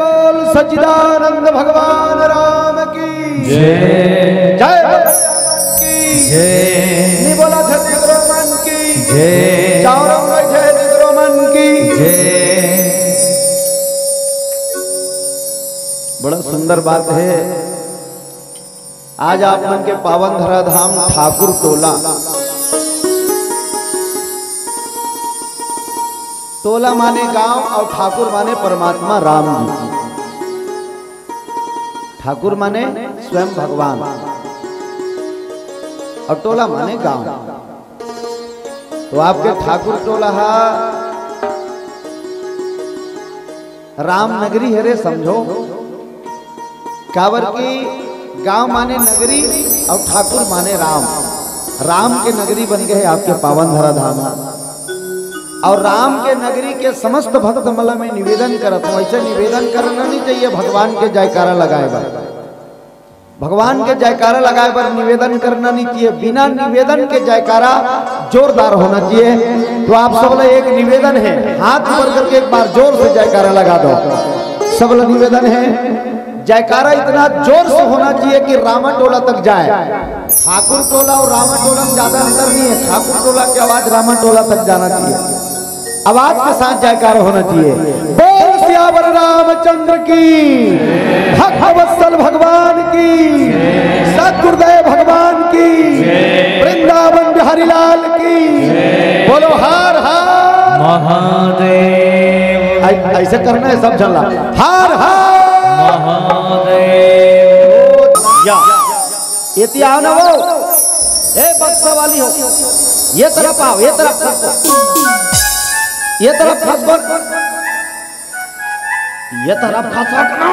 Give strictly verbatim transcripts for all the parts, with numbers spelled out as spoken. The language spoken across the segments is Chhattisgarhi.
बोल सच्चिदानंद भगवान राम की जय। जय। की जय। नहीं बोला छत्तीसगढ़ मन की जय। चारों ओर जय छत्तीसगढ़ मन की जय। बड़ा सुंदर बात है। आज आप मन के पावन धरा धाम ठाकुर टोला, टोला माने गांव और ठाकुर माने परमात्मा राम जी। ठाकुर माने स्वयं भगवान और टोला माने गांव। तो आपके ठाकुर टोला हा राम नगरी हरे, समझो। काबर कि गांव माने नगरी और ठाकुर माने राम। राम के नगरी बन गए हे आपके पावन धरा धाम। और राम के नगरी के समस्त भक्त मन ला मैं निवेदन करत हूँ, ऐसे निवेदन करना नहीं चाहिए भगवान के जयकारा लगाए बर। भगवान के जयकारा लगाए बर निवेदन करना नहीं चाहिए, बिना निवेदन के जयकारा जोरदार होना चाहिए। तो आप सब ला एक निवेदन है, हाथ ऊपर करके एक बार जोर से जयकारा लगा दो। सब ला निवेदन है, जयकारा इतना जोर से होना चाहिए कि रामा टोला तक जाए। ठाकुर टोला और रामा टोला में ज्यादा अंतर नहीं है, ठाकुर टोला की आवाज रामा टोला तक जाना चाहिए। आवाज के साथ जयकारा होना चाहिए। बोल सियावर रामचंद्र की, भक्तवत्सल भगवान की, सतगुरुदेव भगवान की, वृंदावन बिहारी लाल की। बोलो हर हर महादेव। ऐ-, ऐसे करना है सब झन ला। हर हर महादेव। या। एती आओ ना वो। ए बक्सा वाली हो। ये तरफ आओ, ये तरफ खसको। ये तरफ खसको। ये तरफ खसक ना।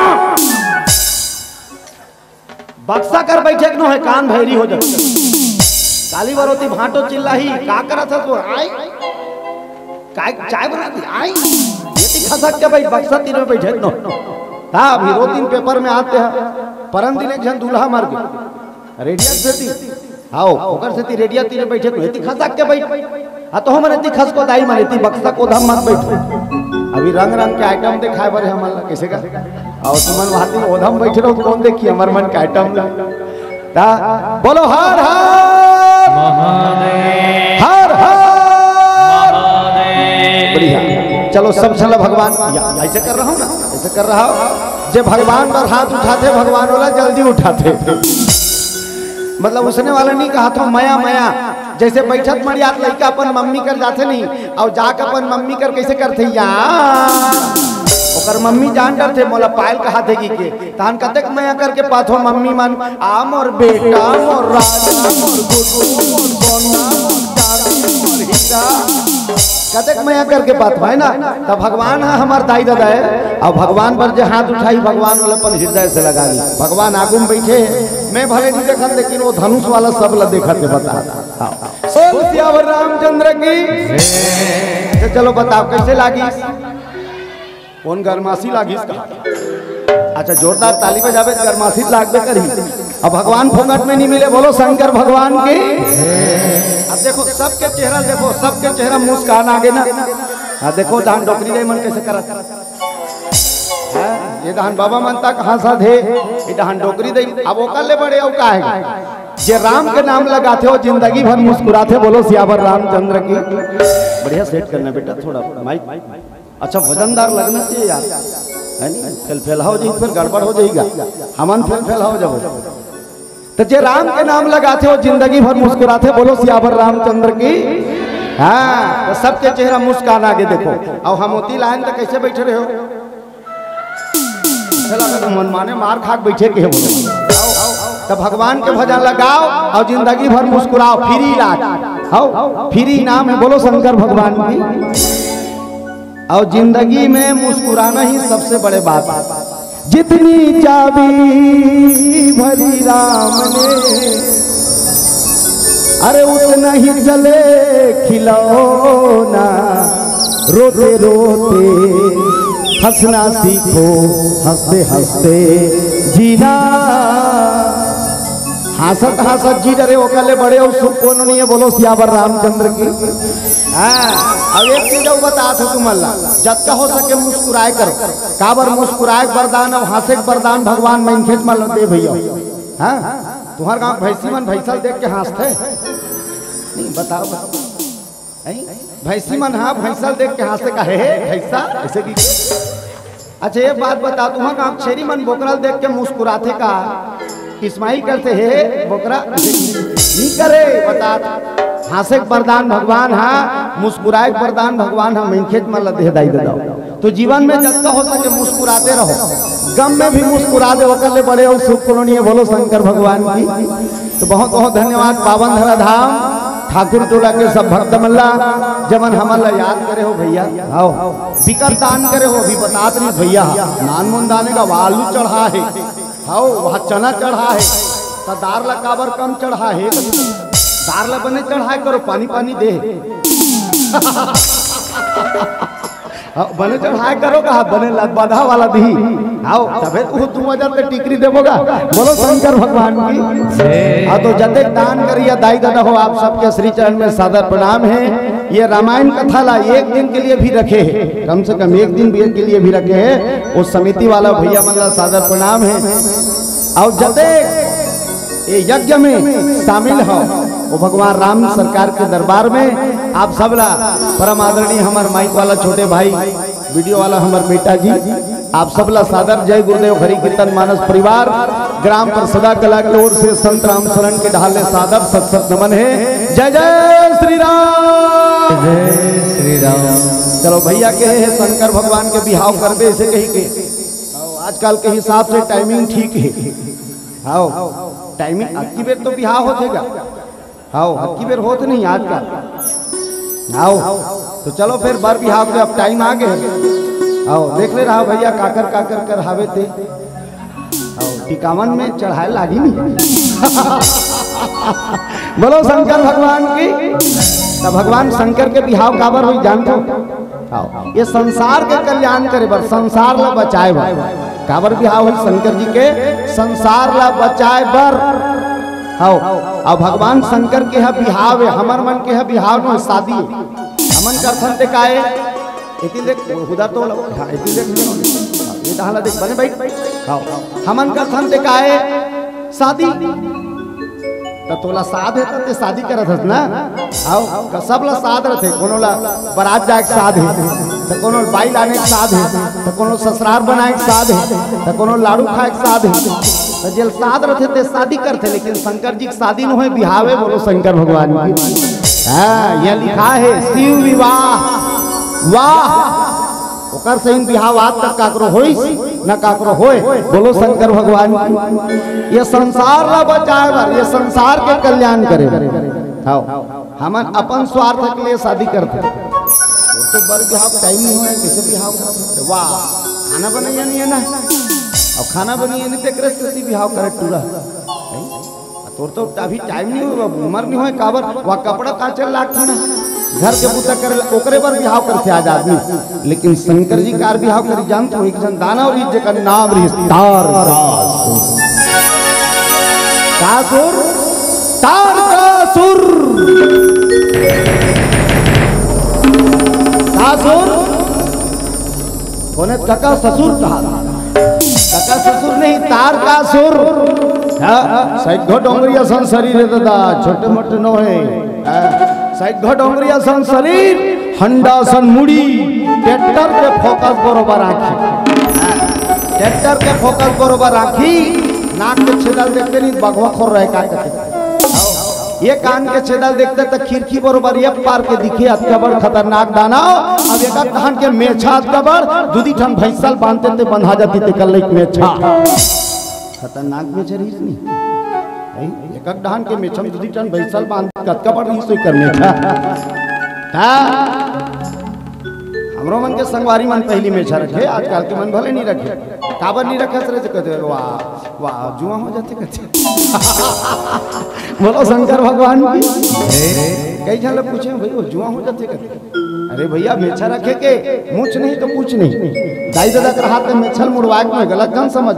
बक्सा कर बैठे के नो है, कान भैरी हो जाए। काली बरोती भांटो चिल्लाही, का करत है तू? आई? काय चाय बना दी? आई? ये ती खसक के भाई बक्सा तीन में बैठे के नो। ता अभी दो तीन पेपर में आते हैं। परन दिन एक जन दूल्हा मर गए। रेडिया सेती। हाओ, ओकर सेती रेडिया तीरे बैठे तो एती खसक के बैठ। आ तो हमन एती खसको दाई मन एती बक्सा कोधा मत बैठ। अभी रंग रंग के आइटम दिखाए बर हमन ला कैसे का। और तुमन वहां दिन ओधम बैठे रहो, कौन देखी हमर मन के आइटम ला। ता बोलो हर हर महादेव। हर हर महादेव। बढ़िया। चलो सब चला भगवान। या, ऐसे कर रहा हूँ ना, ऐसे कर रहा हूँ। जे भगवान पर हाथ उठाते, भगवान वाला जल्दी उठाते। मतलब उसने वाला नहीं कहा था मया मया। जैसे बैठत मड़ियात लइका अपन मम्मी कर जाथे नहीं, और जाके अपन मम्मी कर कैसे करथे या? ओकर मम्मी जान डरथे मोला पायल कहा थे कि के। तान कतेक मया करके पाथो मम्मी मन, आ मोर बेटा, मोर राजा, मोर गुड्डू, मोर सोना, मोर चांदी, मोर हीरा। कतेक मया करके पाथो, है ना? तब भगवान ह हमर दाई ददा है, और भगवान पर जे हाथ उठाई, भगवान वाला अपन हृदय से लगा ली। भगवान आगू में बैठे हैं, मैं भले नहीं देखन, लेकिन वो धनुष वाला सब ला देखत है, बता। हाँ। बोल सियावर रामचंद्र की। अच्छा, चलो बताओ, कैसे लागिस? कौन गरमासी लागिस कहा? अच्छा, जोरदार ताली बजाबे, गरमासी लागबे करही। अब भगवान फोकट में नहीं मिले, बोलो शंकर भगवान की। अब देखो, सबके चेहरा देखो, सबके चेहरा मुस्कान आगे ना। हाँ, देखो, धान डोकरी दे मन कैसे करत। हाँ, ये धान बाबा मन तक हंसत हे, ये धान डोकरी दे। अब ओकर ले बड़े अउ का है? जे राम के नाम लगाथे, वो जिंदगी भर मुस्कुराथे। बोलो सियावर रामचंद्र की। बढ़िया सेट करना बेटा, थोड़ा माइक। अच्छा, वजनदार लगना चाहिए यार, है नहीं? फेल फेल हो जाई, फिर गड़बड़ हो जाएगा, हमन फेल फेल हो जाओ। तो जे राम के नाम लगाथे, वो जिंदगी भर मुस्कुराथे। बोलो सियावर रामचंद्र की। हाँ, तो सबके चेहरा मुस्कान आगे देखो। और हम ओती लाइन तो कैसे बैठे रहे हो? चला, अगर मन माने मार खा के बैठे के है बोलो। तो भगवान के भजन लगाओ और जिंदगी भर मुस्कुराओ, फ्री इलाज। हाओ, फ्री इनाम है, बोलो शंकर भगवान की। और जिंदगी में मुस्कुराना ही सबसे बड़े बात है। जितनी चाबी भरी राम ने, अरे उतना ही चले खिलौना। रोते रोते हंसना सीखो, हंसते हंसते जीना। हाँसत हाँसत जी डरे ओकर ले बड़े अउ सुख कोनो नइ हे, बोलो सियावर रामचंद्र की। हाँ, अब एक चीज अउ बतात हँव तुमन ला, जतका हो सके मुस्कुराए करो। काबर मुस्कुराए के वरदान अउ हाँसे के वरदान भगवान मनखेच मन ल दे भइया। हाँ, तुँहर गाँव भैंसी मन भैंसा ल देख के हाँसथे? नहीं, बताओ, बताओ। नहीं? भैंसी मन हा भैंसा ल देख के हाँसे का, "हे, हे, भैंसा?" ऐसे की। अच्छा, ये बात बता, तुँहर गाँव छेरी मन बोकरा ल देख के मुस्कुराथे का? स्माइल करथे, "हे, हे, बोकरा?" नहीं करे, बता। हाँसे के वरदान भगवान हा, मुस्कुराए के वरदान भगवान हा, मनखेच मन ल दे दाई दे दव। तो जीवन में जतका हो सके मुस्कुराते रहो, गम में भी मुस्कुरा दे, ओकर ले बड़े अउ सुख कोनो नइ हे, बोलो शंकर भगवान की। तो बहुत बहुत धन्यवाद पावन धरा धाम ठाकुर टोला के सब भक्त मन ला, जेमन हमन ला याद करे हो भइया। हव, बिकट दान करे हो, अभी बतात रहिस भइया, नानमुन दान हे का, आलू चढ़ा हे, हव, वहाँ चना चढ़ा हे, त दार ला काबर कम चढ़ा हे? दार ला बने चढ़ाए करो, पानी पानी दे। हाँ, बने चढ़ाए करो का, बने ल-, बधा वाला दिही। हव, तभे तो दू हजार के टिकरी देबो गा। बोलो शंकर भगवान की। हाँ, तो जतेक दान करिया दाई ददा हो, आप सबके श्री चरण में सादर प्रणाम हे। ये रामायण कथा ला एक दिन के लिए भी रखे हे, कम से कम एक दिन भी, एक के लिए भी रखे हे, वो समिति वाला भइया मन ला सादर प्रणाम हे। अउ जतेक ये यज्ञ में शामिल हो, वो भगवान राम सरकार के दरबार में आप सब ला, परम आदरणीय हमर माइक वाला छोटे भाई, वीडियो वाला हमर बेटा जी, आप सब ला सादर जय गुरुदेव हरि कीर्तन मानस परिवार, ग्राम परसदा कला के ओर से संत राम शरण के डहार ले सादर सत सत नमन हे। जय जय श्री राम। जय श्री राम। चलो भइया कहे हे शंकर भगवान के बिहाव करबे, ऐसे कही के। आजकल के हिसाब से टाइमिंग ठीक हे। हव, टाइमिंग अतकी बेर तो बिहाव होथे गा। हव, अतकी बेर होत नहीं आजकल। हव, तो चलो फिर बर बिहाव के अब टाइम आ गे। हव, देख ले रहा भइया काकर काकर कर हावे ते। हव, टिकावन में चढ़ाए लागी नहीं। बोलो शंकर भगवान की। त भगवान शंकर के बिहाव काबर होही जानथो? हव, ये संसार के कल्याण करे बर, संसार ला बचाए बर। काबर बिहाव हे शंकर जी के? संसार ला बचाए बर। हव, अउ भगवान शंकर के ह बिहाव हे, हमर मन के ह बिहाव नोहे, शादी हे। हमन करथन ते काय? एती देख, उधर तो लो, हाँ, एती देख, ये डहान ला देख, बने बइठ। हव, हमन करथन ते काय? शादी। त तोला साध हे त ते शादी करत हस ना? हव, क-, सबला साध रथे, कोनो ला बरात जाए के साध हे, त कोनो बाई लाने के साध हे, त कोनो ससुरार बनाए के साध हे, त कोनो लाड़ू खाए के साध हे। त जेल साध रथे ते शादी करथे, लेकिन शंकर जी के शादी नोहे, बिहाव हे, बोलो शंकर भगवान की। हाँ, ये लिखा हे शिव विवाह। वाह, ओकर सही बिहाव आज तक काकरो होइस, न काकरो होय। बोलो शंकर भगवान की। ये संसार ला बचाए बर, ये संसार के कल्याण करे बर। हव, हमन अपन स्वार्थ के लिए शादी करथन। तो बर बिहाव टाइम नहीं होय, कैसे बिहाव करथन? वाह, खाना बनइया नहीं हे ना, अउ खाना बनइया नहीं, तेकरे सेती बिहाव करे टूरा। तोर तो अभी टाइम नहीं होय बाबू, उमर नहीं होय, काबर? वा कपड़ा काचे लागथे ना, घर के बूता करे ला, ओकरे बर बिहाव करथे आज आदमी। लेकिन शंकर जी कार बिहाव करी जानत हो, एक झन दानव रहिस जेकर नाम रहिस तारकासुर। का सुर? तारकासुर। का सुर? कोने कका ससुर कहा? कका ससुर नहीं, तारकासुर। हाँ, सैघो डोंगरी असन शरीर हे ददा, छोटे मोटे नोहे। हाँ, सैघो डोंगरी असन शरीर, हंडा असन मुड़ी, ट्रैक्टर के फोकस बरोबर आँखी। हाँ, ट्रैक्टर के फोकस बरोबर आँखी, नाक के छेदा ल देखते नहीं, बघवा खोर रहे का कहते। ये कान के छेदा ल देखते त खिड़की बरोबर ये पार के दिखे, अतका बड़ खतरनाक दानव। अब एक कान के मेछा अतका बड़, दुदी ठन भैंसा ल बांधते ते बंधा जाती ते कर लइक मेछा। खतरनाक मेछा रहिस नहीं। भाई, एक कान के मेछा में दुदी ठन भैंसा ल बांध, कतका बड़ रहिस तो कर मेछा। हाँ। हमरो मन के संगवारी मन पहिली मेछा रखे, आजकल के मन भले नहीं रखे। काबर नहीं रखे सरे से कहते, "वाह, वाह, जुआ हो जाथे," कहते। बोलो शंकर भगवान की। कई झन ल पूछे, "भाई, वो जुआ हो जाथे?" कहते, "अरे भैया, मेछा रखे के, मूछ नहीं तो पूछ नहीं।" दाई ददा के हाथ में मेछा ल मुड़वाए के, गलत झन समझ।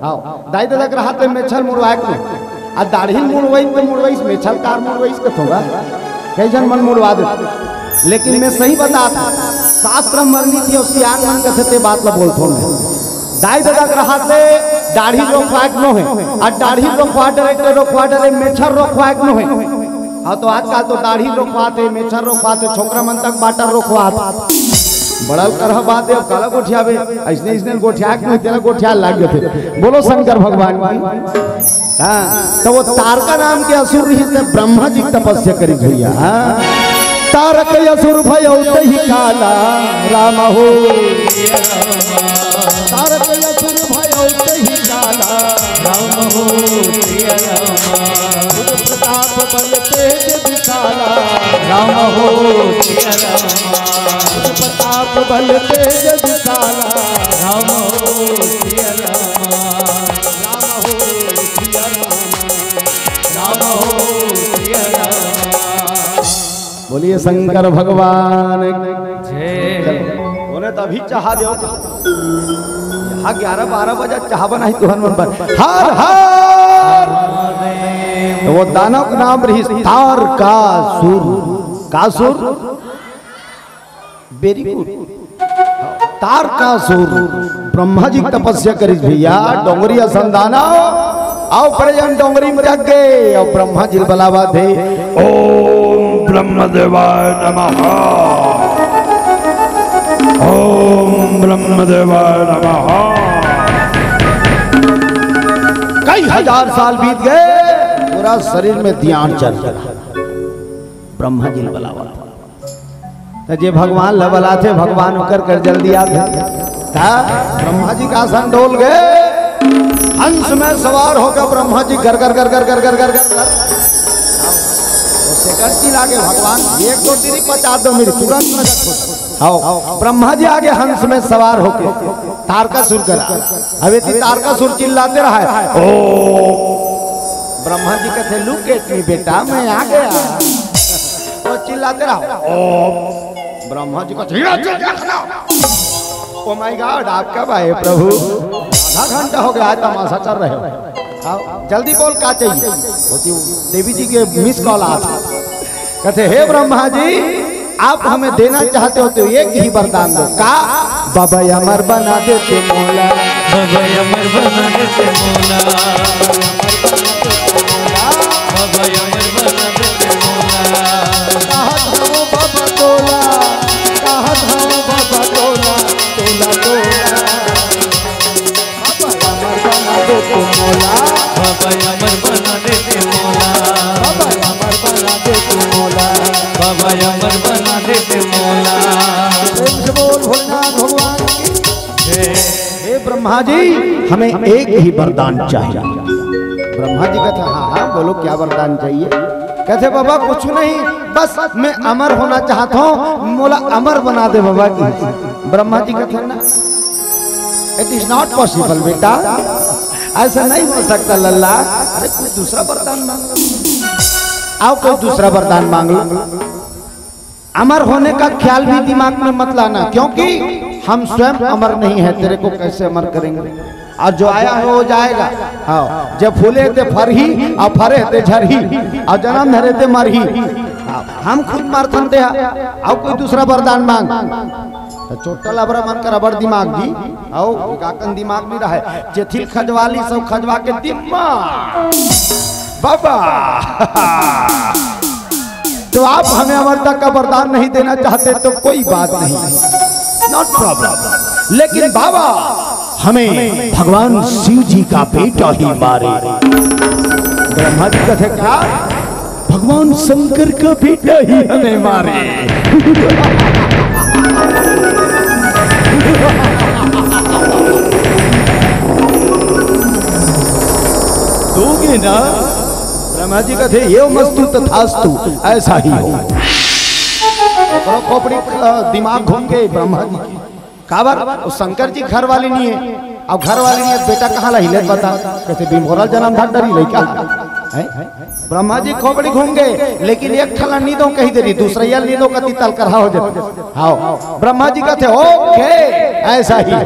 हाँ, दाई ददा के हाथ में मेछा ल मुड़वाए के। आ दाढ़ी मुड़वई तो मुड़वई, मेछल कार मुड़वई कथों गा, कई झन मन मुड़वा देथे। लेकिन मैं सही बतात हंव, शास्त्र म वर्णित हे, सियान मन कथे ते बात ला बोलथों मैं। दाई ददा के रहत ले दाढ़ी रोखवाएक नोहे, आ दाढ़ी रोखवा डरे, ते रोखवा डरे, मेछल रोखवाएक नोहे। हाँ, तो आजकल तो दाढ़ी रोखवाथे, मेछल रोखवाथे, छोकरा मन तक बाटर रोखवाथे। बड़ा करहा बात हे, अब काला गोठियाबे, अइसने अइसने गोठियाएक नोहे, तेला गोठियाय लाग जाथे। बोलो शंकर भगवान की। हाँ, तो वो तारका नाम के असुर रहिस, ते ब्रह्मा जी के तपस्या करिस भैया। हाँ। तारक असुर भयउ तहि काला, राम हो। तारक असुर भयउ तहि काला, राम हो। प्रताप बल तेज विशाला, राम हो। प्रताप बल तेज विशाला, राम हो। राम हो सिया राम, राम हो सिया राम। बोलिए शंकर भगवान की। जय। चलो, उन्हें तभी चाहा दो। यहाँ ग्यारह बारह बजे चाहा बनाही तुहन मन बर। हर हर। तो वो दानव का नाम रहिस तारकासुर। कासुर? Very good। तारकासुर ब्रह्मा जी के तपस्या करिस भैया, डोंगरी असन दानव। अउ पड़े जन डोंगरी म जागे, अउ ब्रह्मा जी ल बलावत हे, ओम ब्रह्मदेवाय नमः, ओम ब्रह्मदेवाय नमः। कई हजार साल बीत गए, पूरा शरीर में दियान चल गया। ब्रह्मा जी ल बलावत हे। त जे भगवान ल बलाथे, भगवान ओकर कर जल्दी आथे। त ब्रह्मा जी का आसन डोल गए, हंस में सवार होकर ब्रह्मा जी गर गर गर गर गर गर गर गर। वो सेकंड की लागे भगवान, एक दो तीन पचास दो मिनट तुरंत प्रकट हो। आओ, ब्रह्मा जी आगे हंस में सवार होके तारकासुर करा। अबे ती तारकासुर चिल्लाते रहा है, ओ। ब्रह्मा जी कहते, "Look at me बेटा, मैं आ गया।" वो चिल्लाते रहा, "ओ।" ब्रह्मा जी कहते, "Oh my God, आप कब आए प्रभु? आधा घंटा हो गया है तमाशा कर रहे हो। आओ, जल्दी बोल, का चाहिए?" वो तो देवी जी के मिस कॉल आता। कहते, "हे ब्रह्मा जी, आप हमें देना चाहते हो तो एक ही वरदान दो।" "का?" "बाबा अमर बना देते मोला।" बाबा अमर बना देते मोला। बाबा अमर बना देते मोला। कहत हूँ बाबा तोला, कहत हूँ बाबा तोला, तोला, तोला। बाबा अमर बना दे तू मोला। बाबा अमर बना दे तू मोला। बाबा अमर बना दे तू मोला। बाबा अमर बना दे तू मोला। प्रेम से बोल भोलेनाथ भगवान की। जय। हे ब्रह्मा जी, हमें एक ही वरदान चाहिए। ब्रह्मा जी कहते, "हाँ, हाँ, बोलो, क्या वरदान चाहिए?" कहते, "बाबा, कुछ नहीं, बस मैं अमर होना चाहता हूँ, मोला अमर बना दे बाबा।" की ब्रह्मा जी कहते हैं, "ना, it is not possible बेटा, ऐसा नहीं हो सकता लल्ला। अरे, कोई दूसरा वरदान मांग लो, आओ, कोई दूसरा वरदान मांग लो।" अमर होने का ख्याल भी दिमाग में मत लाना, क्योंकि हम स्वयं अमर नहीं है, तेरे को कैसे अमर करेंगे? और जो आया है वो जाएगा। हाँ, जब फूले ते फरही, और फरे ते झरही, और जन्म धरे ते मरही। हाँ, हम खुद मरथन ते, और कोई दूसरा वरदान मांग। तो चोट्टा लबरा मन कर अबर दिमाग जी, आओ, एकाकन दिमाग नहीं रहा है। जेथिल खजवाली सब खजवा के दिमाग। बाबा। तो आप हमें अमरता का वरदान नहीं देना चाहते तो कोई बात नहीं, not problem। लेकिन बाबा, हमें भगवान शिव जी का बेटा ही मारे। ब्रह्मा जी कहते, "क्या? भगवान शंकर का बेटा ही हमें मारे?" दोगे ना? ब्रह्मा जी कहते, "एवमस्तु तथास्तु, ऐसा ही हो।" ओकरो खोपड़ी, अ, दिमाग घूम गए ब्रह्मा जी के। काबर? वो शंकर जी घर वाली नहीं है। अब घर वाली नहीं है, बेटा कहाँ ला हिले बता? कहते, "बिमोरा जन्म धर डरी लइका।" हैं? ब्रह्मा जी खोपड़ी घूम गए, लेकिन एक ठला नी दो कही दे रही, दूसरा या नी दो कती तल करहा हो जाते। हाँ, ब्रह्मा जी कहते, "OK, ऐसा ही हो।"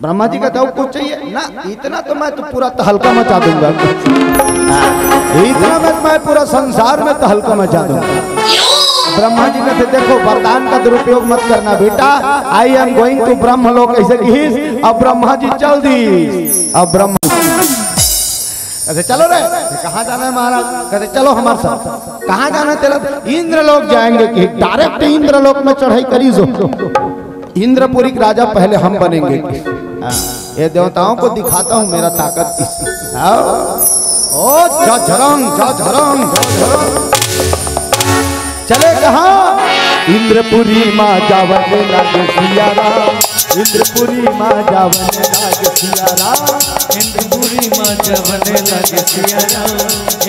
ब्रह्मा जी कहते, "और कुछ चाहिए?" "ना, इतना तो मैं तो पूरा तहलका मचा दूंगा।" हाँ, "इतना मैं, मैं पूरा संसार में तहलका मचा दूंगा।" ब्रह्मा जी कहते, "देखो, वरदान का दुरुपयोग मत करना बेटा, I am going to ब्रह्मलोक।" ऐसे कहिस, अब ब्रह्मा जी चल दी। अब ब्रह्मा कहते, "चलो रे।" "कहाँ जाना है महाराज?" कहते, "चलो हमारे साथ।" "कहाँ जाना है तेरा?" "इंद्रलोक जाएंगे।" कि डायरेक्ट इंद्रलोक में चढ़ाई करी सो। इंद्रपुरी के राजा पहले हम बनेंगे। हाँ, ये देवताओं को दिखाता हूँ मेरा ताकत किस। हाँ। ओ झरंग, झरंग, झरंग। चले कहाँ? इंद्रपुरी माँ जावन लागे सिया राम। इंद्रपुरी माँ जावन लागे सिया राम। इंद्रपुरी माँ जावन लागे सिया राम।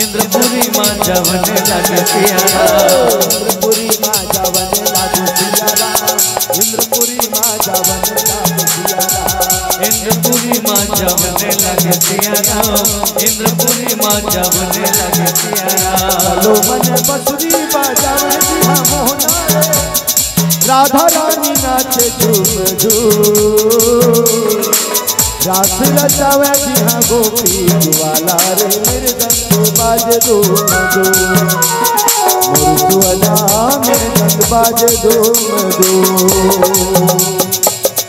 इंद्रपुरी माँ जावन लागे सिया राम। इंद्रपुरी माँ जावन लागे सिया राम। इंद्रपुरी माँ जावन लागे सिया राम। इंद्रपुरी माँ जावन लागे सिया राम। इंद्रपुरी माँ जावन लागे सिया राम। लो मन बसुरी बाजावन जी हाँ मोहना रे। राधा रानी नाचे झूम झूम। रास रचावे जी हाँ गोपी ज्वाला रे। मृदंग बाजे धूम धूम। मुरसुअना मृदंग बाजे धूम धूम।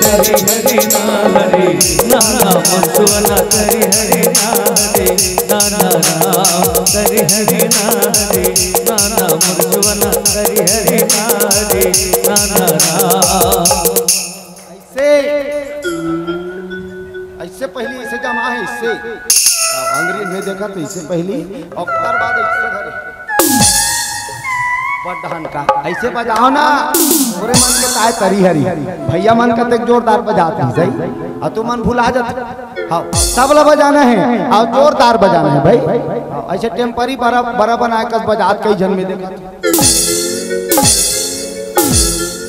हरि हरि ना हरि ना ना, मुरसुअना हरि हरि ना हरि ना ना राम। हरि हरि ना हरि ना ना, मुरसुअना हरि हरि ना हरि ना ना राम। ऐसे, ऐसे पहली ऐसे जमा है, इससे। अब अंग्रेज में देखा तो इससे पहली, और ओकर बाद इससे धरे। बड़ डहन का ऐसे बजाओ ना। पूरे मन के ताय तरी हरी। भैया मन कतेक जोरदार बजात ही सही। और तू मन भुला जात। हाँ, तबला बजाना है और जोरदार बजाना है भाई। हाँ, ऐसे टेम्परी बड़ा, बड़ा बनाए कस बजात कई जन में देखा।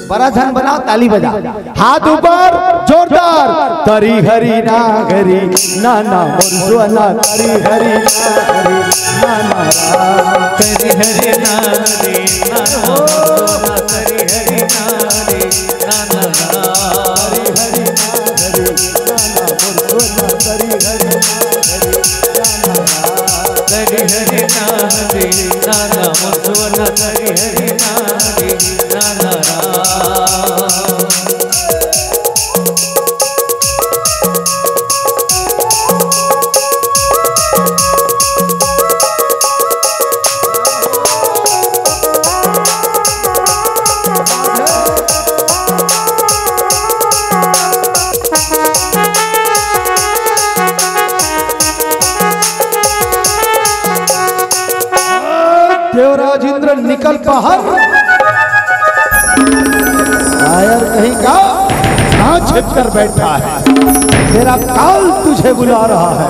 बड़ा झन बनाओ, ताली बजा। हाथ ऊपर, जोरदार। तरी हरी ना हरी, ना ना मुरसुअना। तरी हरी ना हरी, ना ना राम। तरी हरी ना हरी, ना ना मुरसुअना। तरी हरी ना हरी, ना ना राम। तरी हरी ना हरी, ना ना मुरसुअना। तरी हरी ना हरी, ना ना राम। तरी हरी ना हरी, ना ना मुरसुअना। तरी हरी ना हरी, ना ना राम। देवराज इंद्र निकल बाहर। कायर कहीं का, कहाँ छिप कर बैठा है? तेरा काल तुझे बुला रहा है।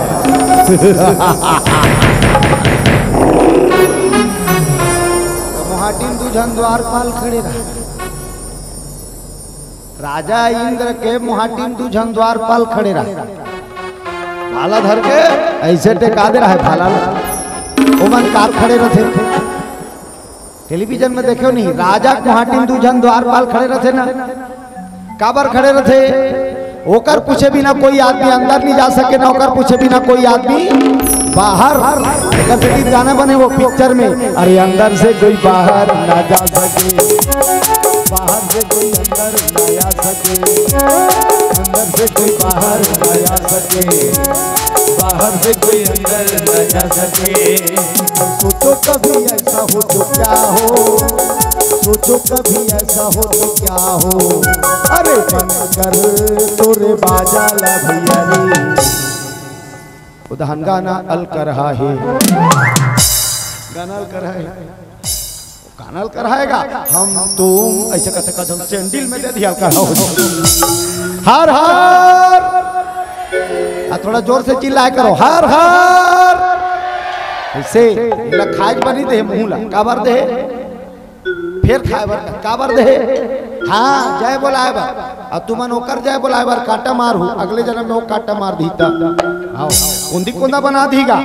तो मुहाटिन दू झन द्वारपाल खड़े रहा। राजा इंद्र के मुहाटिन दू झन द्वारपाल खड़े रहा। भाला धर के ऐसे टेका दे रहा है भाला ला। ओमन काबर खड़े रथे? टेलीविजन में देखे नहीं, राजा के मुहाटिन दू झन द्वारपाल खड़े रथे ना। काबर खड़े रथे? ओकर पूछे बिना कोई आदमी अंदर नहीं जा सके ना, ओकर पूछे बिना कोई आदमी बाहर। एकर से गीत गाना बने वो पिक्चर में, अरे अंदर से कोई बाहर ना जा सके, बाहर से कोई अंदर ना आ सके, अंदर से कोई बाहर ना आ सके, बाहर से कोई अंदर ना जा सके। सोचो कभी ऐसा हो तो क्या हो, सोचो कभी ऐसा हो तो क्या हो। अरे बंद कर तोरे बाजा ला भैया रे। उदहन गाना अल कर रहा है, गाना अल कर रहा है। कानल कराएगा, हम तुम ऐसे करते करते हम सैंडल में दे दिया करो। हर हर। आ, थोड़ा जोर से चिल्लाए करो, हर हर। ऐसे इला खाए बर नहीं दे, मुंह ला काबर दे, फिर खाए बर, काबर दे। हाँ, जय बोलाए बर। अब तुमन ओकर जय बोलाए बर कांटा मार हू, अगले जन्म में वो कांटा मार दी त। आओ, उंदी कोंदा बना दीगा।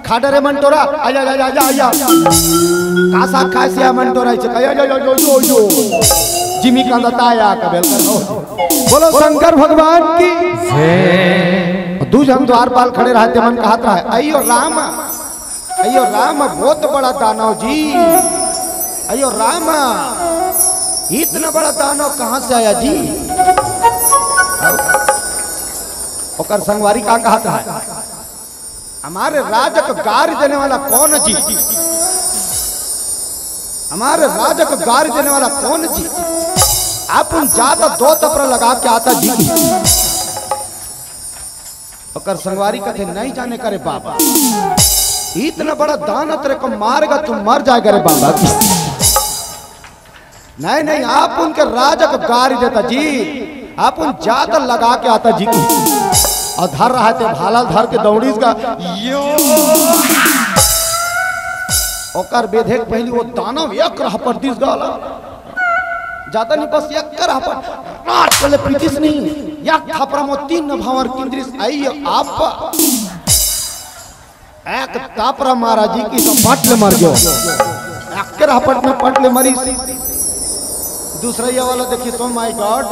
खा डरे मन टोरा, आजा, आजा, आजा, आजा। का साग खाए से मन टोरा, इसे कहा, आजा, आजा, आजा, आजा, आजा। जिमी कांदा ताया का बेल कर हो। बोलो शंकर भगवान की। दू झन द्वारपाल खड़े रहे, ते मन कहत रहे, "अयो राम, अयो राम, बहुत बड़ा दानव जी, अयो राम, इतना बड़ा दानव कहाँ से आया जी?" ओकर संगवारी का कहत रहे, "हमारे राज को गारी देने वाला कौन जी? हमारे राज को गारी देने वाला कौन जी? आप उन जाता दो तपरा लगा के आता जी।" ओकर संगवारी कथे, "नहीं जाने करे बाबा, इतना बड़ा दानव तेरे को मारेगा, तू मर जाएगा रे बाबा।" "नहीं, नहीं, आप उनके राज को गारी देता जी, आप उन जाता लगा के आता जी।" अउ धर रहा ते भाला धर के दौड़ीस गा, यो। ओकर बेधे के पहिली वो दानव एक रहपट दीस गा ला। जादा नहीं, बस एक रहपट, रात चले पीटिस नहीं, एक थपरा मो तीन न भावर किंद्रिस आई आप। एक तापरा मारा जी कि सब पट ले मर गयो। एक के रहपट में पट ले मरी। दूसरा ये वाला देखी, "Oh my God,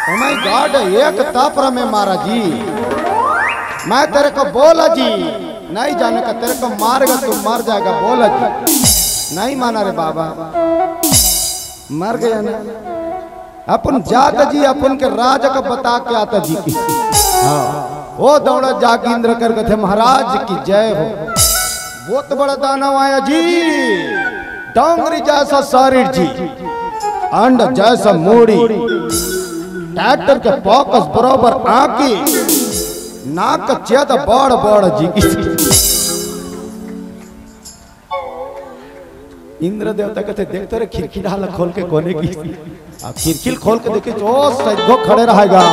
oh my God, एक तापरा में मारा जी। मैं तेरे को बोला जी, नहीं जाने का, तेरे को मारेगा, तू मर जाएगा, बोला जी।" नहीं माना रे बाबा, मर गया ना। अपन जात जी, अपन के राज का बता के आता जी की। हाँ, वो दौड़ा जाके इंद्र कर कथे, "महाराज की जय हो।" बहुत बड़ा दानव आया जी, डोंगरी जैसा शरीर जी, अंड जैसा मूड़ी, ट्रैक्टर के फोकस बराबर आंखी, नाक का छेद बड़ बड़ जी की। इंद्र देवता कथे, "देख तो रे, खिड़की डाला खोल के कोने की।" अब खिड़की खोल के देखे, जो सैगो खड़े रहेगा,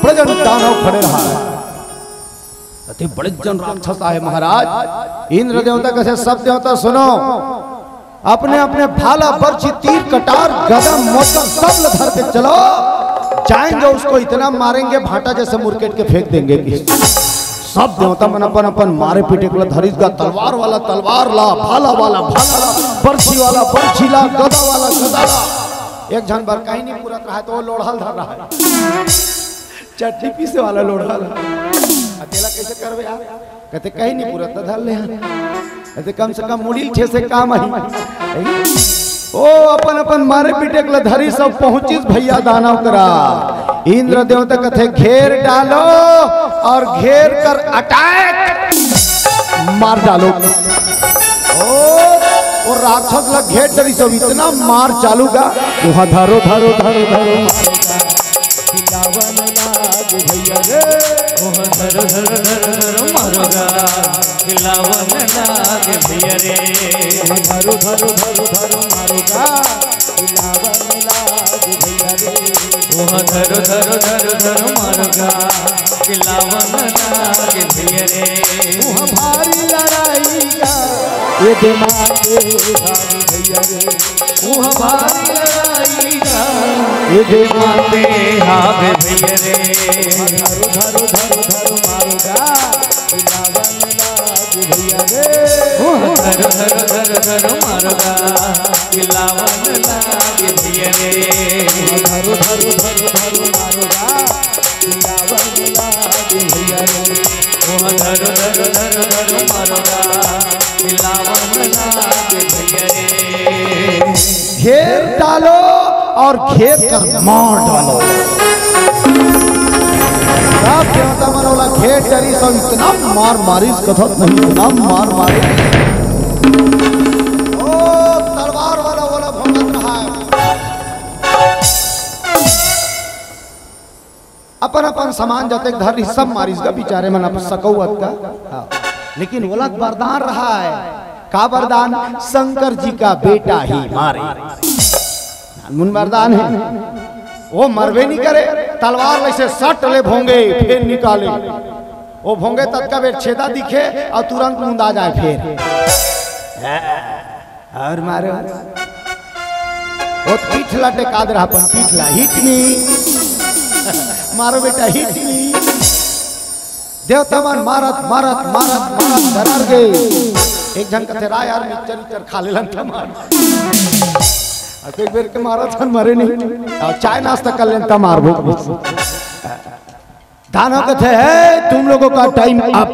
बड़े जन दानव खड़े रहा है। अति बड़े जन राक्षस आए महाराज। इंद्र देवता कथे, "सब देवता सुनो, अपने अपने भाला, बर्छी, तीर, कटार, गदा, मोटका सब ल धर के चलो, जाएंगे उसको इतना मारेंगे, भाटा जैसे मुरकेट के फेंक देंगे।" कि सब देवता मन अपन अपन मारे पीटे के ला धरिस गा, तलवार वाला तलवार ला, भाला वाला भाला ला, बर्छी वाला बर्छी ला, गदा वाला गदा ला। एक झन बर कहीं नहीं पूरत रहा है तो वो लोढ़ा ल धर रहा है, चटनी पीसे वाला लोढ़ा ला। अकेला कैसे करबे यार? कथे, "कहीं नहीं पूरत, तो धर ले यार।" कथे, "कम से कम मुड़ी ल ठेसे काम आही।" ओ अपन अपन मारे पीटे के ला धरिस, सब पहुंचिस भैया दानव करा। इंद्र देवता कथे, "घेर डालो और घेर कर अटैक, मार डालो।" ओ, वो राक्षस ला घेर डरिस, सब इतना मार चालू गा, वहाँ धरो धरो धरो धरो मारो गा। खिलावन लाग भैया रे। वहाँ धरो धरो धरो धरो मारो गा, खिलावन लाग भैया रे। वहाँ धरो धरो धरो धरो मारो गा, खिलावन लाग भैया रे। वहाँ धरो धरो धरो धरो मारो गा, खिलावन लाग भैया रे। वहाँ भारी लड़ाई गा, ये दिमाग भैया रे। वहाँ भारी लड़ाई गा, ये दिमाग हावे भैया रे। धरो धरो धरो धरो मारो गा, खिलावन लाग भैया रे। वहाँ धरो धरो धरो धरो मारो गा, खिलावन लाग भैया रे। वहाँ धरो धरो धरो धरो मारो गा, खिलावन लाग भैया रे। वहाँ धरो धरो धरो धरो मारो गा, खिलावन लाग भैया रे। घेर डालो और घेर कर मार डालो। सब देवता मन ओला घेर डरिस, सब इतना मार मारिस, कथत नहीं, इतना मार मारिस। ओ तलवार वाला ओला भोंगत रहा है। अपन अपन सामान जतेक धर रही, सब मारिस गा बिचारे मन, अपन सकौवत का। हाँ। लेकिन ओला वरदान रहा है। का वरदान? शंकर जी का बेटा ही मारे। मुन वरदान है, वो मरबे नहीं करे, तलवार ले से सट ले भोंगे, फिर निकाले। वो भोंगे ततका बेर छेदा दिखे और तुरंत मुंदा जाए फिर। और मारो। वो पीठ ला टेका दे रहा, अपन पीठ ला, हिट नहीं। मारो बेटा, हिट नहीं। देवता मन मारत, मारत, मारत, मारत डरार गे। एक झन कथे, "रा यार, मिक्सचर विक्सचर खा लेलन त मार।" अब एक बेर के मारा था, मरे नहीं। अब चाय नाश्ता कर लेन त मार भूख। दानव कथे, "है, तुम लोगों का टाइम अप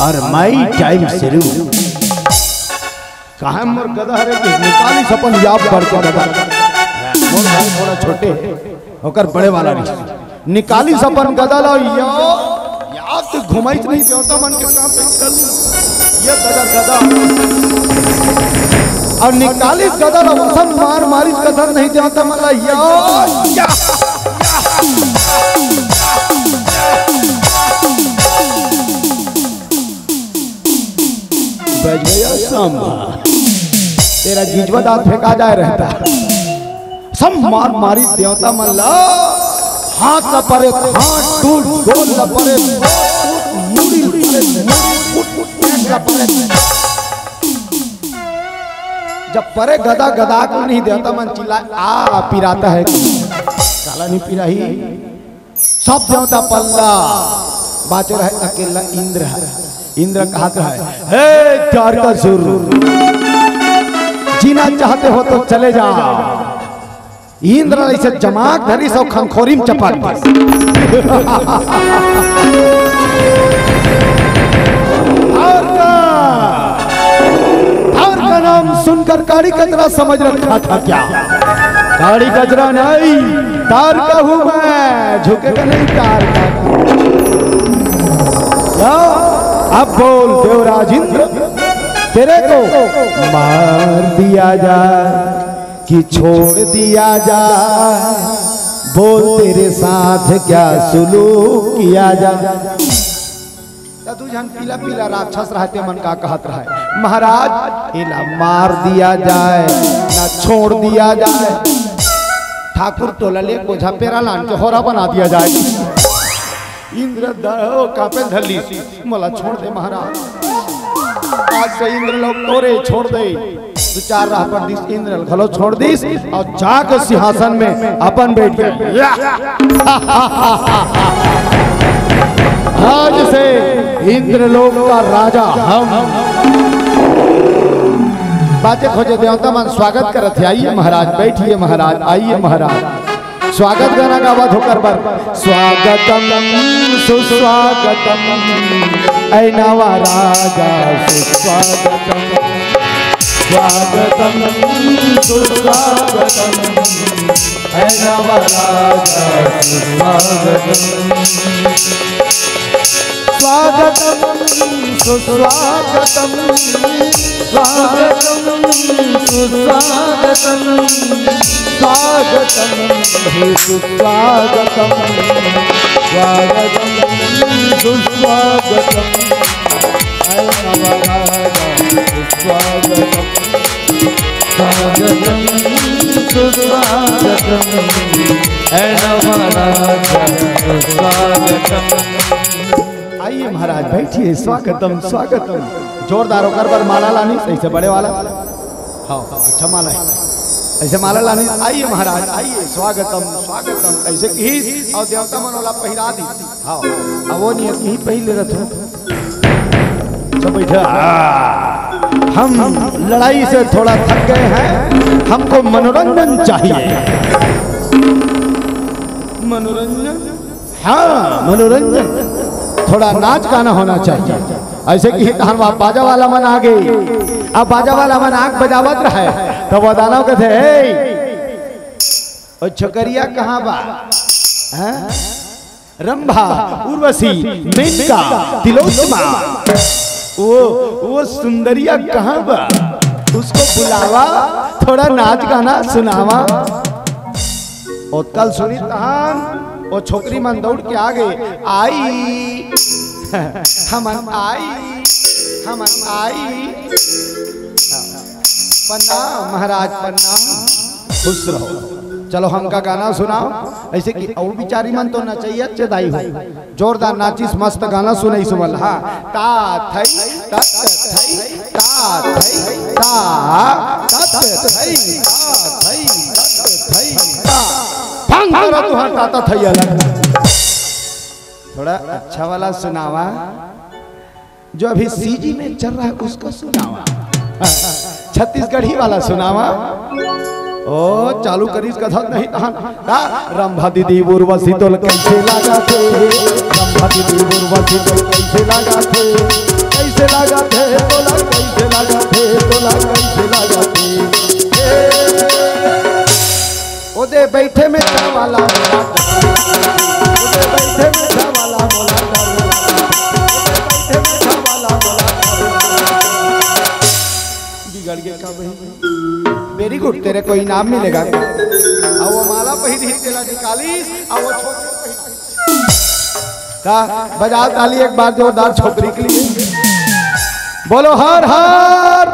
और माई टाइम शुरू।" कहा मोर गदा हरे कि निकालिस अपन याब बढ़ के गदा। मोर भाई थोड़ा छोटे, ओकर बड़े वाला नहीं। निकालिस अपन गदा ला, या, या तो घुमाइस नहीं देवता मन के काम पे चल। ये गदा, गदा। और निकालिस गदा ला, वसन मार मारिस गदा नहीं देवता मन ला, या, या। बजया सांभा, तेरा गिजवा दांत फेंका जाए रहता। सब मार मारी देवता मन ला, हाथ ला परे, हाथ टूट, गोल ला परे, मुड़ी ला परे, मुड़ी उठ, उठ, पेट ला परे। जब परे गदा, गदा को नहीं देवता मन चिल्ला, "आ, पिराता है।" साला नहीं पिराही। सब देवता पल्ला, बाचो रहे अकेला इंद्र ह। इंद्र कहत रहे, "हे तारकासुर, जीना चाहते हो तो चले जाओ।" इंद्र ऐसे जमाक धरिस अउ खंखोरी म चपक दिस। तारका, तारका नाम सुनकर काड़ी कचरा समझ रखा था क्या? काड़ी कचरा नहीं, तारका हूँ मैं, झुकेगा नहीं तारका। क्या? अब बोल देवराज इंद्र, तेरे को मार दिया जाए कि छोड़ दिया जाए, बोल तेरे साथ क्या सुलूक किया जाए। त दू झन पीला पीला राक्षस रहते मन का कहत रहे, "महाराज, एला मार दिया जाए, ना छोड़ दिया जाए, ठाकुर टोला ले बोझा पेरा लान के होरा बना दिया जाए।" इंद्र द-, ओ, कांपे धर लिस, "मोला छोड़ दे महाराज, आज से इंद्र लोग तोरे छोड़ दे।" दू चार राह पर दिस इंद्र ल घलो छोड़ दिस अउ जाके सिंहासन में अपन बैठ गए। आज से इंद्रलोक का राजा हम। बाजे खोजे देवता मन स्वागत करत हे, "आइए महाराज, बैठिए महाराज, आइए महाराज।" स्वागत गाना गावत होकर बर, "स्वागतम सुस्वागतम, ऐ नवा राजा सुस्वागतम।" स्वागतम सुस्वागतम, ऐ नवराजा सुस्वागतम। स्वागतम सुस्वागतम, स्वागतम सुस्वागतम, स्वागतम हे सुस्वागतम, स्वागतम सुस्वागतम। ऐ नवराजा सुस्वागतम, स्वागतम सुस्वागतम, ऐ नवराजा सुस्वागतम। आइए महाराज, बैठिए, स्वागतम, स्वागतम। जोरदार ओकर बर माला लानिस, ऐसे बड़े वाला। हाँ, अच्छा माला है। ऐसे माला लानिस, "आइए महाराज, आइए, स्वागतम, स्वागतम।" ऐसे किहिस अउ देवता मन ओला पहिरा दिस। हाँ, अब वो नहीं है, यहीं पहले रथ हो। सब बैठा। हम लड़ाई से थोड़ा थक गए हैं, हमको मनोरंजन चाहिए। मनोरंजन? हाँ, मनोरंजन। थोड़ा नाच गाना होना चाहिए। ऐसे कि तहन वहाँ बाजा वाला मन आ गए। अब बाजा वाला मन आंख बजावत रहे, तो वो दानव कहते, "हे, ओ छोकरिया कहाँ बा? हैं?" रंभा, उर्वशी, मेनका, तिलोत्तमा, वो, वो सुंदरिया कहाँ बा? उसको बुलावा, थोड़ा नाच गाना सुनावा। ओतका ल सुनिस तहान, वो छोकरी मन दौड़ के आ गए, "आई, हमन आई, हमन आई।" प्रणाम महाराज, प्रणाम, खुश रहो। चलो हमका गाना सुनाओ। ऐसे कि अउ बिचारी मन तो नचइया चेदाई हो, जोरदार नाचिस, मस्त गाना सुनाइस मन ला। हाँ, ता थई तत थई, ता थई ता, तत थई ता, थई तत थई ता। भंग करो तुहार ताता थई अलग। थोड़ा अच्छा वाला सुनावा। जो अभी सीजी में चल रहा है, उसका सुनावा। छत्तीसगढ़ी वाला सुनावा। ओ, चालू करिस कथक नहीं तहन। का? रंभा दीदी उर्वशी तोला कैसे लागा थे? रंभा दीदी उर्वशी तोला कैसे लागा थे? कैसे लागा थे? तोला कैसे लागा थे? तोला कैसे लागा थे? ए, ओदे बैठे में चावाला मोला, ओदे बैठे में चावाला मोला, ओदे बैठे में चावाला मोला। बिगड़ गया का भाई? Very good, तेरे को इनाम मिलेगा। अब वो माला पहिरी तेला निकालिस, अब वो छोकरी पहिरी। का बजाओ ताली एक बार जोरदार छोकरी के लिए। बोलो हर हर।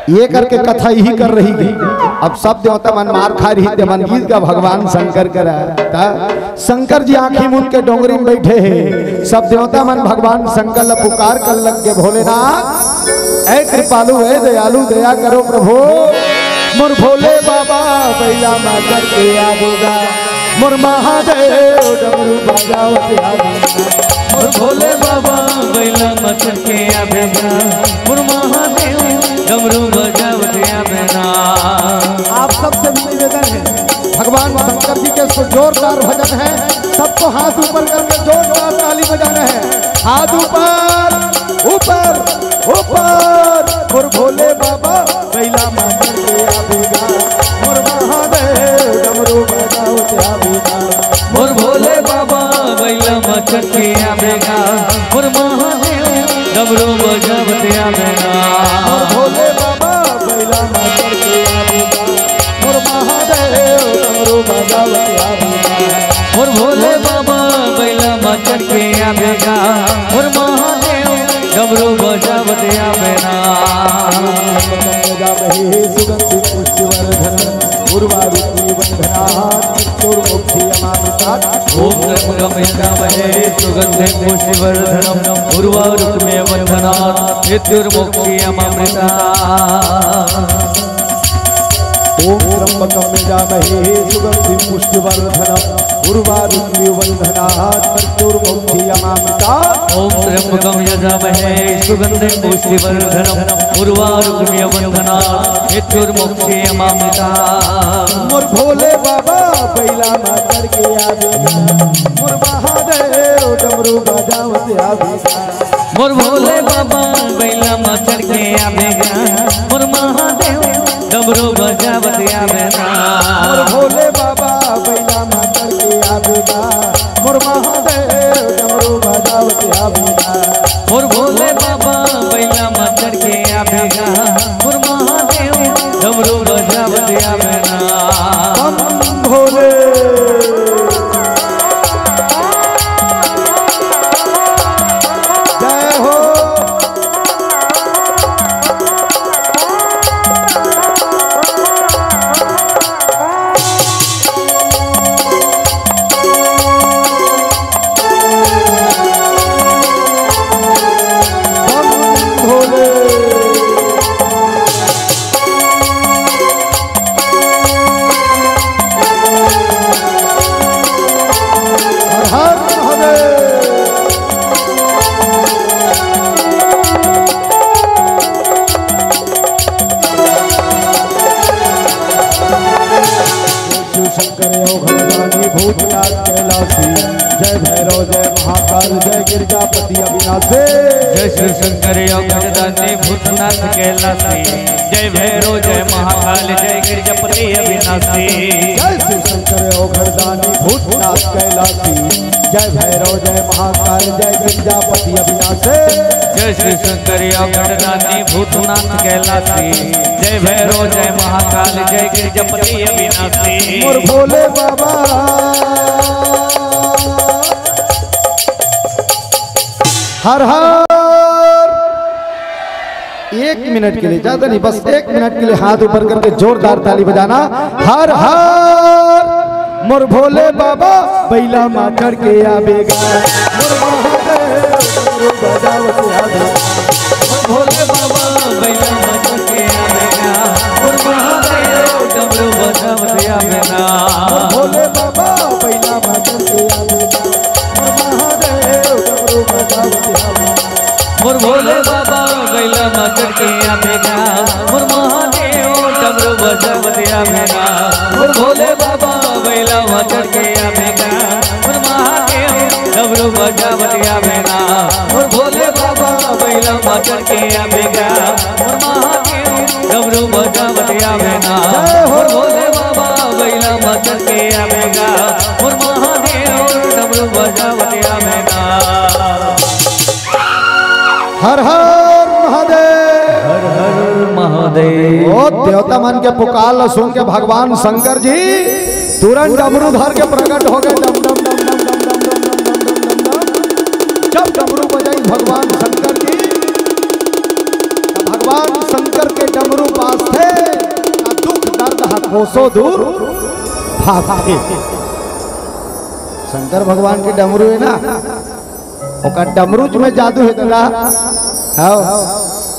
ये करके कथा यही कर रही है। अब सब देवता मन मार खा रही थे, मन गीत का भगवान शंकर करा। का शंकर जी आँखी मूंद के डोंगरी में बैठे हैं। सब देवता मन भगवान शंकर ला पुकार कर लग के, भोलेनाथ, ऐ कृपालु, ऐ दयालु, दया करो प्रभु। मोर भोले बाबा बैला माचर के आबेगा, मोर महादेव डमरू बजावत आबेगा। मोर भोले बाबा बैला माचर के आबेगा, मोर महादेव डमरू बजावत आबेगा। आप सबसे भी निवेदन है, भगवान शंकर जी के सो जोरदार भजन है, सबको हाथ ऊपर करके जोरदार ताली बजाना है। हाथ ऊपर, ऊपर, ऊपर। मोर भोले बाबा बैला माचर के आबेगा, मोर महादेव डमरू बजावत आबेगा। मोर भोले बाबा बैला माचर के आबेगा, मोर महादेव डमरू बजावत आबेगा। मोर भोले बाबा बैला माचर के आबेगा, मोर महादेव डमरू बजावत आबेगा। मोर भोले बाबा बैला माचर के आबेगा, मोर महादेव डमरू बजावत आबेगा। सुगंधि पुष्टिवर्धन उर्वारुकमिव बंधनात् मृत्योर्मुक्षीयमामृतात्। ॐ त्र्यम्बकं यजामहे सुगन्धिं पुष्टिवर्धनम् उर्वारुकमिव बन्धनात् मृत्योर्मुक्षीयमामृतात्। ॐ त्र्यम्बकं यजामहे सुगन्धिं पुष्टिवर्धनम् उर्वारुकमिव बन्धनात् मृत्योर्मुक्षीयमामृतात्। ॐ त्र्यम्बकं यजामहे सुगन्धिं पुष्टिवर्धनम् उर्वारुकमिव बन्धनात् मृत्योर्मुक्षीयमामृतात्। मोर भोले बाबा बैला माचर के आबेगा, मोर महादेव डमरू बजावत आबेगा। मोर भोले बाबा बैला माचर के आबेगा, मोर महादेव डमरू बजावत आबेगा। मोर भोले बाबा बैला माचर के आबेगा, मोर महादेव डमरू बजावत आबेगा। मोर भोले बाबा बैला माचर के आबेगा, मोर महादेव डमरू बजावत आबेगा। बम भोले। जय हो। बम भोले। हर हर महादेव। शिव शंकर अवघड़दानी भूतनाथ कैलासी, जय भैरव जय महाकाल जय गिरजापति अविनाशी। जय शिव शंकर अवघड़दानी भूतनाथ कैलासी, जय भैरव जय महाकाल जय गिरजापति अविनाशी। जय शिव शंकर अवघड़दानी भूतनाथ कैलासी, जय भैरव जय महाकाल जय गिरजापति अविनाशी। जय शिव शंकर अवघड़दानी भूतनाथ कैलासी, जय भैरव जय महाकाल जय गिरजापति अविनाशी। मोर भोले बाबा। हर हर। एक मिनट के लिए, ज्यादा नहीं, बस एक मिनट के लिए हाथ ऊपर करके जोरदार ताली बजाना। हर हर। मोर भोले बाबा बैला मा चढ़ के आबेगा, मोर महादेव डमरू बजावत आबेगा। मोर भोले बाबा बैला मा चढ़ के आबेगा, मोर महादेव डमरू बजावत आबेगा। मोर भोले बाबा बैला मा चढ़ के आबेगा, मोर महादेव डमरू बजावत आबेगा। मा चढ़ के आबे गा, मोर महादेव, डमरू बजावत आबे ना। मोर भोले बाबा, बइला मा चढ़ के आबे गा, मोर महादेव, डमरू बजावत आबे ना। जय हो। मोर भोले बाबा, बइला मा चढ़ के आबे गा, मोर महादेव, डमरू बजावत आबे ना। हर हर महादेव। हर हर महादेव। ओ देवता मन के पुकार ल सुन के भगवान शंकर जी तुरंत डमरू धर के प्रकट हो गए। डम, डम, डम। जब डमरू बजाई भगवान शंकर जी, त भगवान शंकर के डमरू बाजथे, त दुख दर्द ह कोसों दूर भागथे। शंकर भगवान के डमरू हे ना, ओकर डमरूच में जादू हे दादा। हाँ,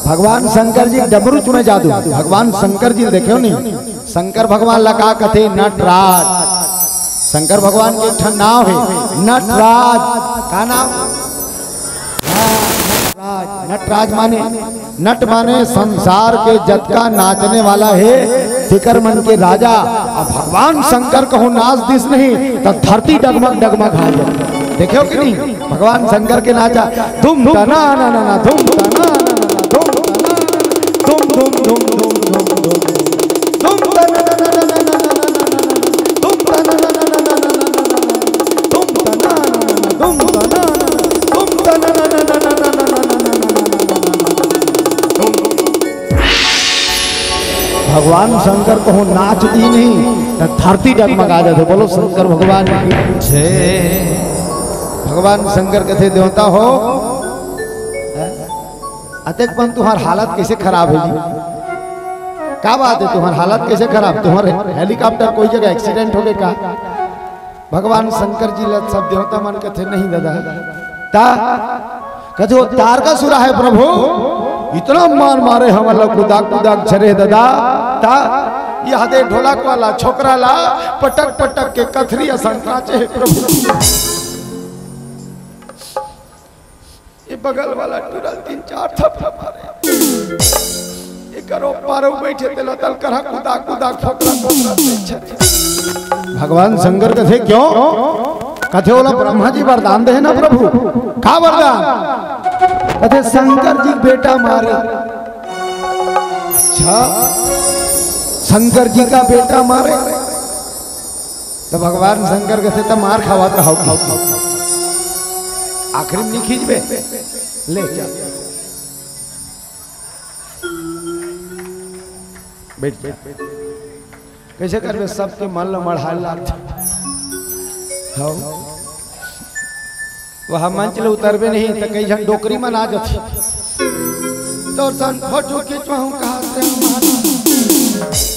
भगवान शंकर जी डमरूच में जादू। भगवान शंकर जी ल देखेव नहीं, शंकर भगवान ला का कथे? नटराज। शंकर भगवान के एक ठन नाव हे नटराज। का नाव? नटराज। नटराज माने, नट माने संसार के जतका नाचने वाला हे, तेकर मन के राजा। अब भगवान शंकर कहूँ नाच दिस नहीं, त धरती डगमग डगमग हा जाए। देखेव कि नहीं? भगवान शंकर के नाचा, धुम तना ना ना ना, धुम तना ना ना ना, धुम तना, धुम धुम धुम धुम धुम धुम, धुम तना ना ना ना ना ना ना ना ना ना, धुम तना ना ना ना ना ना ना ना ना, धुम तना ना ना ना, धुम तना ना ना, धुम तना ना ना ना ना ना ना ना ना ना ना, धुम। भगवान शंकर कहूँ नाच दी नहीं, त धरती डगमगा जाथे। बोलो शंकर भगवान की जय। भगवान शंकर कथे, देवता हो, अतेक पन तुम्हार हालत कैसे खराब हे जी? का बात हे, तुम्हार हालत कैसे खराब? तुम्हार हेलीकॉप्टर कोई जगह एक्सीडेंट हो गए का? भगवान शंकर जी ला सब देवता मन कथे, नहीं दादा, ता कथे, वो तारकासुर हे प्रभु, इतना मार मारे हमला, कुदाक कुदाक झरे दादा, ता ये दे ढोलक वाला छोकरा ला पटक पटक के कथरी असन नाचे हे प्रभु। ये बगल वाला टूरा ल तीन चार थप्पड़ मारे। ये करो पारो बैठे तेला तल करा कुदाक कुदाक फोकरा फोकरा देखे। भगवान शंकर कथे, क्यों? कथे, ओला ब्रह्मा जी वरदान दे हे ना प्रभु। का वरदान? कथे, शंकर जी बेटा मारे। अच्छा, शंकर जी का बेटा मारे। त भगवान शंकर कथे, त मार खावत रहो। आखिरी में नहीं खींचबे, ले जा, बैठ जा। कैसे करबे, सबके मन ल मढ़ाए लागथे। हाँ, वहाँ मंच ले उतरबे नहीं त कई झन डोकरी मन आ जाथे। तोर सन फोटो खिंचवाहूँ कहा से मार।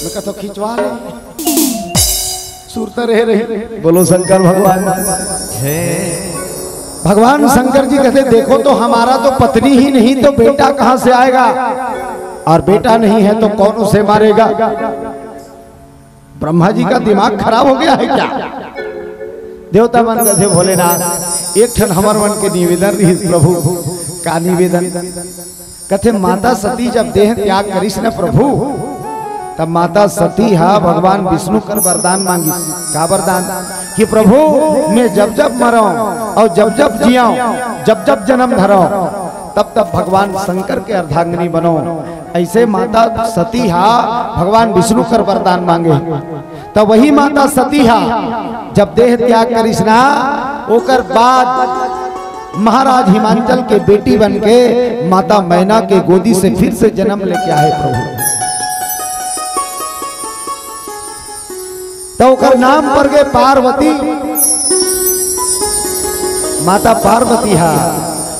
मैं कथों खिंचवा ले। सुरता रहे रही। बोलो शंकर भगवान। हे। भगवान शंकर जी कहते, देखो तो हमारा तो पत्नी ही नहीं तो बेटा कहाँ से आएगा, और बेटा नहीं है तो कौन उसे मारेगा? ब्रह्मा जी का दिमाग खराब हो गया है क्या? देवता मन कथे, भोलेनाथ, एक ठन हमर मन के निवेदन रहिस प्रभु। का निवेदन? कथे, माता सती जब देह त्याग करिस न प्रभु, तब माता सती हा भगवान विष्णु कर वरदान मांगिस। का वरदान? कि प्रभु, मैं जब जब मरंव और जब जब जियंव, जब जब जन्म धरंव, तब तब भगवान शंकर के अर्धांगिनी बनंव। ऐसे माता सती हा भगवान विष्णु कर वरदान मांगे। त वही माता सती हा जब देह त्याग करिस ना, ओकर बाद महाराज हिमांचल के बेटी बन के माता मैना के गोदी से फिर से जन्म लेके आए प्रभु। त ओकर नाम पर गए पार्वती। माता पार्वती हा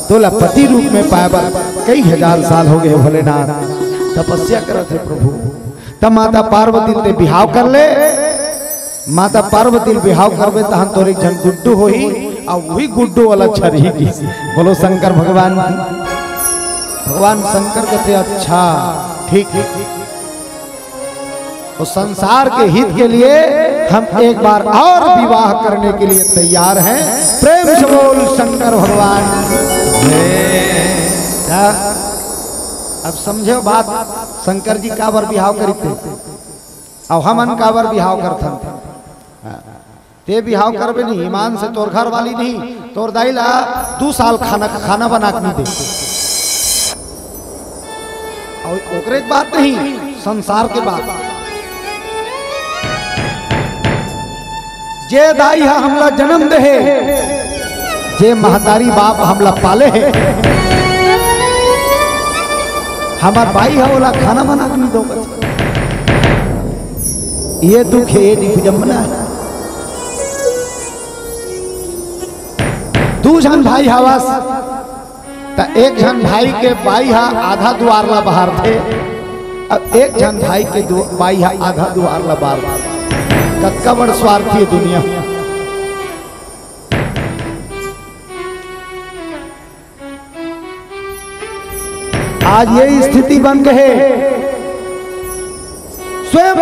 तोला पति रूप में पाए बर कई हजार साल हो गए भोलेनाथ, तपस्या करत हे प्रभु। त माता पार्वती ते बिहाव कर ले। माता पार्वती ल बिहाव करबे तहन तोर एक झन गुड्डू होही, अउ वही गुड्डू वाला छरही की। बोलो शंकर भगवान की। भगवान शंकर कथे, अच्छा, ठीक है, तो संसार के हित के लिए हम एक बार और विवाह करने के लिए तैयार हैं। प्रेम से बोल शंकर भगवान जय। क्या? अब समझे बात, शंकर जी काबर बिहाव करिस ते, अउ हमन काबर बिहाव करथन। हाँ। ते बिहाव करबे नहीं, ईमान से तोर घर वाली नहीं, तोर दाई ला दू साल खाना, खाना बना के नहीं दे। अउ ओकरे के बात नहीं, संसार के बात। जे दाई हा हमला जन्म दे हे, जे महतारी बाप हमला पाले हे, हमर बाई हा ओला खाना बना के नहीं दो। ये दुख हे, ये विडंबना हे। दू झन भाई हवस, त एक झन भाई के बाई हा आधा दुवार ला बहारथे, अब एक झन भाई के दु-, बाई हा आधा दुवार ला बहारथे। कतका बड़ स्वार्थी हे दुनिया। आज ये स्थिति बन गए हे, स्वयं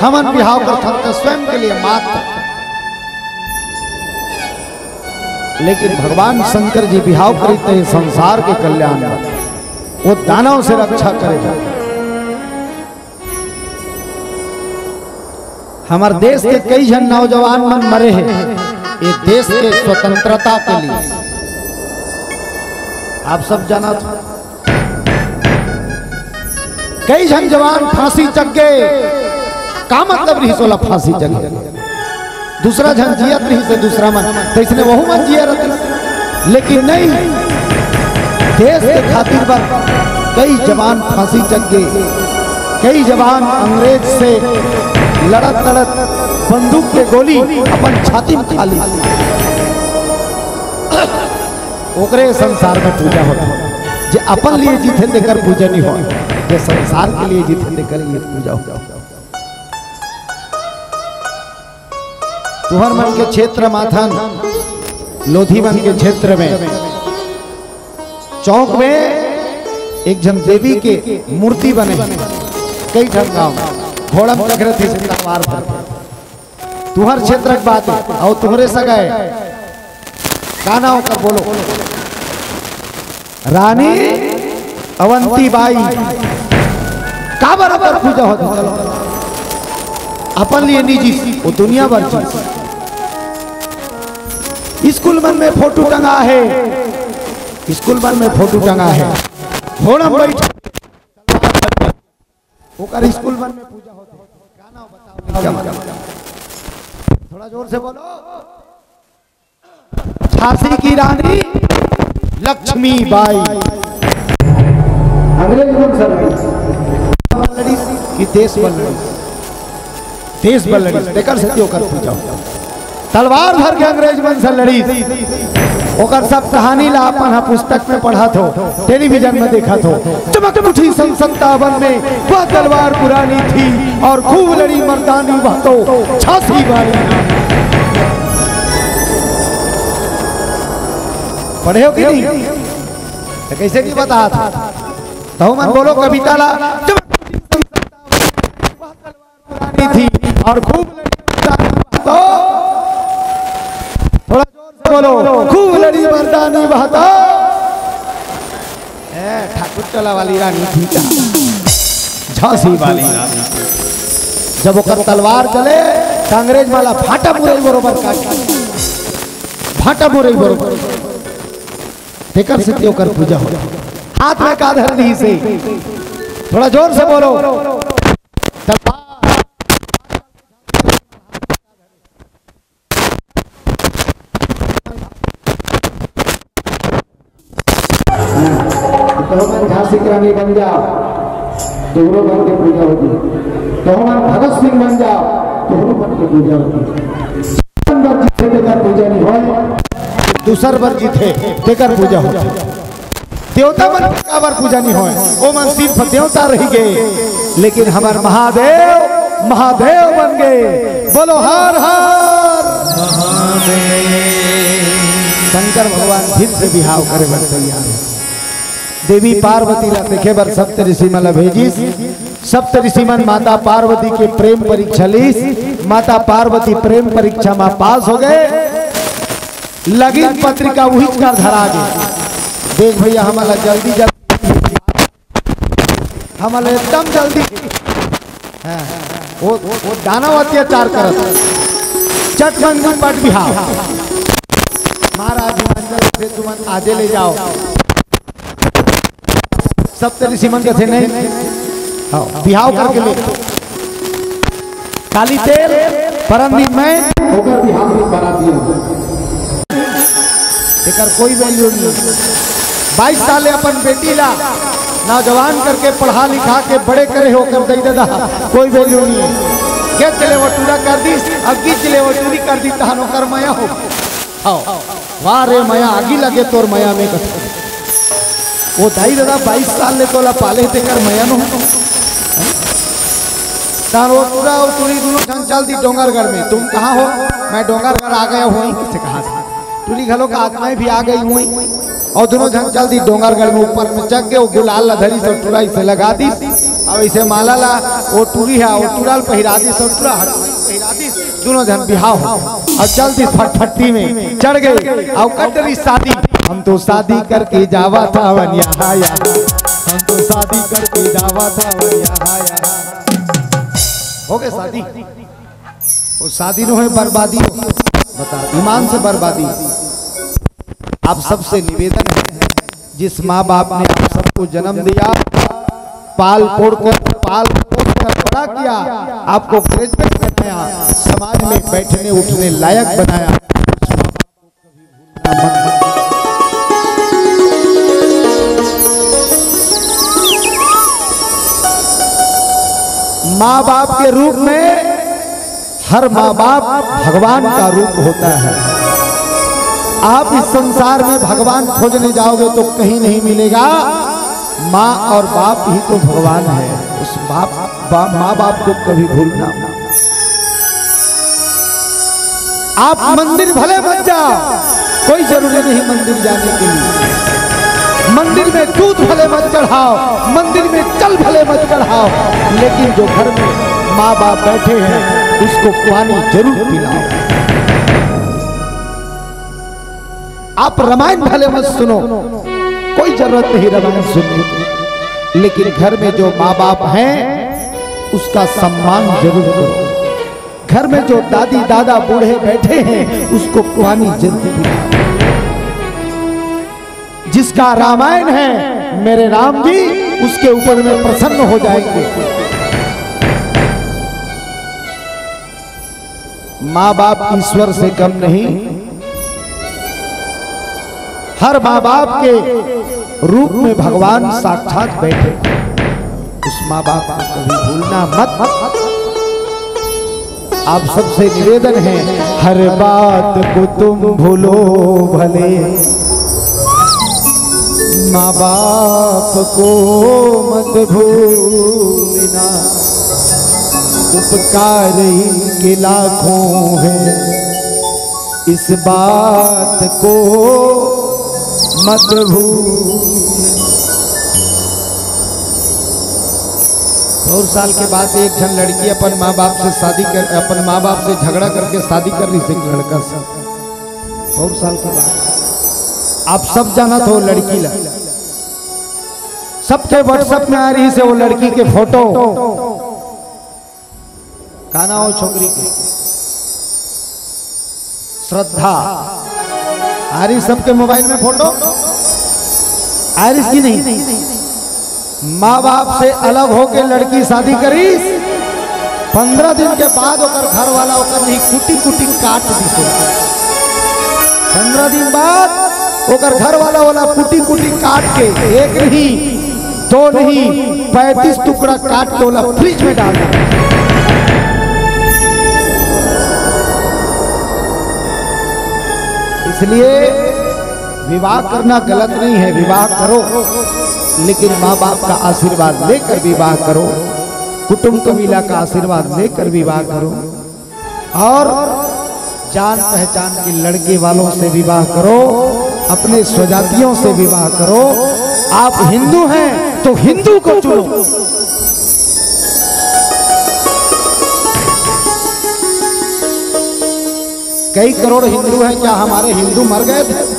हमन बिहाव करथन त स्वयं के लिए मात्र, लेकिन भगवान शंकर जी बिहाव करिस त संसार के कल्याण बर, वो दानव से रक्षा करे बर। हमर देश के कई झन नौजवान मन मरे हे ये देश के स्वतंत्रता के लिए। आप सब जानत हो, कई झन जवान फांसी चघ गे। का मतलब रहिस ओला फांसी चघे? दूसरा झन जियत रहिस हे, दूसरा मन, तइसने वहू मन जियत रहिस। लेकिन नहीं, देश के खातिर बर कई जवान फांसी चघ गे, कई जवान अंग्रेज से लड़त लड़त बंदूक के गोली अपन छाती में खा ली। ओकरे संसार में पूजा होथे। जे अपन लिए जीथे तेकर पूजा नहीं हो, जे संसार के लिए जीथे तेकर लिए पूजा हो। तुहर मन के क्षेत्र माथन, लोधी मन के क्षेत्र में चौक में एक झन देवी के मूर्ति बने हे। कई ठन गांव घोड़म टकरे थे से तलवार भर। तुहर क्षेत्र के बात हे, अउ तुहरे सगा हे। का नाव ओकर बोलो? रानी अवंती बाई। काबर ओकर पूजा होथे? चलो, अपन लिए नहीं जीस, वो दुनिया भर जीस। स्कूल मन में फोटो टंगा हे, स्कूल मन में फोटो टंगा हे। घोड़म बैठ, ओकर स्कूल मन में पूजा होथे। का नाव बताओ? थोड़ा जोर से बोलो। झांसी की रानी लक्ष्मी बाई। अंग्रेज मन से लड़ी कि देश बर लड़ी? देश बर लड़ी, तेकर सेती ओकर पूजा होथे। तलवार धर के अंग्रेज मन से लड़ी, ओकर सब कहानी ला अपन ह पुस्तक में पढ़त हो, टेलीविजन में देखत हो। चमक उठी सन सत्तावन में वह तलवार पुरानी थी और खूब लड़ी मर्दानी वह तो झांसी वाली। पढ़े हो कि नहीं? तो कैसे नहीं बता था? तो मन बोलो कविता ला। चमक उठी सन सत्तावन में वह तलवार पुरानी थी और खूब लड़ी मर्दानी वह तो। थोड़ा जोर से बोलो, खूब लड़ी मर्दानी वह तो। ए, ठाकुर टोला वाली रानी थी का? झांसी वाली रानी। जब ओकर तलवार चले, त अंग्रेज मन ला भांटा मुरई बरोबर काट, भांटा मुरई बरोबर। तेकर सेती ओकर पूजा हो। हाथ में का धर ली से? थोड़ा जोर से बोलो। तलवार। तो मन झांसी की रानी बन जाओ, दोनों बन के पूजा होती। तो मन भगत सिंह बन जाओ, दोनों बन के पूजा होती। दूसर बर जीथे तेकर पूजा होय, दूसर बर जीथे तेकर पूजा होय। देवता मन के काबर पूजा नहीं होय, ओ मन सिर्फ देवता रहि गे, लेकिन हमर महादेव, महादेव बन गे। बोलो हर हर महादेव। शंकर भगवान फिर से बिहाव करे बर तैयार हे। देवी पार्वती ला देखे बर सप्त ऋषि मन ला भेजिस। सप्त ऋषि मन माता पार्वती के प्रेम परीक्षा लीस। माता पार्वती प्रेम परीक्षा में पास हो गए। लगिन पत्रिका उहिच कर धरा गे। देख भैया, हमन ला जल्दी जल्दी, हमन ला एकदम जल्दी। हाँ, वो, वो दानव अत्याचार करत। चट मंगनी पट बिहाव। महाराज हिमाचल से तुमन आजे ले जाव। सब तेरी सीमन कथे नहीं। हाँ, बिहाव करके ले। काली तेल, परम दिन मैं। ओकर बिहाव में बराती हूँ। एकर कोई वैल्यू नहीं। बाईस साल ले अपन बेटी ला नौजवान करके पढ़ा लिखा के बड़े करे हो कर दई ददा, कोई वैल्यू नहीं है। गेच ले वो टूरा कर दीस, अब गीच ले वो टूरी कर दी, तहन ओकर मया हो। आओ, वाह रे मया, आगी लगे तोर मया में कथे। वो दाई ददा बाईस साल ले तोला पाले तेकर मया नो। तान वो टूरा और टूरी दोनों झन चल दी डोंगरगढ़ में। तुम कहाँ हो? मैं डोंगरगढ़ आ गया हूँ, किसे कहा था? टूरी घलो का आत्माएं भी आ गई हुई और दोनों झन चल दी डोंगरगढ़ में। ऊपर में चढ़ के वो गुलाल ला धरी सब टूरा इसे लगा दी। अब इसे माला ला वो टूरी है, वो टूरा ल पहिरा दी, सब टूरा हट पहिरा दी। दोनों झन बिहाव हो और चल दी फटफटी में चढ़ गए और कट रही शादी। हम तो शादी करके जावा था वन यहाँ यहाँ, हम तो शादी करके जावा था वन यहाँ यहाँ। हो गए शादी। वो शादी नो है बर्बादी, बता, ईमान से बर्बादी। आप सबसे निवेदन है, जिस माँ बाप ने आप सबको जन्म दिया, पाल पोड़ कर, पाल पोड़ कर बड़ा किया, आपको ग्रेजुएट बनाया, समाज में बैठने उठने लायक बनाया, माँ बाप के रूप में हर माँ बाप भगवान का रूप होता है। आप इस संसार में भगवान खोजने जाओगे तो कहीं नहीं मिलेगा। माँ और बाप ही तो भगवान है। उस बाप बा, माँ बाप को कभी भूलना मत। आप मंदिर भले मत जाओ, कोई जरूरी नहीं मंदिर जाने के लिए। मंदिर में दूध भले मत चढ़ाओ, मंदिर में जल भले मत चढ़ाओ, लेकिन जो घर में माँ बाप बैठे हैं, उसको पानी जरूर पिलाओ। आप रामायण भले मत सुनो, कोई जरूरत नहीं रामायण सुनने की, लेकिन घर में जो माँ बाप हैं, उसका सम्मान जरूर करो। घर में जो दादी दादा बूढ़े बैठे हैं, उसको पानी जरूर पिलाओ। जिसका रामायण है मेरे राम जी, उसके ऊपर में प्रसन्न हो जाएंगे। माँ बाप ईश्वर से कम नहीं, हर माँ बाप के रूप में भगवान साक्षात बैठे। उस माँ बाप को कभी भूलना मत। आप सबसे निवेदन है, हर बात को तुम भूलो भले, माँ बाप को मत भूलना। उपकार इनके लाखों हैं, इस बात को मत भूल। बहुत साल के बाद एक झन लड़की अपन माँ बाप से शादी कर, अपन माँ बाप से झगड़ा करके शादी कर रही से लड़का से। बहुत साल के बाद आप सब जानत हो लड़की ला, सबके WhatsApp में आ रही से वो लड़की के फोटो। का नाम हो छोकरी के? श्रद्धा। आ रही सबके मोबाइल में फोटो? आ रही की नहीं? माँ बाप से अलग होके लड़की शादी करीस, पंद्रह दिन के बाद ओकर घर वाला ओकर नहीं कुटी कुटी काट दिसे। पंद्रह दिन बाद ओकर घर वाला वाला कुटी कुटी काट के एक नहीं, दो नहीं, पैंतीस टुकड़ा काट के ओला फ्रिज में डाल दे। इसलिए विवाह करना गलत नहीं है, विवाह करो, लेकिन माँ बाप का आशीर्वाद लेकर विवाह करो, कुटुंब कबीला का आशीर्वाद लेकर विवाह करो। और जान पहचान के लड़के वालों से विवाह करो, अपने स्वजातियों से विवाह करो। आप हिंदू हैं तो हिंदू को चुनो। कई करोड़ हिंदू हैं, क्या हमारे हिंदू मर गए थे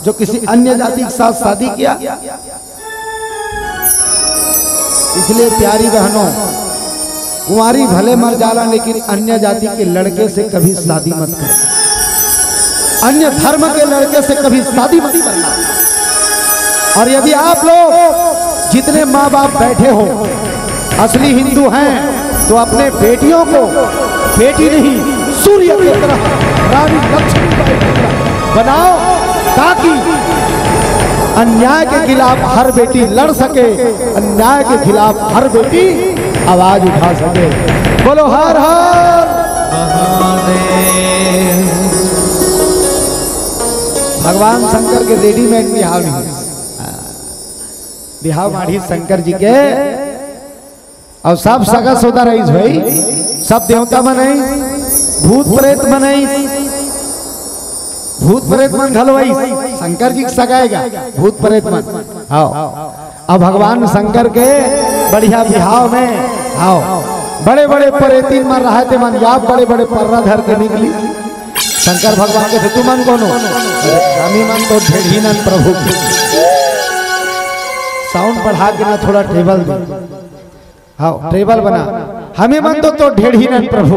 जो किसी अन्य जाति के साथ शादी किया? इसलिए प्यारी बहनों, कुंवारी भले मर जाला, लेकिन अन्य जाति के लड़के से कभी शादी मत करना, अन्य धर्म के लड़के से कभी शादी मत करना। और यदि आप लोग जितने माँ बाप बैठे हो असली हिंदू हैं, तो अपने बेटियों को बेटी नहीं, सूर्य की तरह, रानी लक्ष्मीबाई की तरह बनाओ, ताकि अन्याय के खिलाफ हर बेटी लड़ सके, अन्याय के खिलाफ हर बेटी आवाज उठा सके। बोलो हर हर महादेव। भगवान शंकर के रेडीमेड बिहाव नहीं, बिहाव माढ़ी शंकर जी के। अउ सब सगा सोदर आइस भाई, सब देवता मन आइस, भूत प्रेत मन आइस, भूत प्रेत मन घलो आइस। शंकर जी के सगा आय गा, भूत प्रेत मन। हाँ, अब भगवान शंकर के बढ़िया बिहाव में, हाँ, बड़े बड़े परेतिन मन रहय, ते मन या बड़े बड़े पर्रा धर के निकलिस। शंकर भगवान कथे, "तुमन कोन हो?" "हमी मन तो ढेढ़ी नन प्रभु।" साउंड बढ़ा के ना, थोड़ा टेबल दे। हाँ, टेबल बना। "हमी मन तो, तो ढेढ़ी नन प्रभु।"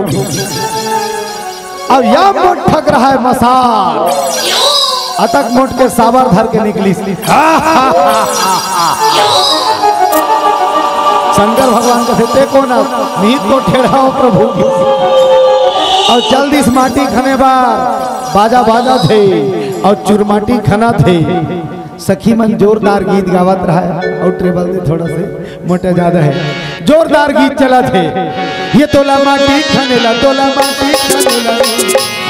अब या मोट ठग रहय मसाल, अतक मोट के साबर धर के निकलिस। शंकर भगवान कथे, "ते कोन अस?" "मी तो ढेढ़ा हंव प्रभु।" अउ चल दिस माटी खने बर, बाजा बाजत हे अउ चुरमाटी खनत हे। सखी मन जोरदार गीत गावत रहय, अउ टेबल दे थोड़ा से मोटा ज्यादा हे, जोरदार गीत चलत हे। "ये तोला माटी खने ला, तोला माटी खने ला,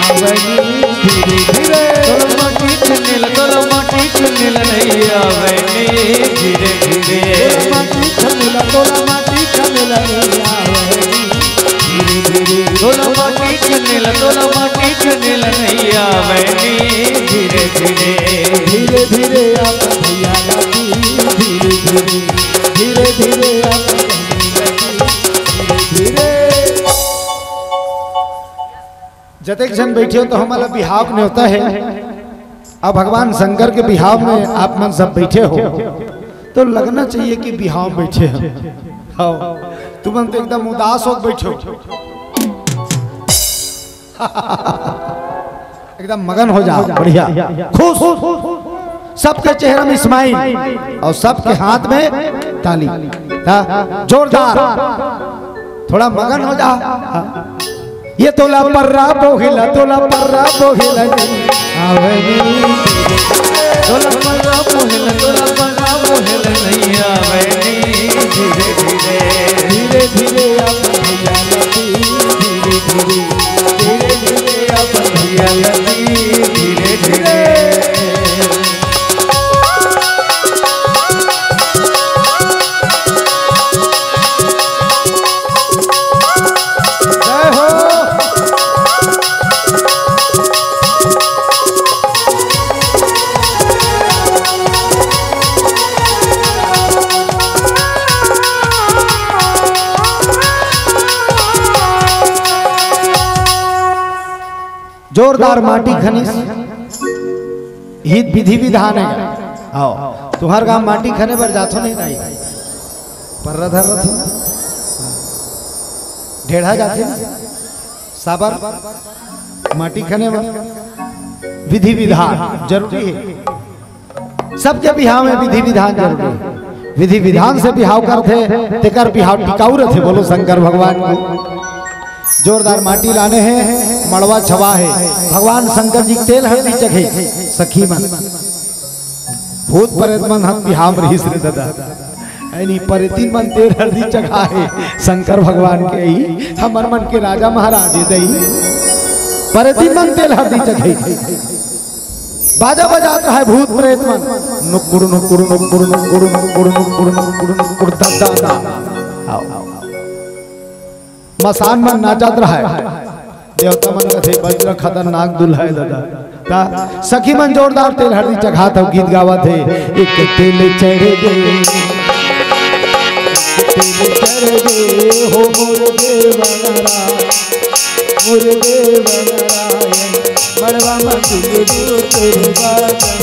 आवनी धीरे धीरे।" "तोला माटी खने ला, तोला माटी खने ला, नइ आवनी धीरे धीरे।" "तोला माटी खने ला, तोला माटी खने ला, नइ आवनी धीरे धीरे।" "तोला माटी खने ला, तोला माटी खने ला, नइ आवनी धीरे धीरे।" "धीरे धीरे आप भैया लागी, धीरे धीरे, धीरे धीरे आप भैया लागी, धीरे धीरे।" जतेक झन बइठे हो, तो हमला बिहाव के नेवता हे। अब भगवान शंकर के बिहाव में आप मन सब बइठे हो, तो लगना चाहिए कि बिहाव में बइठे हो। हाँ, तुमन तो एकदम उदास हो के बइठे हो। एकदम मगन हो जाव, बढ़िया, खुश, सबके चेहरा में स्माइल अउ सबके हाथ में ताली। हाँ, जोरदार, थोड़ा मगन हो जाव। हाँ। "ये तोला पर्रा बोहिला, तोला पर्रा बोहिला, नइ आवनी।" "तोला पर्रा बोहिला, तोला पर्रा बोहिला, नइ आवनी धीरे धीरे।" "धीरे धीरे आप भैया लागी, धीरे धीरे, धीरे धीरे आप भैया लागी, धीरे धीरे।" जय हो। जोरदार माटी खनिस। हित विधि विधान हे। आओ, तुंहर गांव माटी खने बर जाथो नहीं दाई? पर्रा धर रथो। ढेढ़ा जाथे ना? साबर माटी खने बर। विधि विधान जरूरी हे। सबके बिहाव में विधि विधान जरूरी हे। विधि विधान से बिहाव करथे, तेकर बिहाव टिकाऊ रथे। बोलो शंकर भगवान को। जोरदार माटी लाने हे, मड़वा छवा हे, भगवान शंकर जी तेल हल्दी चघे। सखी मन, भूत प्रेत मन ह बिहाव में रहिस रे दादा। ऐनी परेतिन मन तेल हल्दी चघा हे शंकर भगवान के, ही हमर मन के राजा महाराज हे दई। परेतिन मन तेल हल्दी चघे, बाजा बजात रहय भूत प्रेत मन, नुकुर नुकुर नुकुर नुकुर नुकुर नुकुर नुकुर नुकुर दा दा दा। आओ, आओ। मसान मन नाचत रहय। देवता मन कथे, "बजरा खतरनाक दूल्हा हे दादा।" ता सखी मन जोरदार तेल हल्दी चघात हव, गीत गावत हे, "एक तेल चढ़ गे, एक तेल चढ़ गे हो मोर देवरा, मोर देवरा, मड़वा म तुलरू तोर बादन,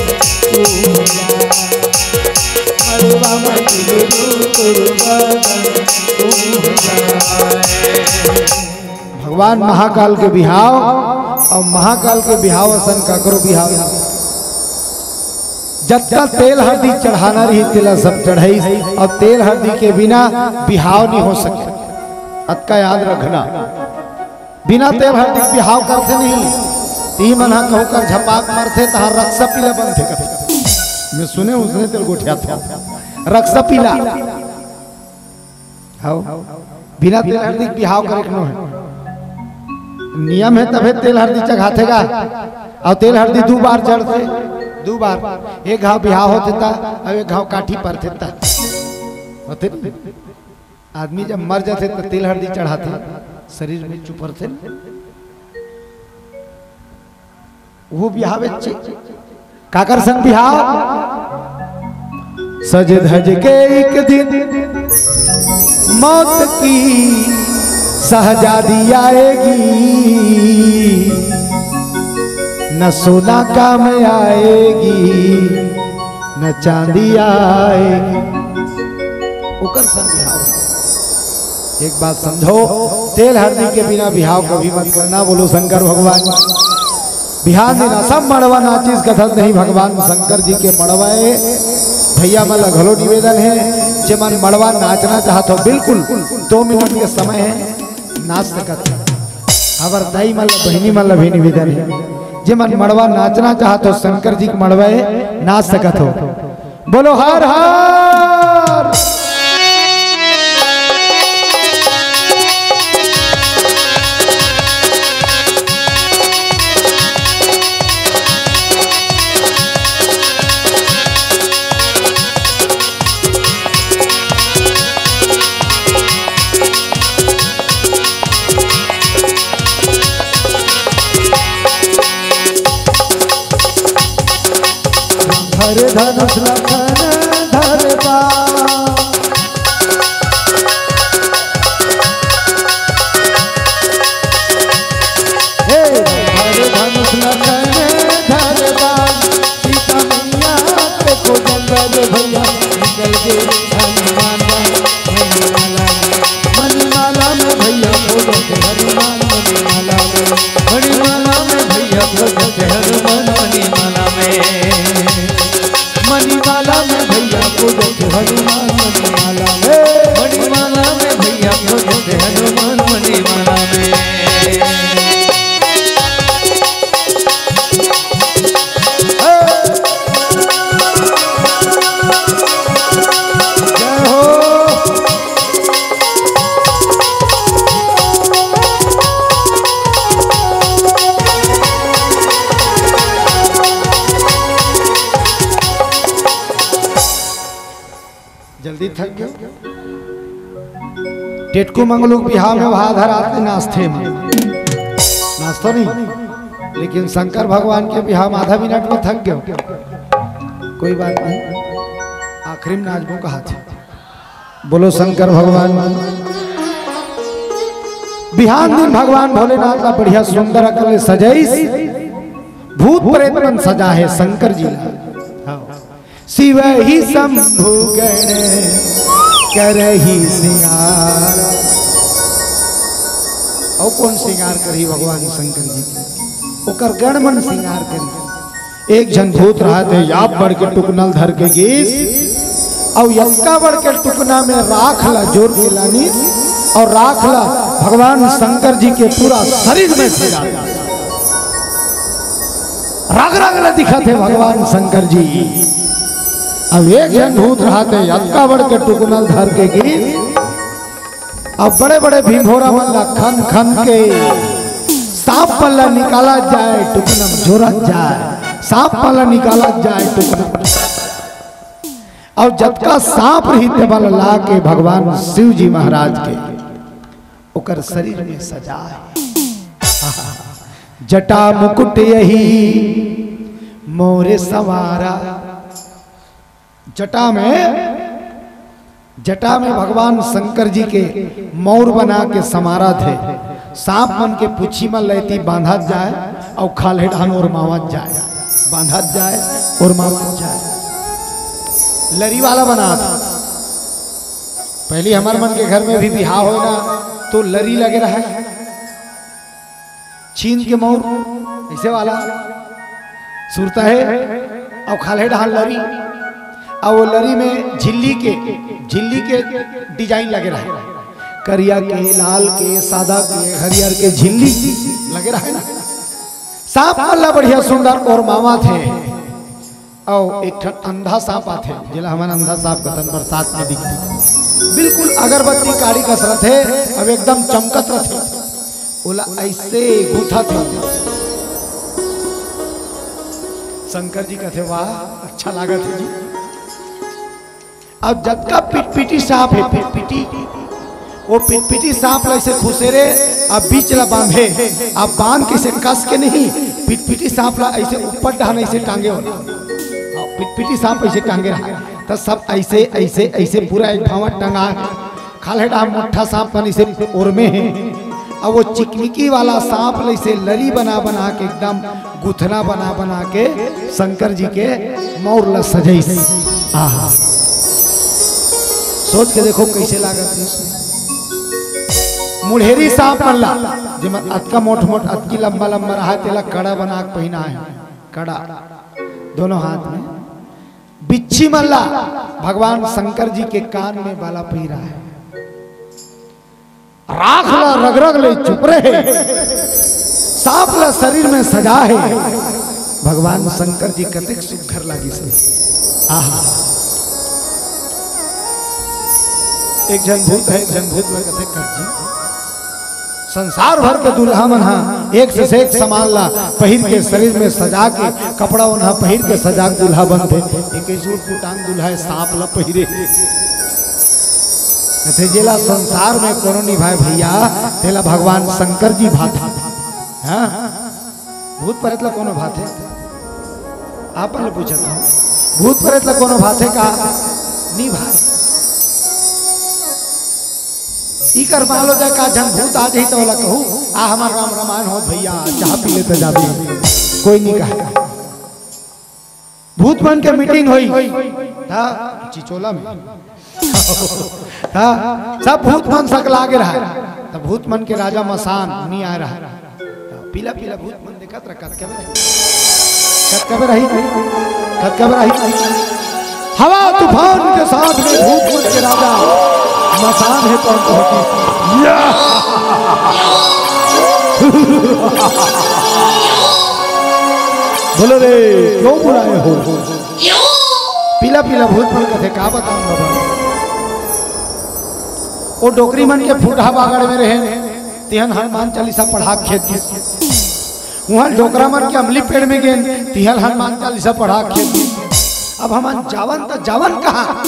मड़वा म तुलरू तोर बादन।" भगवान महाकाल के बिहाव, अउ महाकाल के बिहाव असन काकरो बिहाव। जतका तेल हरदी चढ़ाना रही, तेला सब चढ़ाइस, अउ तेल हरदी के बिना बिहाव नइ हो सके। अतका याद रखना, बिना तेल हरदी के बिहाव करथे नहीं। ती मन ह कहूँ कर झपाक मरथे, तहाँ रक्सा पीला बनथे कथे। मैं सुने उसने तेल गोठिया था, रक्सा पीला। हव, बिना तेल हरदी के बिहाव करे के नो हे। नियम हे तभे तेल हरदी चघाथे गा। अउ तेल हरदी दू बार जड़थे, दू बार, एक घाव बिहाव होथे ता, अउ एक घाव काठी परथे ता। होथे नहीं? आदमी जब मर जाथे त तेल हरदी चढ़ाथे, शरीर में चुपरथे। वो बिहावे चे। काकर संग बिहाव? सज धज के एक दिन मौत की शहजादी आएगी, न सोना काम आएगी, न चांदी आएगी। ओकर संग बिहाव। एक बात समझो, तेल हरदी के बिना बिहाव कभी मत करना। बोलो शंकर भगवान। बिहान दिन सब मड़वा नाचिस कथस नहीं, भगवान शंकर जी के मड़वा ए। भैया मन ला घलो निवेदन हे, जे मन मड़वा नाचना चाहत हो, बिल्कुल दो मिनट के समय हे, नाच सकत हो। हमर दाई मन ला, बहिनी मन ला भी निवेदन हे, जे मन मड़वा नाचना चाहत हो, शंकर जी के मड़वा ए, नाच सकत हो। बोलो हर हर। धर धनुष लखन धर बा। हे, धर धनुष लखन धर बा। सीता मैया के खोजन रे भैया, निकल गे हनुमान। मणिमाला में, मणिमाला में भैया खोजत हनुमान, मणिमाला में, मणिमाला में भैया खोजत हनुमान, मणिमाला में, मणिमाला में भैया खोजत हनुमान, मणिमाला में, मणिमाला में भैया खोजत हनुमान, मणिमाला में। जय हो। जल्दी थक गयो। टेटकू मंगलू के बिहाव में भात धरात नहीं नाचथे, नाचतो नहीं, लेकिन शंकर भगवान के बिहाव में आधा मिनट में थक गयो। कोई बात नहीं, आखिरी में नाचबो कहा थे। बोलो शंकर भगवान। बिहान दिन भगवान भोलेनाथ ला बढ़िया सुंदर अकल सजाइस, भूत प्रेत मन सजा हे शंकर जी ला। हाँ। शिव ही शंभु गण करही सिंगार। अउ कोन सिंगार करही भगवान शंकर जी के? ओकर गण मन सिंगार करही। एक झन भूत रहत हे, याब बड़ के टुकना ल धर के गिस, अउ यक्का बड़ के टुकना में राख ला जोर के लानिस, अउ राख ला भगवान शंकर जी के पूरा शरीर में फैला दिस। रग रग ला दिखत हे भगवान शंकर जी। अब एक झन भूत रहत हे, यक्का बड़ के टुकना ल धर के गिस, अब बड़े बड़े भिंभोरा मन ला खन खन के सांप मन ला निकालत जाय, टुकना म जोरत जाय, सांप मन ला निकालत जाय, टुकना म। अउ जतका सांप रही, तेमन ला ला के भगवान शिव जी महाराज के ओकर शरीर में सजा हे। जटा मुकुट यही मोरे संवारा। जटा में, जटा में भगवान शंकर जी के मौर बना के समारत हे। सांप मन के पूछी म लैती बांधत जाय अउ खाल्हे डहान ओरमावत जाय, बांधत जाय, ओरमावत जाय। लरी वाला बनात हे। पहली हमर मन के घर में भी बिहाव होय ना, तो लरी लगे रहय, छीन के मउर, ऐसे वाला सुरता हे, अउ खाल्हे डहान लरी, अउ वो लरी में झिल्ली के, झिल्ली के डिजाइन लगे रहय, करिया के, लाल के, सादा के, हरियर के झिल्ली लगे रहय ना। सांप मन ला बढ़िया सुंदर ओरमावत हे। अउ एक ठन अंधा सांप आथे, जेला हमन अंधा सांप कथन, बरसात में दिखथे। बिल्कुल अगरबत्ती काड़ी कस रथे, अब एकदम चमकत रथे। ओला ऐसे गुथत हे। शंकर जी कथे, "वाह, अच्छा लागत हे जी।" अब जतका पिटपिटी सांप हे, पिटपिटी, वो पिटपिटी सांप ला ऐसे खुसेरे, अब बीच ला बांधे, अब बांध के से कस के नहीं, पिटपिटी सांप ला ऐसे ऊपर डहान ऐसे टांगे होला। हाँ, पिटपिटी सांप ऐसे टांगे रहा, त सब ऐसे, ऐसे, ऐसे पूरा एक भांवर टंगा, खाल्हे डहान मोट्ठा सांप मन ऐसे ओरमे हे। अब वो चिकमिकी वाला सांप ला ऐसे लरी बना बना के एकदम गुथना बना बना के शंकर जी के मउर ला सजाइस। आहा, सोच के देखो कैसे लागत हे। मुढ़ेरी सांप मन ला, जेमन अतका मोट मोट, अतकी लंबा लंबा रहा, तेला कड़ा बना के पहिना हे, कड़ा दोनों हाथ में। बिच्छी मन ला भगवान शंकर जी के कान में बाला पहिरा हे। राख ला रगरग ले चुप रहे, सांप ला शरीर में सजा हे। भगवान शंकर जी कतेक सुघर लागिस हे। आहा, एक झन भूत हे, एक झन भूत में कथे, "कर जी, संसार भर के दूल्हा मन हा एक से एक सामान ला पहिर के, शरीर में सजा के, कपड़ा ओन्हा पहिर के सजा के दूल्हा बनथे, एक सूट पुटान दूल्हा हे, सांप ला पहिरे।" कथे, "जेला संसार में कोनो निभाय भैया, तेला भगवान शंकर जी भाथे।" हाँ, भूत प्रेत ला कोनो भाथे? आप मन ले पूछत हूँ, भूत प्रेत ला कोनो भाथे का? नहीं भाथे। इकर मान लो जाए का झन भूत आ जाही त ओला कहू, "आ हमर राम रमायन हो भैया, चाह पी ले त जाबे।" कोई नहीं कहे। भूत मन के मीटिंग होई, था चिचोला में। हाँ, सब भूत मन सकला के रहा, त भूत मन के राजा मसान नहीं आए रहा। पीला पीला भूत मन देखत रहा, कतका बेर, कतका बेर रही, कतका बेर रही। हवा तूफान के साथ में भूत मन के राजा मसान हे कौन कहती। या! बोलो रे, क्यों बुलाए हो? पीला पीला भूत मन कथे, का बताऊं बाबा। वो डोकरी मन के फुटहा बागड़ में रहे, तिहन हनुमान चालीसा पढ़ा के खेत दिस। उहाँ डोकरा मन के अमली पेड़ में गेन, तिहन हनुमान चालीसा पढ़ा के खेत दिस। अब हमन जावन त जावन कहाँ?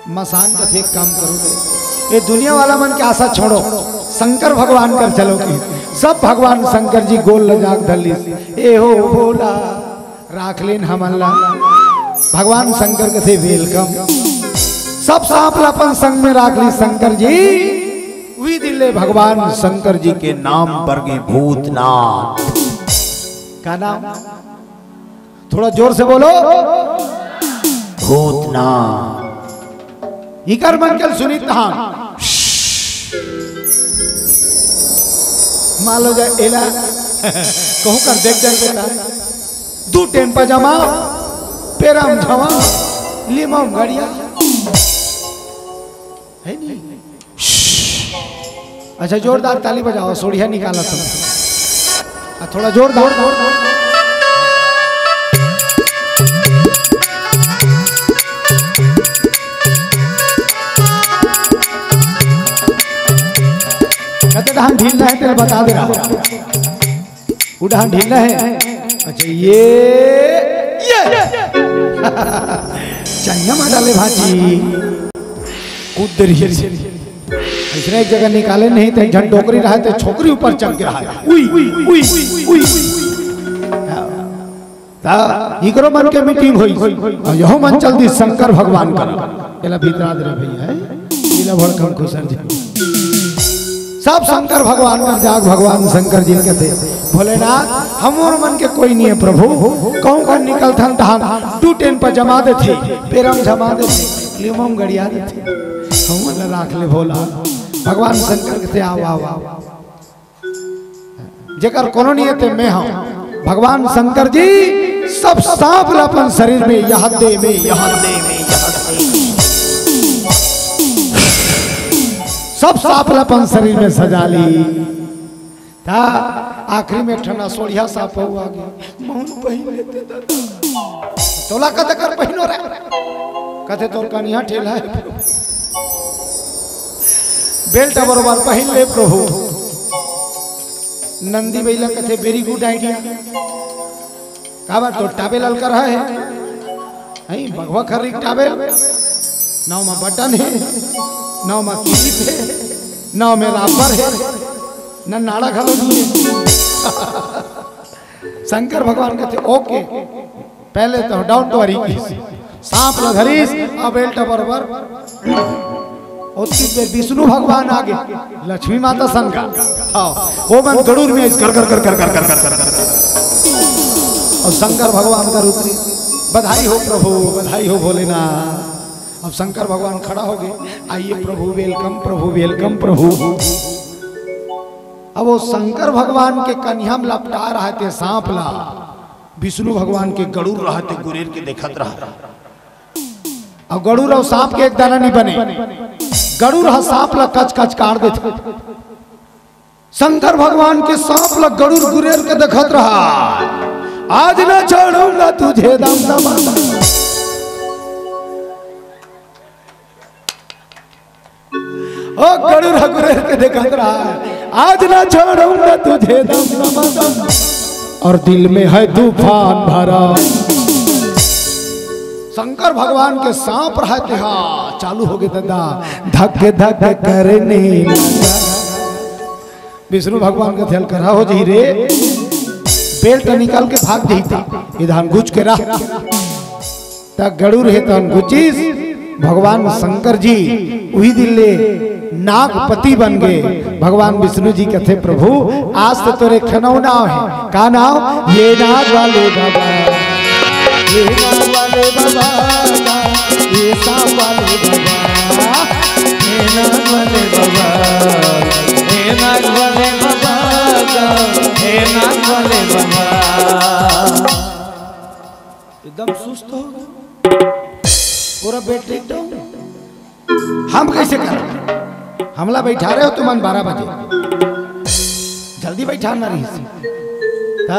मसान कथे, "एक काम करो, ये दुनिया वाला मन के आशा छोड़ो, शंकर भगवान कर चलो।" कि सब भगवान शंकर जी गोड़ ल जाके धर लिस, "ए हो भोला, राख लेन हमन ला।" भगवान शंकर कथे, "Welcome।" सब सांप ला अपन संग में राख लिस शंकर जी। उही दिन ले भगवान शंकर जी के नाम पर गे भूतनाथ। का नाम? थोड़ा जोर से बोलो, भूतनाथ। इकर मन के सुनित हन। मान लो जाए एला कहूँ कर देख देख बेटा, दू टेम पजामा, पेरम झमा, लीमम गड़िया, है नी? अच्छा, जोरदार ताली बजाओ, सोढ़िया निकाला तुम। आ, थोड़ा जोरदार। कते डहान ढील हे, तेला बता दे रहा। उड़ान ढीला है। अच्छा, ये, ये। चैया मार डाले भाजी। कूद रही है। ऐसने एक जगह निकाले नहीं तो एक झन डोकरी रहा तो छोकरी ऊपर चढ़ के रहा। उई, उई, उई, उई। ता, इकरो मन के मीटिंग होई। और यहो मन चल दी शंकर भगवान का। एला भीतरा दे रे भैया, हैं? पीला भड़कम खुसर जी। सब शंकर भगवान कर जाग, भगवान शंकर जी कहते, "भोलेनाथ, हमर मन के कोई नहीं है प्रभु, कहूँ कर निकलथन तहान, दू टेन पर जमा देथे, पेरम जमा देथे, लिमम गड़िया देथे।" हमन ला राख ले भोला। भगवान शंकर कथे, "आव, आव, आव।" जेकर कोनो नइ हे ते मैं हंव। भगवान शंकर जी सब सांप ला अपन शरीर में, यह दे में, यह दे में, यह दे में। सब सांप ला अपन शरीर में सजा ली। त आखिरी में एक ठन असोड़िया सांप अउ आगे। महूं पहिन लेते दादा। तोला कते कर पहिनो रे? कथे तोर कनिहा ठेला हे। बेल्ट बरोबर पहिन ले प्रभु। नंदी बइला कथे, "Very good idea।" काबर तोर टावेल अलकर हे? हई, बघवा खर्री के टावेल। नाव म बटन हे, नाव म क्लिप हे, नाव म रबर हे, न नाड़ा घलो नइ हे। शंकर भगवान कथे, "OK।" पहले तो don't worry किहिस, सांप ला धरिस, अब बेल्ट बरोबर। ओतकी बेर विष्णु भगवान आगे, लक्ष्मी माता संग। हाँ, ओ मन गरुड़ में आइस, कर, कर, कर। अउ शंकर भगवान कर उतरिस। बधाई हो प्रभु, बधाई हो भोलेनाथ। अब शंकर भगवान खड़ा होगे, "आइए प्रभु, welcome प्रभु, welcome प्रभु।" अब ओ शंकर भगवान के कनिहा म लपटा रहय ते सांप ला, विष्णु भगवान के गरुड़ रहय ते गुरेर के देखत रहय। अउ गरुड़ अउ सांप के एक दाना नइ बने। गरुड़ ह सांप ला कच कच काट देथे। शंकर भगवान के सांप ला गरुड़ गुरेर के देखत रहय, "आज ना छोड़ूंगा तुझे, दम दमादम।" ओ गरुड़ ह गुरेर के देखत रहय, "आज ना छोड़ूंगा तुझे, दम दमादम।" और दिल में है तूफान भरा। शंकर भगवान के सांप रहय ते हा चालू होगे दादा, धक धक करने लगा। विष्णु भगवान कथे अलकरहा हो जही रे, बेल्ट निकाल के भाग जही ते, इधान गुज के रह। त गरुड़ हे तहन गुचिस, भगवान शंकर जी उही दिन ले नागपति बन गे। भगवान विष्णु जी कथे, "प्रभु, आज तो तोरे खनौ नाव हे।" का नाव? ये नाग वाले बाबा, ये नाग वाले बाबा, ये सांप वाले बाबा, ये नाग वाले बाबा, ये नाग वाले बाबा, ये नाग वाले बाबा। एकदम सुस्त हो गए, पूरा बैटरी डाउन। हम कैसे कर? हमला बैठा रहे हो तुमन बारह बजे, जल्दी बैठा ना रही। त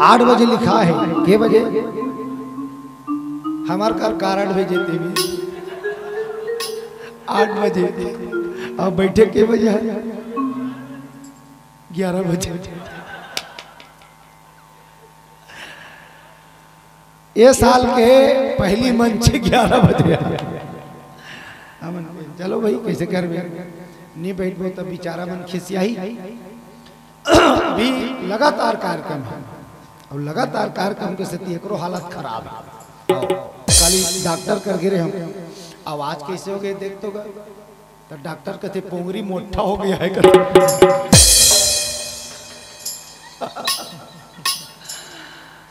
आठ बजे लिखा है, के बजे? हमार कर कारण भेजे ते भी आठ बजे। अब बैठे के बजे है? ग्यारह बजे। ए साल के पहली मंच ग्यारह बजे। हमन, चलो भाई, कैसे करबे? नहीं बैठबो तब बेचारा मन खिसियाही। अभी लगातार कार्यक्रम है, और लगातार कार्यक्रम के सेती एकरो हालत खराब है। काली डॉक्टर कर गिरे हम, आवाज कैसे हो गए देख तो गा। तो डॉक्टर कहते, "पोंगरी मोटा हो गया है," कहते।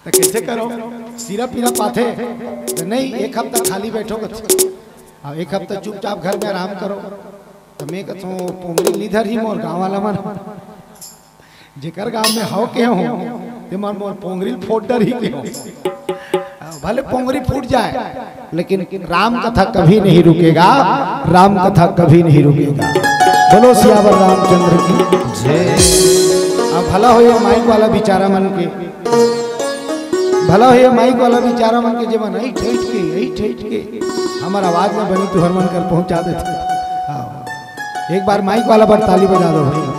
तो कैसे करो, सिरा पीरा पाथे? तो नहीं, एक हफ्ता खाली बैठो कहते, हाँ, एक हफ्ता चुपचाप घर में आराम करो। तो मैं कहता हूँ, "पोंगरी लीधर ही मोर गाँव वाला मन।" जेकर गांव में हव के हो, ते मन मोर पोंगरी ल फोड़ डरही के हो। भले पोंगरी फूट जाए, लेकिन राम कथा कभी नहीं रुकेगा, राम कथा कभी नहीं रुकेगा। बोलो सियावर रामचंद्र की जय। अब भला हो ये माइक वाला बेचारा मन के, भला हो ये माइक वाला बेचारा मन के, जे मन ऐठ ऐठ के, ऐठ ऐठ के हमर आवाज में बनी तुहर मन कर पहुंचा देथे। हाँ। एक बार माइक वाला बर ताली बजा दो भाई।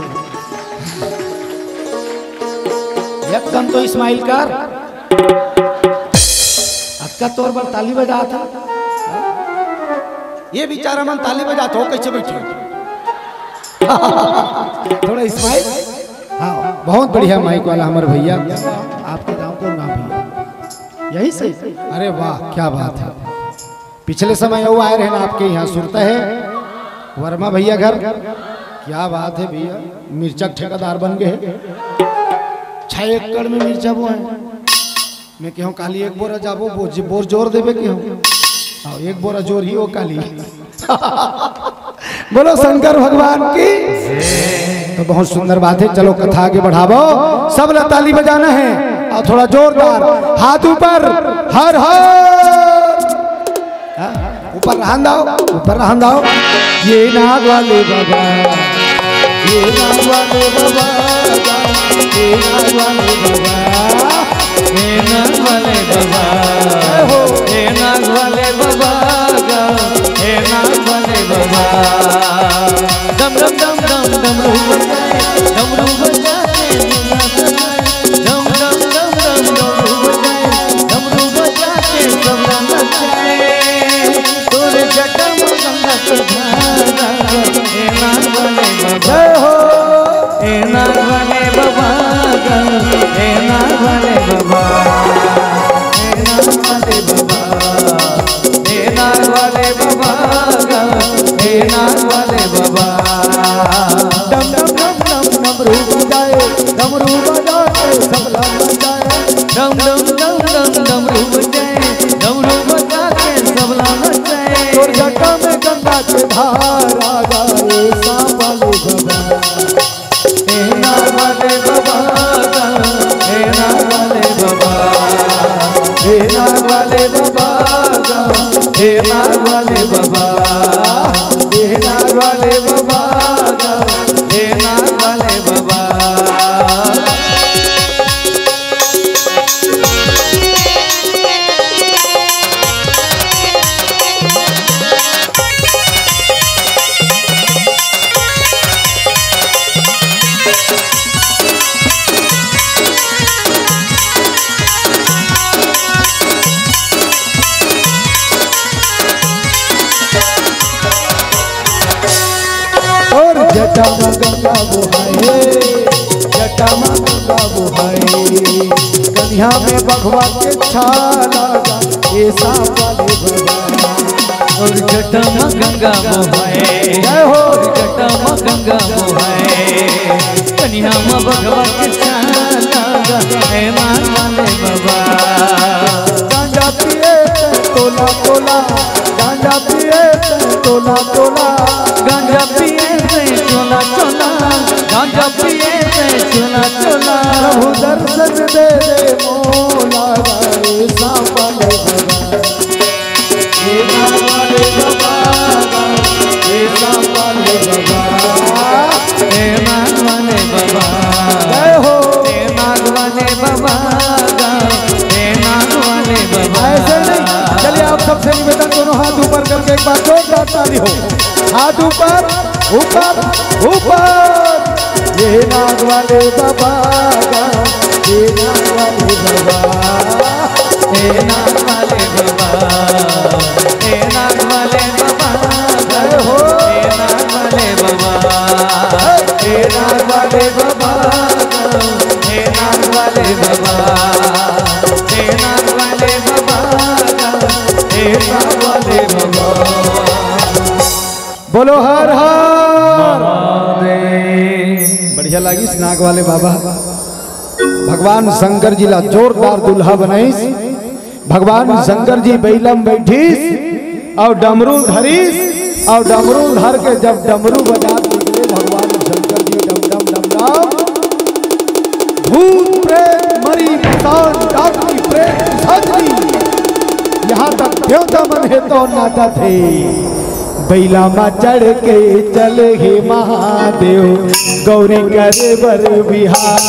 एकदम तो स्माइल कर। अतका तोर बर ताली बजात हे। ये बेचारा मन ताली बजात हो, कैसे बैठे? थोड़ा स्माइल। हाँ, बहुत बढ़िया माइक वाला हमर भैया। आपके गांव को नाम भैया? यही से? अरे वाह, क्या बात है। पिछले समय वो आए रहे ना आपके यहाँ, सुरता है वर्मा भैया घर। क्या बात है भैया, मिर्चा के ठेकेदार बन गए हैं। छह एकड़ में मिर्चा बोए हैं। मैं कहूँ, "काली एक बोरा जाबो, बोर, बोर जोर देबे," कहूँ। आओ, एक बोरा जोर ही वो काली। बोलो शंकर भगवान की। तो बहुत सुंदर बात है, चलो कथा आगे बढ़ावो। सब ला ताली बजाना है और थोड़ा जोरदार हाथ ऊपर, हर हर। हाँ, ऊपर रहन दाओ, ऊपर रहन दाओ। ये नाग वाले बाबा, ये नाग वाले बाबा, ये नाग वाले बाबा। हे नाग वाले बाबा, जय हो। हे नाग वाले बाबा, हे नाग वाले बाबा। डम डम डम डम डमरू बजाए, डमरू बजाए, डम डम डम डम डमरू बजाए, डमरू बजाए, सब नचाए। तोरे जटा में गंगा के धारा, हे नाग वाले बाबा। जय हो। हे नाग वाले बाबा गा, हे नाग वाले बाबा, हे नाग वाले बाबा, हे नाग वाले बाबा गा, हे नाग वाले बाबा। डम डम डम डम डमरू बजाए, डमरू बजा के सबला नचाए। डम डम डम डम डमरू बजाए, डमरू बजा के सबला नचाए। तोर जटा में गंगा के धारा गाए, सांप वाले बाबा। हे नाग वाले बाबा गा, हे नाग वाले बाबा, हे नाग वाले बाबा गा, हे नाग वाले बाबा, हे नाग वाले बाबा गा, हे नाग वाले बाबा। और जटा में गंगा बोहाए, जटा में गंगा बोहाए, कनिहा में बघवा के छाला गा, ए सांप वाले बाबा। और जटा में गंगा बोहाए, जय हो। और जटा में गंगा बोहाए, कनिहा में बघवा के छाला गा, ए नाग वाले बाबा। गांजा पिए ते तोला तोला, गांजा पिए ते तोला तोला, गांजा पिए ते चोला चोला, गांजा पिए ते चोला चोला। प्रभु दर्शन दे दे मोला गा, ए सांप वाले बाबा। हे नाग वाले बाबा, हे सांप वाले बाबा, हे नाग वाले बाबा। जय हो। हे नाग वाले बाबा, हे नाग वाले बाबा। ऐसे नहीं, चलिए आप सबसे निवेदन, दोनों हाथ ऊपर करके एक बार जोरदार ताली हो। हाथ ऊपर, ऊपर, ऊपर। ये नाग वाले बाबा गा, ये नाग वाले बाबा। हे नाग वाले बाबा, हे नाग वाले बाबा, जय हो। हे नाग वाले बाबा, हे नाग वाले बाबा, हे नाग वाले बाबा, हे नाग वाले बाबा, हे नाग वाले बाबा। बोलो हर हर। बढ़िया लागिस नाग वाले बाबा। भगवान शंकर जी ला जोरदार दूल्हा बनाइस। भगवान शंकर जी बइला म बइठिस अउ डमरू धरिस, अउ डमरू धर के जब डमरू बजात निकले भगवान शंकर जी, डम डम डम डम, भूत प्रेत मरी मसान डाकनी प्रेत पिशाचनी, यहाँ तक देवता मन हे तो नाचत हे। बइला मा चढ़ के चले हे महादेव, गौरी करे बर बिहाव।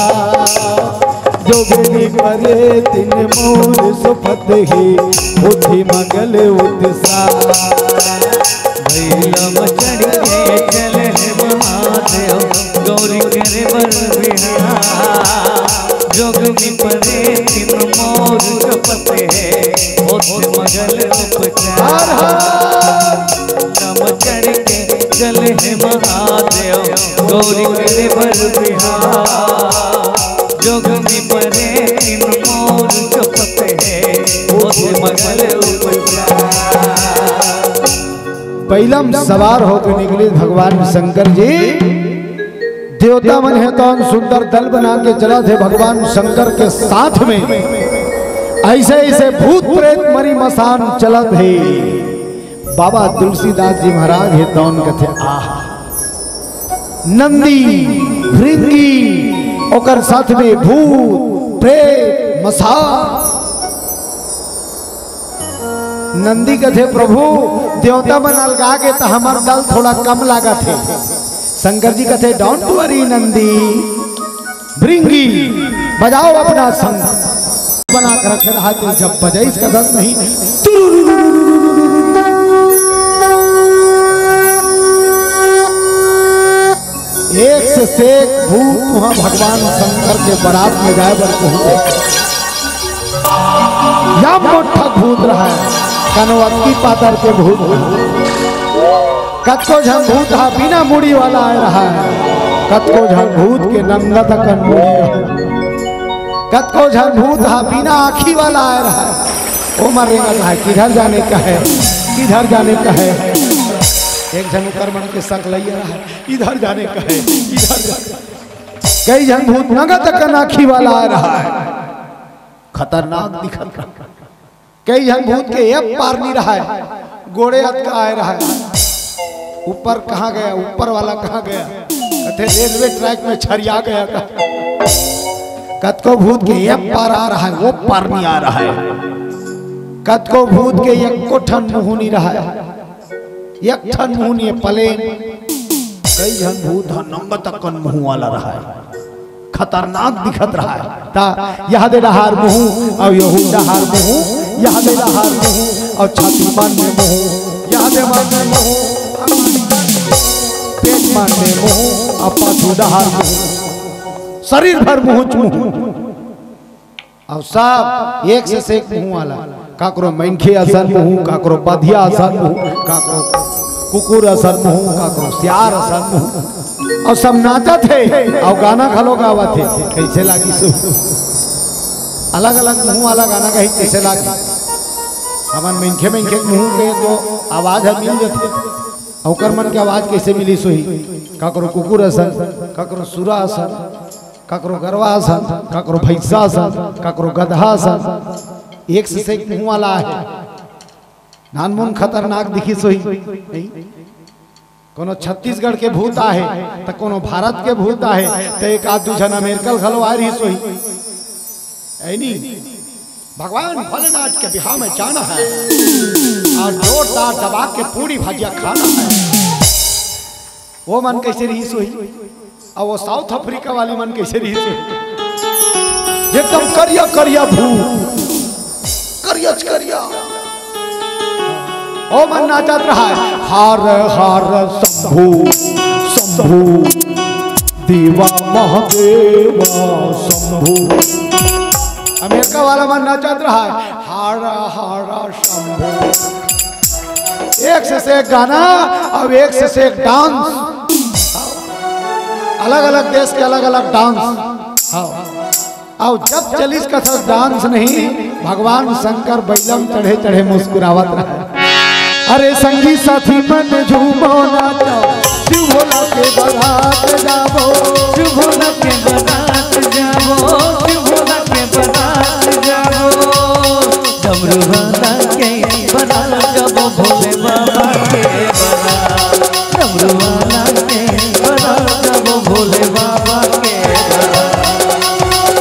जोगिनी परे तिन मोर सोपत हे, होथे मंगल उत्साव। बइला मा चढ़ के चले हे महादेव, गौरी करे बर बिहाव। जोगिनी परे तिन मोर सोपत हे, होथे मंगल उपचार। हर हर। नम चढ़ के चले हे महादेव, गौरी करे बर बिहाव। जोगिनी परे तिन मोर सोपत हे, होथे मंगल उपचार। बइला म सवार होके निकले भगवान शंकर जी। देवता मन हे तौन सुंदर दल बना के चलत हे भगवान शंकर के साथ में। अइसे अइसे भूत प्रेत मरी मसान चलत हे। बाबा तुलसीदास जी महाराज हे तौन कथे, आह, नंदी, भृंगी, ओकर साथ में भूत, प्रेत, मसार। नंदी कथे, प्रभु, देवता मन अलगा गे त हमर दल थोड़ा कम लागत हे। शंकर जी कथे, "Don't worry नंदी, भृंगी, बजाओ अपना संग।" बना के रखे रहा तो जब बजाइस कथस नहीं, तुरुरुरुरुरुरुरुरु। एक से सेक भूत उहाँ भगवान शंकर के बरात में जाए बर पहुंचे। या मोठा भूत रहा है, कनवत्ती पातर के भूत। कतको झन भूत हा बिना मुड़ी वाला आए रहा है, कतको झन भूत के नंगा तक मुड़ी रहा है, कतको झन भूत हा बिना आँखी वाला आए रहा है। ओमन रेंगत रहा है, किधर जाने का है, किधर जाने का है। एक झन उकर मन के सकलैया रहा है, इधर जाने का है, इधर जाने का है। कई झन भूत नंगा तक आँखी वाला आए रहा है, खतरनाक दिखत रहा। कई झन भूत के एक पार नहीं रहा है, गोड़े अतका आए रहा है। ऊपर कहाँ गया, ऊपर वाला कहाँ गया? कथे, "रेलवे ट्रैक में छरिया गया का?" कतको भूत के एक पार आ रहा है, वो पार नहीं आ रहा है। कतको भूत के एको ठन मुँह नहीं रहा है, एक ठन मुँह नहीं है, प्लेन। कई झन भूत ह नंगा तक मुँह वाला रहा है, खतरनाक दिखत रहा है। ता यह दे डहार मुँह, अउ यहू डहार मुँह, यह दे डहार मुँह, अउ छाती मन में मुँह, यह दे मन में मुँह, पेट मन में मुँह, अउ पाछू डहार मुँह, शरीर भर मुँह च मुँह। अउ सब एक से सेक मुँह वाला, काकरो मनखे असन मुँह, काकरो बधिया असन मुँह, काकरो कुकुर असन मुँह, काकरो सियार असन मुँह। अउ सब नाचत हे, अउ गाना घलो गावत हे। कइसे लागिस? अलग-अलग मुँह वाला गाना गाही, कइसे लागिस? हमन मनखे, मनखे मुँह के तो आवाज ह मिल जथे। अउ ओकर मन के आवाज कइसे मिलिस होही? काकरो कुकुर असन, काकरो सुरा असन, काकरो गरवा असन, काकरो भैंसा असन, काकरो गदहा असन। एक से सेक मुँह वाला हे। नानमुन खतरनाक दिखिस होही। नहीं? कोनो छत्तीसगढ़ के भूत आहे, त कोनो भारत के भूत आहे, त एक आध दू झन अमेरिका घलो आए रहिस होही। है नी? भगवान भोलेनाथ के बिहाव में जाना है अउ जोरदार दबा के पूड़ी भजिया खाना है। वो मन कइसे रहिस होही? अउ वो साउथ अफ्रीका वाली मन कइसे रहिस होही? एकदम करिया करिया भूत, करिया च करिया। ओ मन नाचत रहा है, हर हर शंभू, शंभू, देवा महादेवा शंभू। अमेरिका वाला मन नाचत रहा है, हर हर शंभू। एक से सेक गाना, अउ एक से सेक डांस, अलग-अलग देश के अलग-अलग डांस। हाँ। अउ जब चलिस कथस डांस नहीं, भगवान शंकर बइला म चढ़े चढ़े मुस्कुरावत रहे। अरे संगी साथी मन झूमो नाचो, शिव भोला के बरात जाबो। शिव भोला के बरात जाबो, शिव भोला के बरात जाबो। डमरू वाला के बरात जाबो, भोले बाबा के बरात। डमरू वाला के बरात जाबो, भोले बाबा के बरात।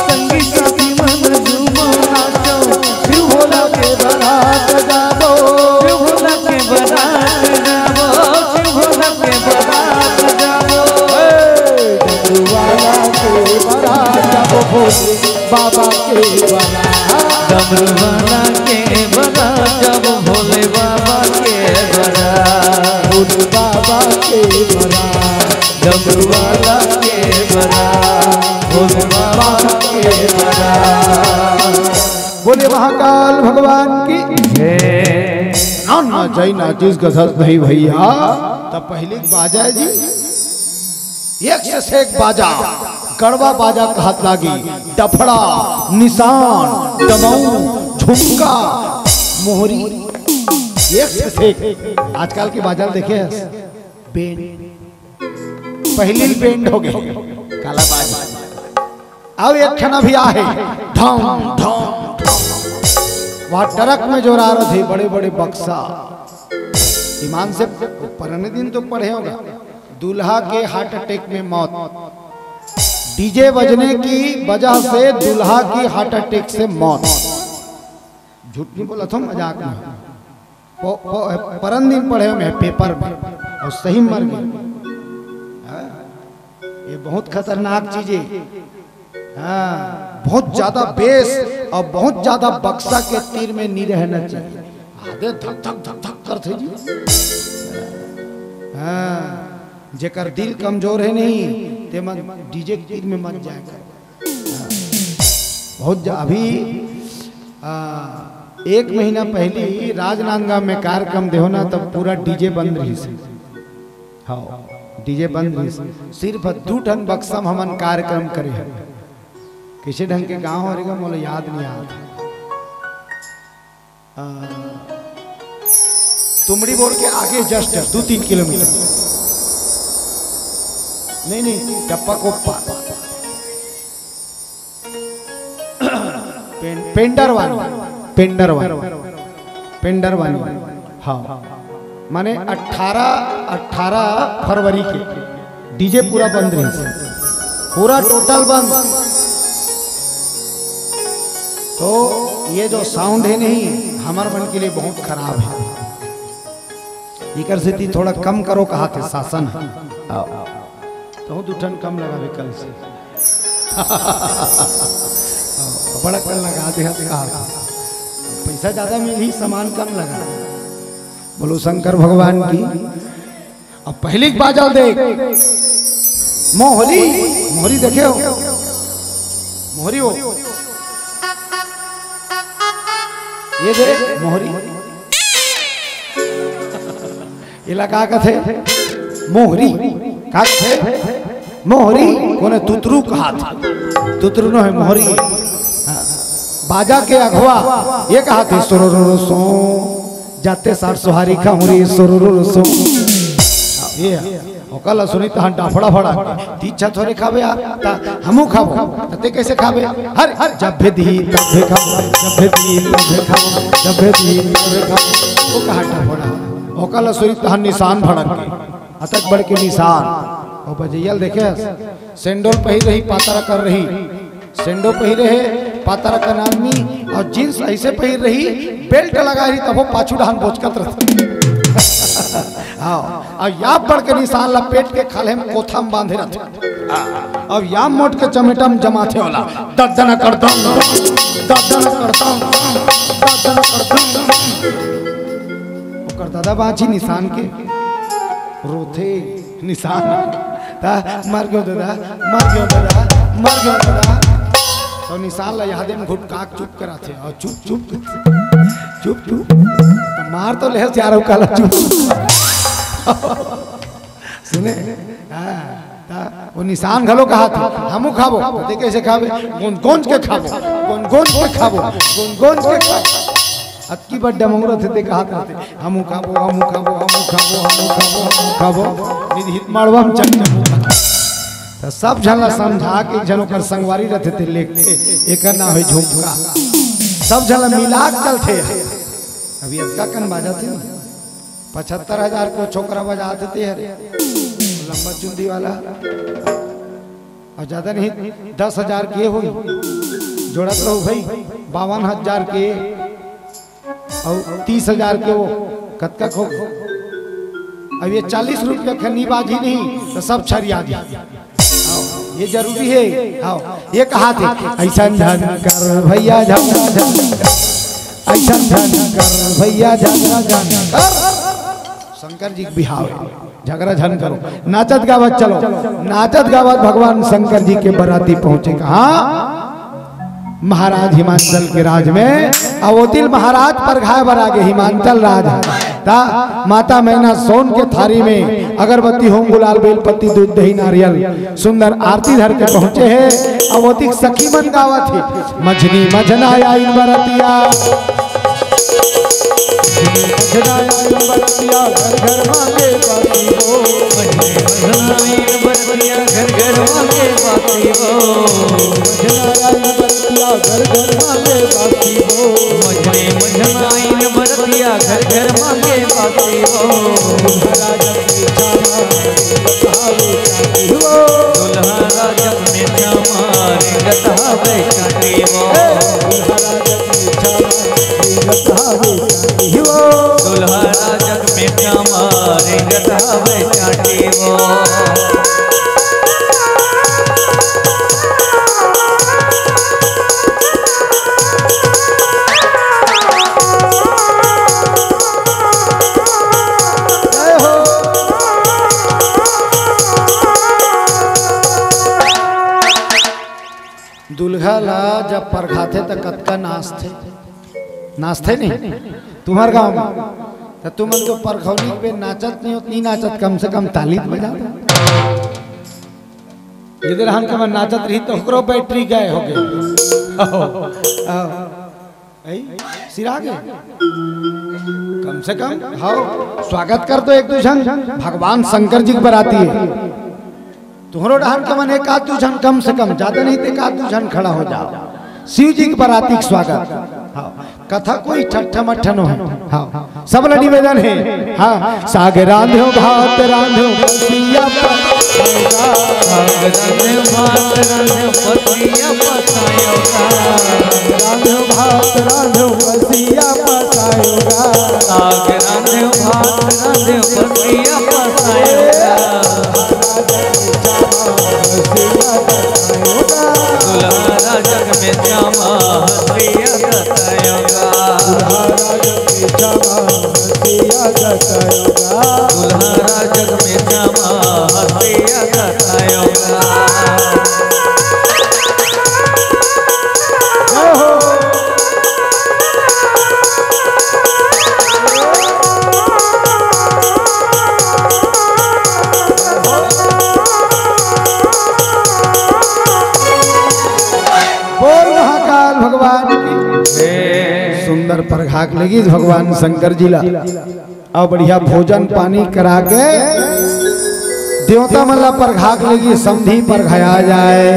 संगी साथी मन झूमो नाचो, शिव भोला के बरात जाबो। शिव भोला के बरात जाबो, शिव भोला के बरात जाबो। हे, डमरू वाला के बरात जाबो, भोले बाबा के बरात। डमरू वाला के बरात जाबो, भोले बाबा के बरात। भोले बाबा के बरात। डमरू वाला के बरात, भोले बाबा के बरात। बोले महाकाल भगवान की। हे। ना, ना, जय ना, जिस गजब नहीं भैया। तब पहले बाजा जी, एक से सेक बाजा, गड़वा बाजा कहत लागी, डफड़ा, निशान, डमऊ, झुमका, मोहरी, एक से सेक। आजकल के बाजा देखे हैं, बैंड, पहिली बैंड हो गे, कालाबाज। अउ एक ठन अभी आहे, ढम, ढम, ढम। वहाँ ट्रक में जोरा रथे, बड़े-बड़े बक्सा। ईमान से, पुराने दिन तो पढ़े होगा, दूल्हा के हार्ट अटैक में मौत, डीजे बजने की वजह से दूल्हा की हार्ट अटैक से मौत। झूठ नहीं बोला था, मजाक में। प-, प-, परन दिन पढ़े में पेपर में, और सही मर गए। हाँ? ये बहुत खतरनाक चीज है। हाँ, बहुत ज्यादा बेस और बहुत ज्यादा बक्सा के तीर में नहीं रहना चाहिए। आदे धक धक धक धक करते जी। हाँ, जेकर दिल कमजोर है नहीं, ते मन डीजे के तीर में मत जाए कर। हाँ, बहुत जा, अभी आ, एक महीना पहली राजनांदगांव में कार्यक्रम देहो ना, तब पूरा डीजे बंद रही से। हाँ, डीजे बंद रही से। सिर्फ दू ठन बक्सम हमन कार्यक्रम करे हैं। किसी ढंग के गांव हरे गा, मोला याद नहीं आता। आ, तुमड़ी बोर्ड के आगे जस्ट दो तीन किलोमीटर, नहीं नहीं, टप्पा कोप्पा, पें-, पेंडरवानी, पेंडरवानी, पेंडरवानी। हाँ, माने अठारह, अठारह फरवरी के डीजे पूरा बंद रही, पूरा टोटल बंद। तो ये जो साउंड है नहीं, हमार मन के लिए बहुत खराब है। इकर सेती थोड़ा कम करो कहा थे शासन। तो दू ठन कम लगावे कल से। बड़ा कल लगा दे, कहा था पैसा ज्यादा मिली, सामान कम लगा। बोलो शंकर भगवान की। अब पहली बाजल देख, मोहरी, मोहरी देखे हो, मोहरी हो, ये दे मोहरी। एला का कथे? मोहरी। का कथे? मोहरी। कोने तुतरू कहात? तुतरू नो है, मोहरी। हाँ। बाजा के अघवा ये कहात है, सोरो रो रो सो, जाते सार सोहारी खाऊं रे, सोरो रो रो सो। ये है। ओकर ला सुनी तहन डाफड़ा फड़ा के, तीछा थोरे खाबे यार, ता हमू खाबो, ता ते कैसे खाबे? हर, हर, जब भी दी, तब भी खाबो, जब भी दी, तब भी खाबो, जब भी दी, तब भी खाबो। वो कहा डाफड़ा? ओकर ला सुनी तहन निशान भड़क के, अतक बड़ के निशान। ओ बजैयल देखे, सेंडोल पहिर रही, पातरा कर रही, सेंडो पहिरे हे, पातरा कन आदमी, और जींस ऐसे पहिर रही, बेल्ट लगा रही, तब वो पाछू डहान बोचकत रहते। हाँ, और या बड़ के निशान लपेट के खाल्हे में कोथा में बांधे रहते। अब या मोट के चमेटा में जमाथे वाला, ददन करदम, ददन करदम, ददन करदम। ओकर दादा बाँची निशान के रोथे। निशान। ता, "मर गयो दादा, मर गयो दादा, मर गयो दादा।" तो निशान ला यादे में घुटका के चुप कराथे, और चुप, चुप, चुप, चुप। तो मार तो ले चारों काला चुप। सुने? हाँ, ता, वो निशान घलो कहाथे, "हमू खाबो।" तो ते कैसे खाबे? "गोंज, गोंज के खाबो, गोंज, गोंज के खाबो, गोंज, गोंज के खाबो।" अतकी बड़ डमंगरा थे, ते कहा करते, "हमू खाबो, हमू खाबो, हमू खाबो, हमू खाबो, हमू खाबो।" निधि माड़वा में चल जाबो। तो सब झन ला समझा के, झन ओकर संगवारी रहते थे, लेके एकर ना होई झुमका। सब झन ला मिला के चलते। अभी अतका कन बाजा थे ना, पचहत्तर हजार को छोकरा बजाते थे, हरे लंबा चुंदी वाला। और ज्यादा नहीं, दस हजार के होई, जोड़त रहो भाई, बावन हजार के और तीस हजार के वो कतका खो। अब ये चालीस रुपया खनी बाजी नहीं तो सब छरिया जी। ये जरूरी है। हाँ, ये कहा थे, "ऐसा झन कर भैया, झन, झन कर, ऐसा झन कर भैया, झन, झन कर।" शंकर जी के बिहाव है, झगड़ा झन करो, नाचत गावत चलो, नाचत गावत भगवान शंकर जी के बराती पहुंचे। कहाँ? महाराज हिमांचल के राज में, अवोतिल महाराज परघाय बर आगे हिमांचल राज। ता माता मैना सोन के थारी में अगरबत्ती, होम गुलाल, बेलपत्ती, दूध, दही, नारियल, सुंदर आरती धर के पहुंचे हैं। अवोतिक सखी मन गावत है, "मझनी मझना आइन बरतिया, मझनी मझना आइन बरतिया, घर घर मांगे बाती हो।" बरतिया घर घर मांगे बासी हो। मझनाइन बरतिया घर घर मांगे बासी हो। मझने मझनाइन बरतिया घर घर मांगे बासी हो। दुल्हा राजक में छामा रेंगत हवे चांदी हो। दुल्हा राजक में छामा रेंगत हवे चांदी हो। दुल्हा राजक में छामा रेंगत हवे चांदी हो। दुल्हा राजक में छामा रेंगत हवे चांदी हो। दुल्हा ला जब परघाथे त कतका नाचथे, नाचथे नहीं तुम्हर गांव में? त तुमन तो परघौनी पे नाचत नहीं हो, नहीं नाचत, कम से कम ताली तो बजा दो। यदि रहन के मन नाचत रही तो ओकरो बैटरी गए हो गए। आओ, आओ। ऐ, सिरा गए। कम से कम, हाव, स्वागत कर दो एक दू झन। भगवान शंकर जी के बराती है। तुहरो डहर के मन एक आध दू झन, कम से कम, ज्यादा नहीं तो एक आध दू झन खड़ा हो जाओ, शिव जी के बराती के स्वागत। हाँ, कथा कोई ठट्ठा मट्ठा नो है। हाँ, सब ला निवेदन है। हाँ, साग रांधो, भात रांधो, बसिया पसायोगा। साग रांधो, भात रांधो, बसिया पसायोगा। रांधो, भात रांधो, बसिया पसायोगा। साग रांधो, भात रांधो, बसिया पसायोगा। दुल्हा राजक में श्यामा हंसिया गतायोगा। दुल्हा राजक में श्यामा हंसिया गतायोगा। दुल्हा राजक में श्यामा हंसिया गतायोगा। जय हो। बोल महाकाल भगवान की। सुंदर परघाक लेगिस भगवान शंकर जी ला। अउ बढ़िया भोजन पानी करा के देवता मन ला परघाक लेगिस, समधी परघाया जाए।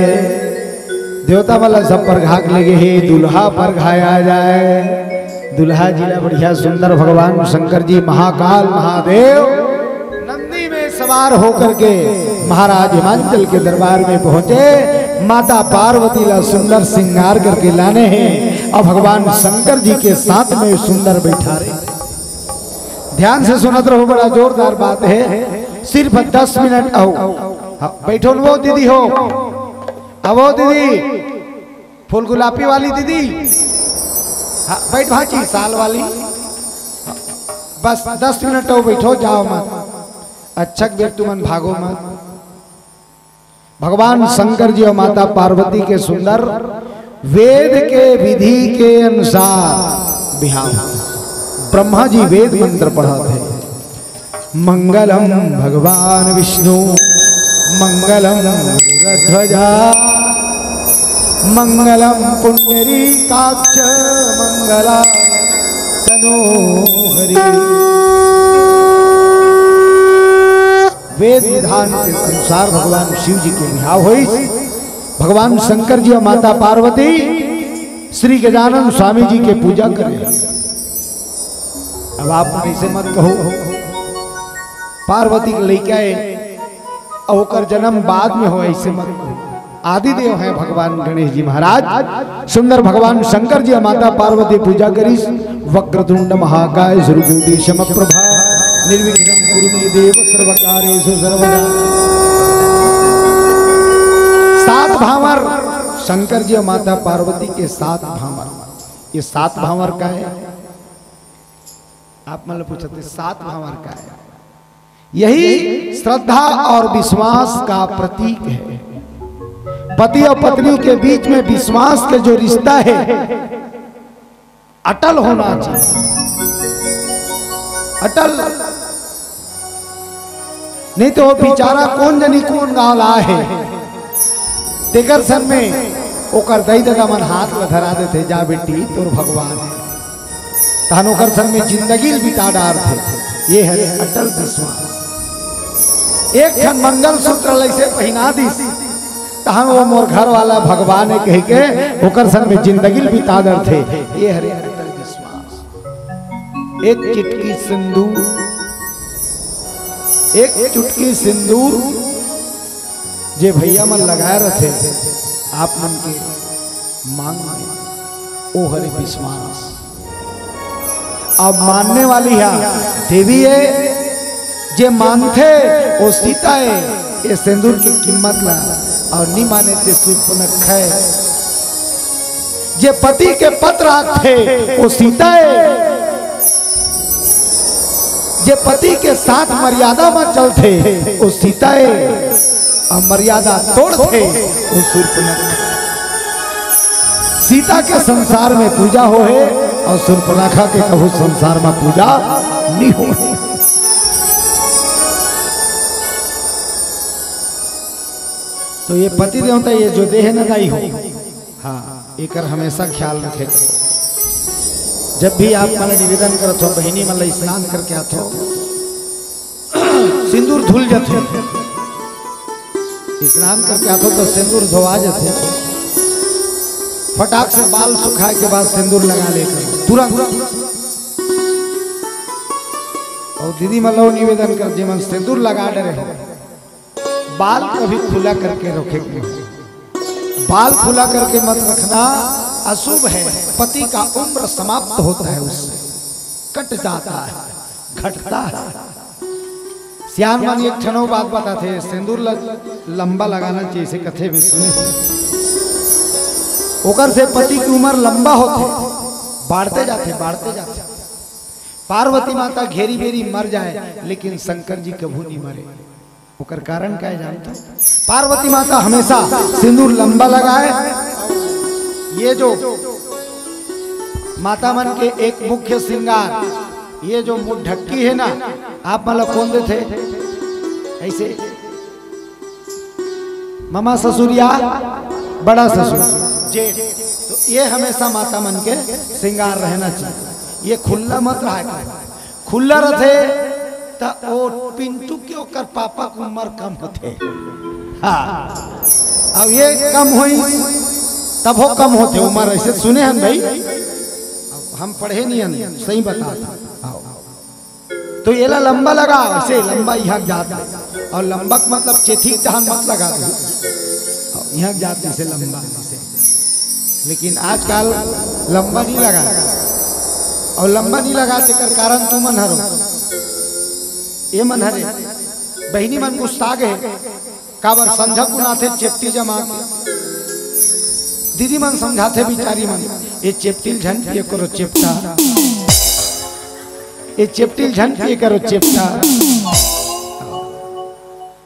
देवता मन ला सब परघाक लेगे हे, दुल्हा परघाया जाए। दुल्हा जी ला बढ़िया सुंदर भगवान शंकर जी महाकाल महादेव नंदी में सवार होकर के महाराज हिमांचल के दरबार में पहुंचे। माता पार्वती ला सुंदर श्रृंगार करके लाने हैं और भगवान शंकर जी के साथ में सुंदर बैठा रहे। ध्यान से सुनत रहो, बड़ा जोरदार बात है। सिर्फ दस मिनट आओ। हाँ, बैठो न वो दीदी हो, अब वो दीदी फूल गुलाबी वाली दीदी, हाँ, बैठ भांची, साल वाली। बस दस मिनट हो, बैठो, जाओ मत। अच्छा बेर तुमन भागो मत। भगवान शंकर जी और माता पार्वती के सुंदर वेद के विधि के अनुसार बिहाव। ब्रह्मा जी वेद मंत्र पढ़त हे। मंगलम भगवान विष्णु, मंगलम गरुड़ध्वजा, मंगलम पुंडरीकाक्ष, मंगला तनोहरि। वेद विधान के अनुसार भगवान शिव जी के बिहाव होइस। भगवान शंकर जी और माता पार्वती श्री गजानन स्वामी जी के पूजा करे। अब आप ऐसे मत कहो, पार्वती के लइका है, अउ ओकर जन्म बाद में हो, ऐसे मत कहो। आदिदेव हैं भगवान गणेश जी महाराज। सुंदर भगवान शंकर जी माता पार्वती पूजा करिस। वक्रतुंड महाकाय सूर्यकोटि समप्रभा निर्विघ्नं कुरु मे देव सर्वकार्येषु सर्वदा। सात भांवर शंकर जी माता पार्वती के सात भांवर। ये सात भांवर का है? आप मन ल पूछत हे, सात भांवर का है? यही श्रद्धा और विश्वास का प्रतीक है। पति और पत्नी के बीच में विश्वास के जो रिश्ता है, अटल होना चाहिए, अटल। नहीं तो वो बेचारा कोन जनी कोन गांव ला हे, तेकर सन में ओकर दई ददा मन हाथ ल धरा देथे, "जा बेटी, तोर भगवान हे।" तहन ओकर सन में जिंदगी ल बिता डारथे। ये है अटल विश्वास। एक ठन मंगलसूत्र ल अइसे पहिना दिस, तहन वो मोर घर वाला भगवान हे कहिके ओकर संग में जिंदगी ल बिता डरथे। ये हरे कट्टर विश्वास। एक चुटकी सिंदूर, एक चुटकी सिंदूर जे भैया मन लगाए रथे आप मन के मांग में, ओ हरे विश्वास। अब मानने वाली हा देवी हे, जे मानथे वो सीता हे, ये सिंदूर के कीमत ला, अउ नी माने ते सूर्पनखा हे। जे पति के पत राखथे वो सीता हे, जे पति के साथ मर्यादा म चलथे वो सीता हे, अउ मर्यादा तोड़थे वो सूर्पनखा। सीता के संसार में पूजा होहे अउ सूर्पनखा के कभू संसार में पूजा नी होहे। तो ये पति देवता, ये जो देह न दाई हो, हाँ, एकर हमेशा ख्याल रखे करो। जब भी आप मन निवेदन करत हो, बहिनी मन ला स्नान करके आत हो, सिंदूर धुल जथे। स्नान करके आत हो तो सिंदूर धोवा जथे। फटाक से बाल सुखाए के बाद सिंदूर लगा ले करो तुरंत। अउ दीदी मन ला निवेदन कर, जेमन सिंदूर लगा डरे हो, बाल कभी खुला करके रखे के नहीं। बाल खुला करके मत रखना, अशुभ है। पति का उम्र समाप्त होता है, उससे कट जाता है, घटता है। सियान मन एक ठनो बात बताथे, सिंदूर ल-, लंबा लगाना चाहिए, इसे कथे में सुने हो। ओकर से पति की उम्र लंबा होथे, बाढ़ते जाथे, बाढ़ते जाथे। पार्वती माता घेरी बेरी मर जाए, लेकिन शंकर जी कभू नहीं मरे। ओकर कारण का है जानत हो? पार्वती माता हमेशा सिंदूर लंबा लगाए। ये जो माता मन के एक मुख्य श्रृंगार, ये जो मुंह ढक्की है ना, आप मन ला कोन देथे? ऐसे ममा ससुर या बड़ा ससुर, जेठ। तो ये हमेशा माता मन के श्रृंगार रहना चाहिए। ये खुल्ला मत रहा करो। खुल्ला रथे त ओ पिंटू के ओकर पापा के उम्र कम होथे। हाँ, अब ये कम होई तभो कम होथे उम्र, ऐसे सुने हन भाई, अब हम पढ़े नहीं हन, सही बता था। आओ। तो एला लंबा लगा, ऐसे लंबा यहाँ जात है। और लंबा के मतलब चेथी के तहन मत लगा दो। और यहाँ जात ऐसे लंबा ऐसे। लेकिन आजकल लंबा नहीं लगा। और लंबा नहीं लगा, तेकर कारण तुमन हरो। ये मन हरे। बहिनी मन गुस्सा गे। काबर संझा कुन आथे चेपटी जमा के। दीदी मन समझाथे बिचारी मन, ये चेपटी ल झन पिए करो चेपटा, ये चेपटी ल झन पिए करो चेपटा।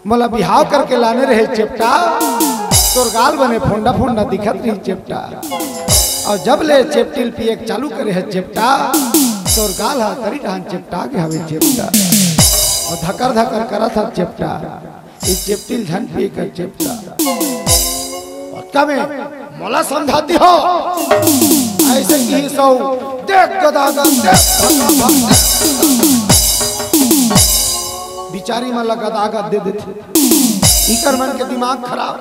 मोला बिहाव करके लाने रहे चेपटा, तोर गाल बने फोंडा फोंडा दिखत रही चेपटा। और जब ले चेपटी ल पिए के चालू करे है चेपटा, तोर गाल हा तरी डहान चेपटा के हवे चेपटा। और धकर धकर करत हा चेपटा। ये चेपटी ल झन पिए कर चेपटा। पक्का में मोला समझाती हो। ऐसे की सौ देख गदागद देख। बिचारी मन ला गदागद दे देथे। इकर मन के दिमाग खराब।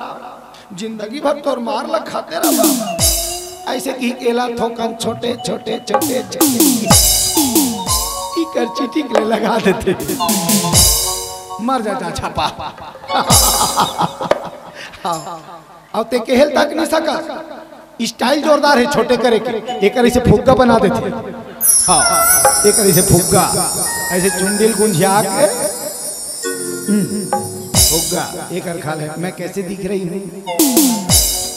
जिंदगी भर तोर मार ला खाते रहा। ऐसे की एला थोकन छोटे छोटे छोटे छोटे। इकर चिटिक ले लगा देथे। मर जा जा छापा। हाँ। अब ते केहेल तक नहीं सका। स्टाइल जोरदार है छोटे करे के। एकर ऐसे फुग्गा बना देथे। हाँ। एकर ऐसे फुग्गा। ऐसे चुंडिल गुंजिया के। हम्म। फुग्गा। एकर खाल है। मैं कैसे दिख रही हूँ?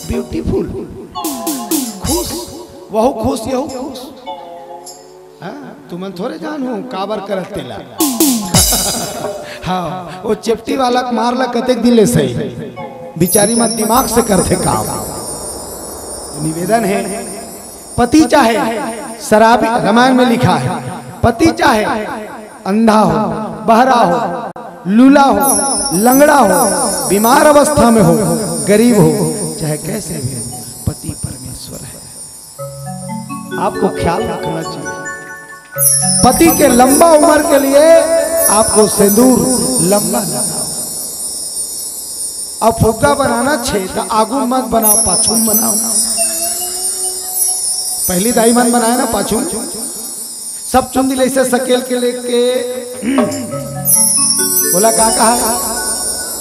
ब्यूटीफुल। खुश। वहू खुश, यहू खुश। हाँ, तुमन थोरे जान हो काबर करत तेला। हाँ, वो चेपटी वाला के मार ला कतेक दिन ले सही। बिचारी मन दिमाग से करथे काम। निवेदन है, पति चाहे शराबी, रामायण में लिखा है, पति चाहे अंधा हो, बहरा हो, लूला हो, लंगड़ा हो, बीमार अवस्था में हो, गरीब हो, चाहे कैसे भी हो, पति परमेश्वर है। आपको ख्याल रखना चाहिए। पति के लंबा उम्र के लिए आपको सिंदूर लंबा लगाओ। अब फुग्गा बनाना छे त आगू मत बनाओ, पाछू म बनाओ। पहली दाई मन बनाए ना पाछू म। सब चुंदी ले से सकेल के लेके बोला का कहा?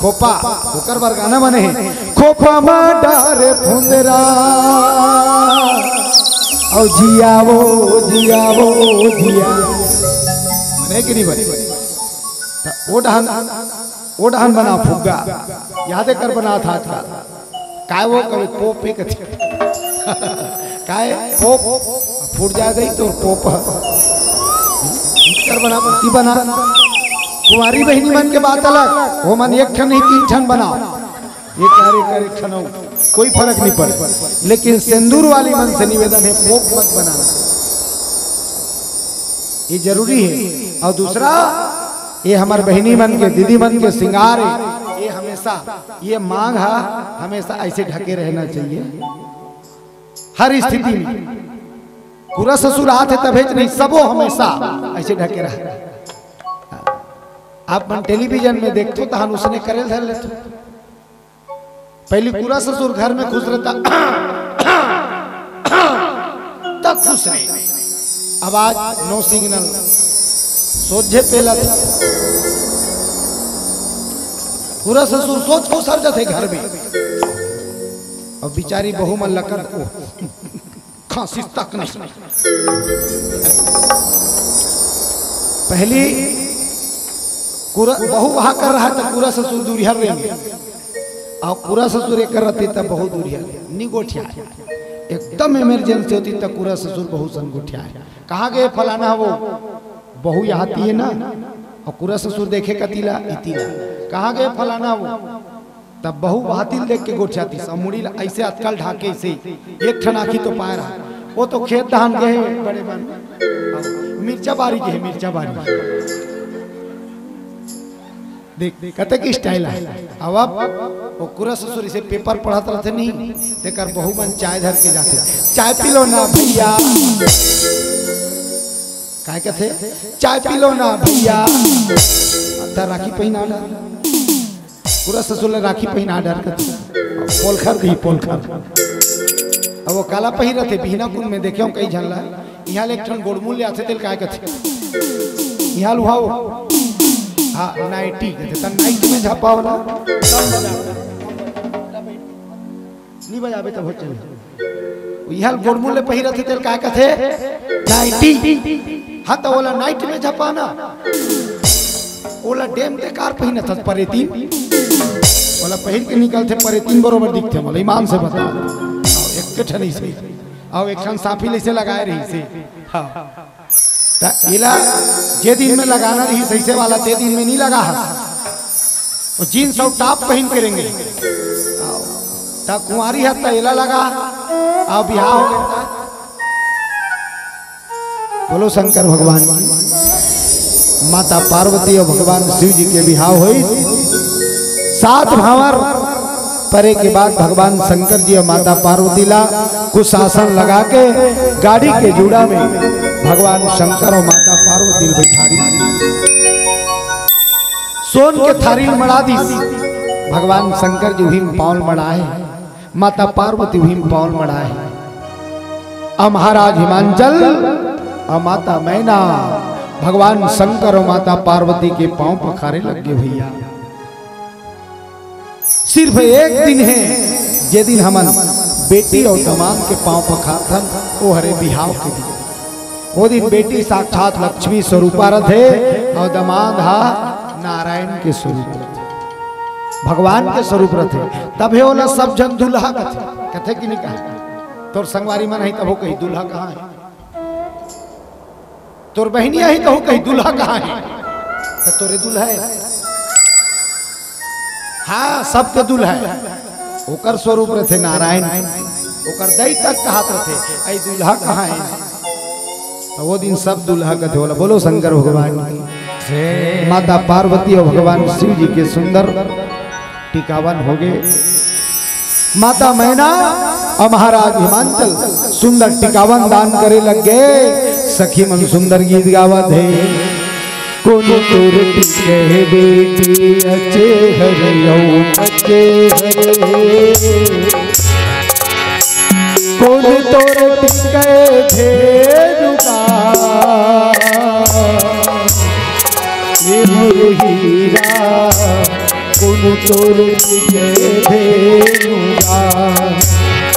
खोपा। ओकर बर गाना बने हे, खोपा मा डारे फुंदरा, औ जिया वो, जिया वो, जिया। बने कि नहीं बने? त ओ डहन, ओ डहन बना फुग्गा। याद कर बना था आजकल। काय वो कभी पोप ही कथी? काय पोप फूट जा गई तो पोप। कर बना, पत्ती बना। कुंवारी बहिनी मन के बात अलग, वो मन एक ठन नहीं, तीन ठन बनाओ। ये कार्य करे एक ठन हो, कोई फर्क नहीं पड़े। लेकिन सिंदूर वाली मन से निवेदन है, पोप मत बनाना। ये जरूरी है। और दूसरा, ये हमर बहिनी मन के, दीदी मन के श्रृंगार है। ये हमेशा, ये मांग हा, हमेशा ऐसे ढके रहना चाहिए हर स्थिति में। कुरा ससुर आथे तभेच नहीं, सबो हमेशा ऐसे ढके रह। आप मन टेलीविजन में देखथो तहन उसने करे धर लेथो। पहली कुरा ससुर घर में खुश रहता, तब खुश रहे। आवाज नो सिग्नल, सोझे पेलत। कुरा ससुर सोच को सर जाते घर में। अब बिचारी बहू मन लकड़ को खांसी तक नहीं। पहली कुरा, बहू वहां कर रहा था, कुरा ससुर दूरिया रहेंगे। और कुरा ससुर एक कर रहती तब बहू दूरिया रहे। नी गोठिया। एकदम इमरजेंसी होती तब कुरा ससुर बहू सन गोठिया है। कहाँ गए फलाना वो? बहू यहाँ थी है ना? और कुरा ससुर देखे कतीला, इतीला। कहाँ गए फलाना वो? तब बहू वहां तिल देख के गोठियाती, सब मुड़ी ला ऐसे अतकल ढाके से, एक ठन आँखी तो पाए रहा। वो तो खेत धान गए बड़े बन, मिर्चा बारी के, मिर्चा बारी। देख, कते की स्टाइल है। अब, अब वो कुरा ससुर इसे पेपर पढ़त रहते नहीं, तेकर बहू मन चाय धर के जाते, "चाय पी लो ना भैया।" काय कथे? "चाय पी लो ना भैया।" त राखी पहिना ना। कुरा ससुर ले राखी पहिना डर कथे। पोलखर दी पोलखर। अब वो काला पहिर रथे, बिहना कुन में देखे कई झन ला। इहाँ ले एक ठन गोड़मूल ले आथे तेल काय कथे? इहाँ लुहाओ। हाँ, नाइटी कथे। त नाइट में झपाओ ना। नी बजाबे तब हो चल। इहाँ गोड़मूल ले पहिर रथे तेल काय कथे? नाइटी। हाँ, त ओला नाइट में झपाना। ओला डेम ते कार पहिनत हस परेतीन। ओला पहिर के निकलथे परेतीन बरोबर दिखथे मोला, ईमान से बता। एक ठन ऐसे। अउ एक ठन साफी ले से लगाए रही से। हाँ। त एला जे दिन में लगाना रही सैसे वाला, ते दिन में नहीं लगा हस। तो जींस और टॉप पहिन के रेंगे। त कुंवारी ह त एला लगा, अउ बिहाव हो गया। बोलो शंकर भगवान की। माता पार्वती अउ भगवान शिव जी के बिहाव होइस। सात भांवर परे के बाद भगवान शंकर जी अउ माता पार्वती ला कुशासन लगा के गाड़ी के जूड़ा में भगवान शंकर अउ माता पार्वती ला बैठा दिस। सोन के थारी ल मड़ा दिस। भगवान शंकर जी उही म पाँव ल मड़ाए। माता पार्वती उही म पाँव ल मड़ाए हे। अउ महाराज हिमांचल अउ माता मैना भगवान शंकर अउ माता पार्वती के पाँव पखारे लग गे भैया। सिर्फ एक दिन हे, जे दिन हमन बेटी अउ दमांद के पाँव पखारथन, ओ हरे बिहाव के दिन। ओ दिन बेटी साक्षात लक्ष्मी स्वरूपा रथे अउ दमांद हा नारायण के स्वरूप रथे, भगवान के स्वरूप रथे। तभे ओला सब झन दूल्हा कथे, कथे कि नहीं कहे? तोर संगवारी मन ही तभो कही दूल्हा कहाँ हे? तोर बहिनी ही तभो कही दूल्हा कहाँ हे? त तोरे दूल्हा हे। हाँ, सबके दूल्हा हे। ओकर स्वरूप रथे नारायण, ओकर दई तक कहत रथे, "ऐ दूल्हा कहाँ हे?" त ओ दिन सब दूल्हा कथे ओला। बोलो शंकर भगवान की। माता पार्वती अउ भगवान शिव जी के सुंदर टिकावन हो गे। माता मैना अउ महाराज हिमांचल सुंदर टिकावन दान करे लग गे। सखी मन सुंदर गीत गावत हे। कोन तोर टिके बेटी अचे हरे अउ बचे हरे। कोन तोर टिके धेनु गा। ए मोर हीरा, कोन तोर टिके धेनु गा।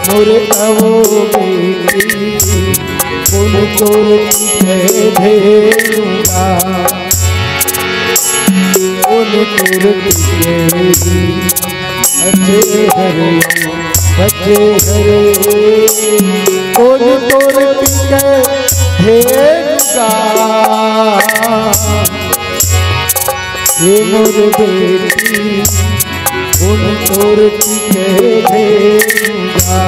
मोर अवो बेटी, कोन तोर टिके धेनु गा। कोन तोर टिके अचे हरे, बचे हरे। कोन तोर टिके धेनु गा। ए मोर बेटी, कोन तोर टिके धेनु गा।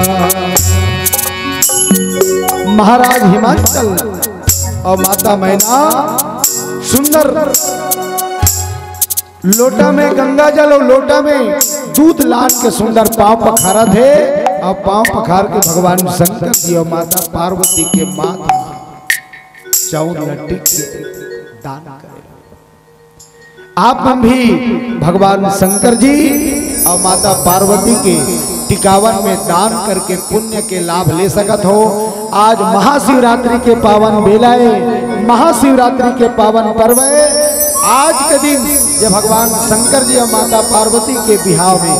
महाराज हिमांचल अउ माता मैना सुंदर लोटा में गंगा जल अउ लोटा में दूध लान के सुंदर पांव पखारत हे। अउ पांव पखार के भगवान शंकर जी अउ माता पार्वती के माथ म चाउर ल टिक के दान करे। आप मन भी भगवान शंकर जी अउ माता पार्वती के टिकावन में दान करके पुण्य के लाभ ले सकत हो। आज महाशिवरात्रि के पावन बेला ए, महाशिवरात्रि के पावन पर्व ए। आज के दिन जे भगवान शंकर जी अउ माता पार्वती के बिहाव में,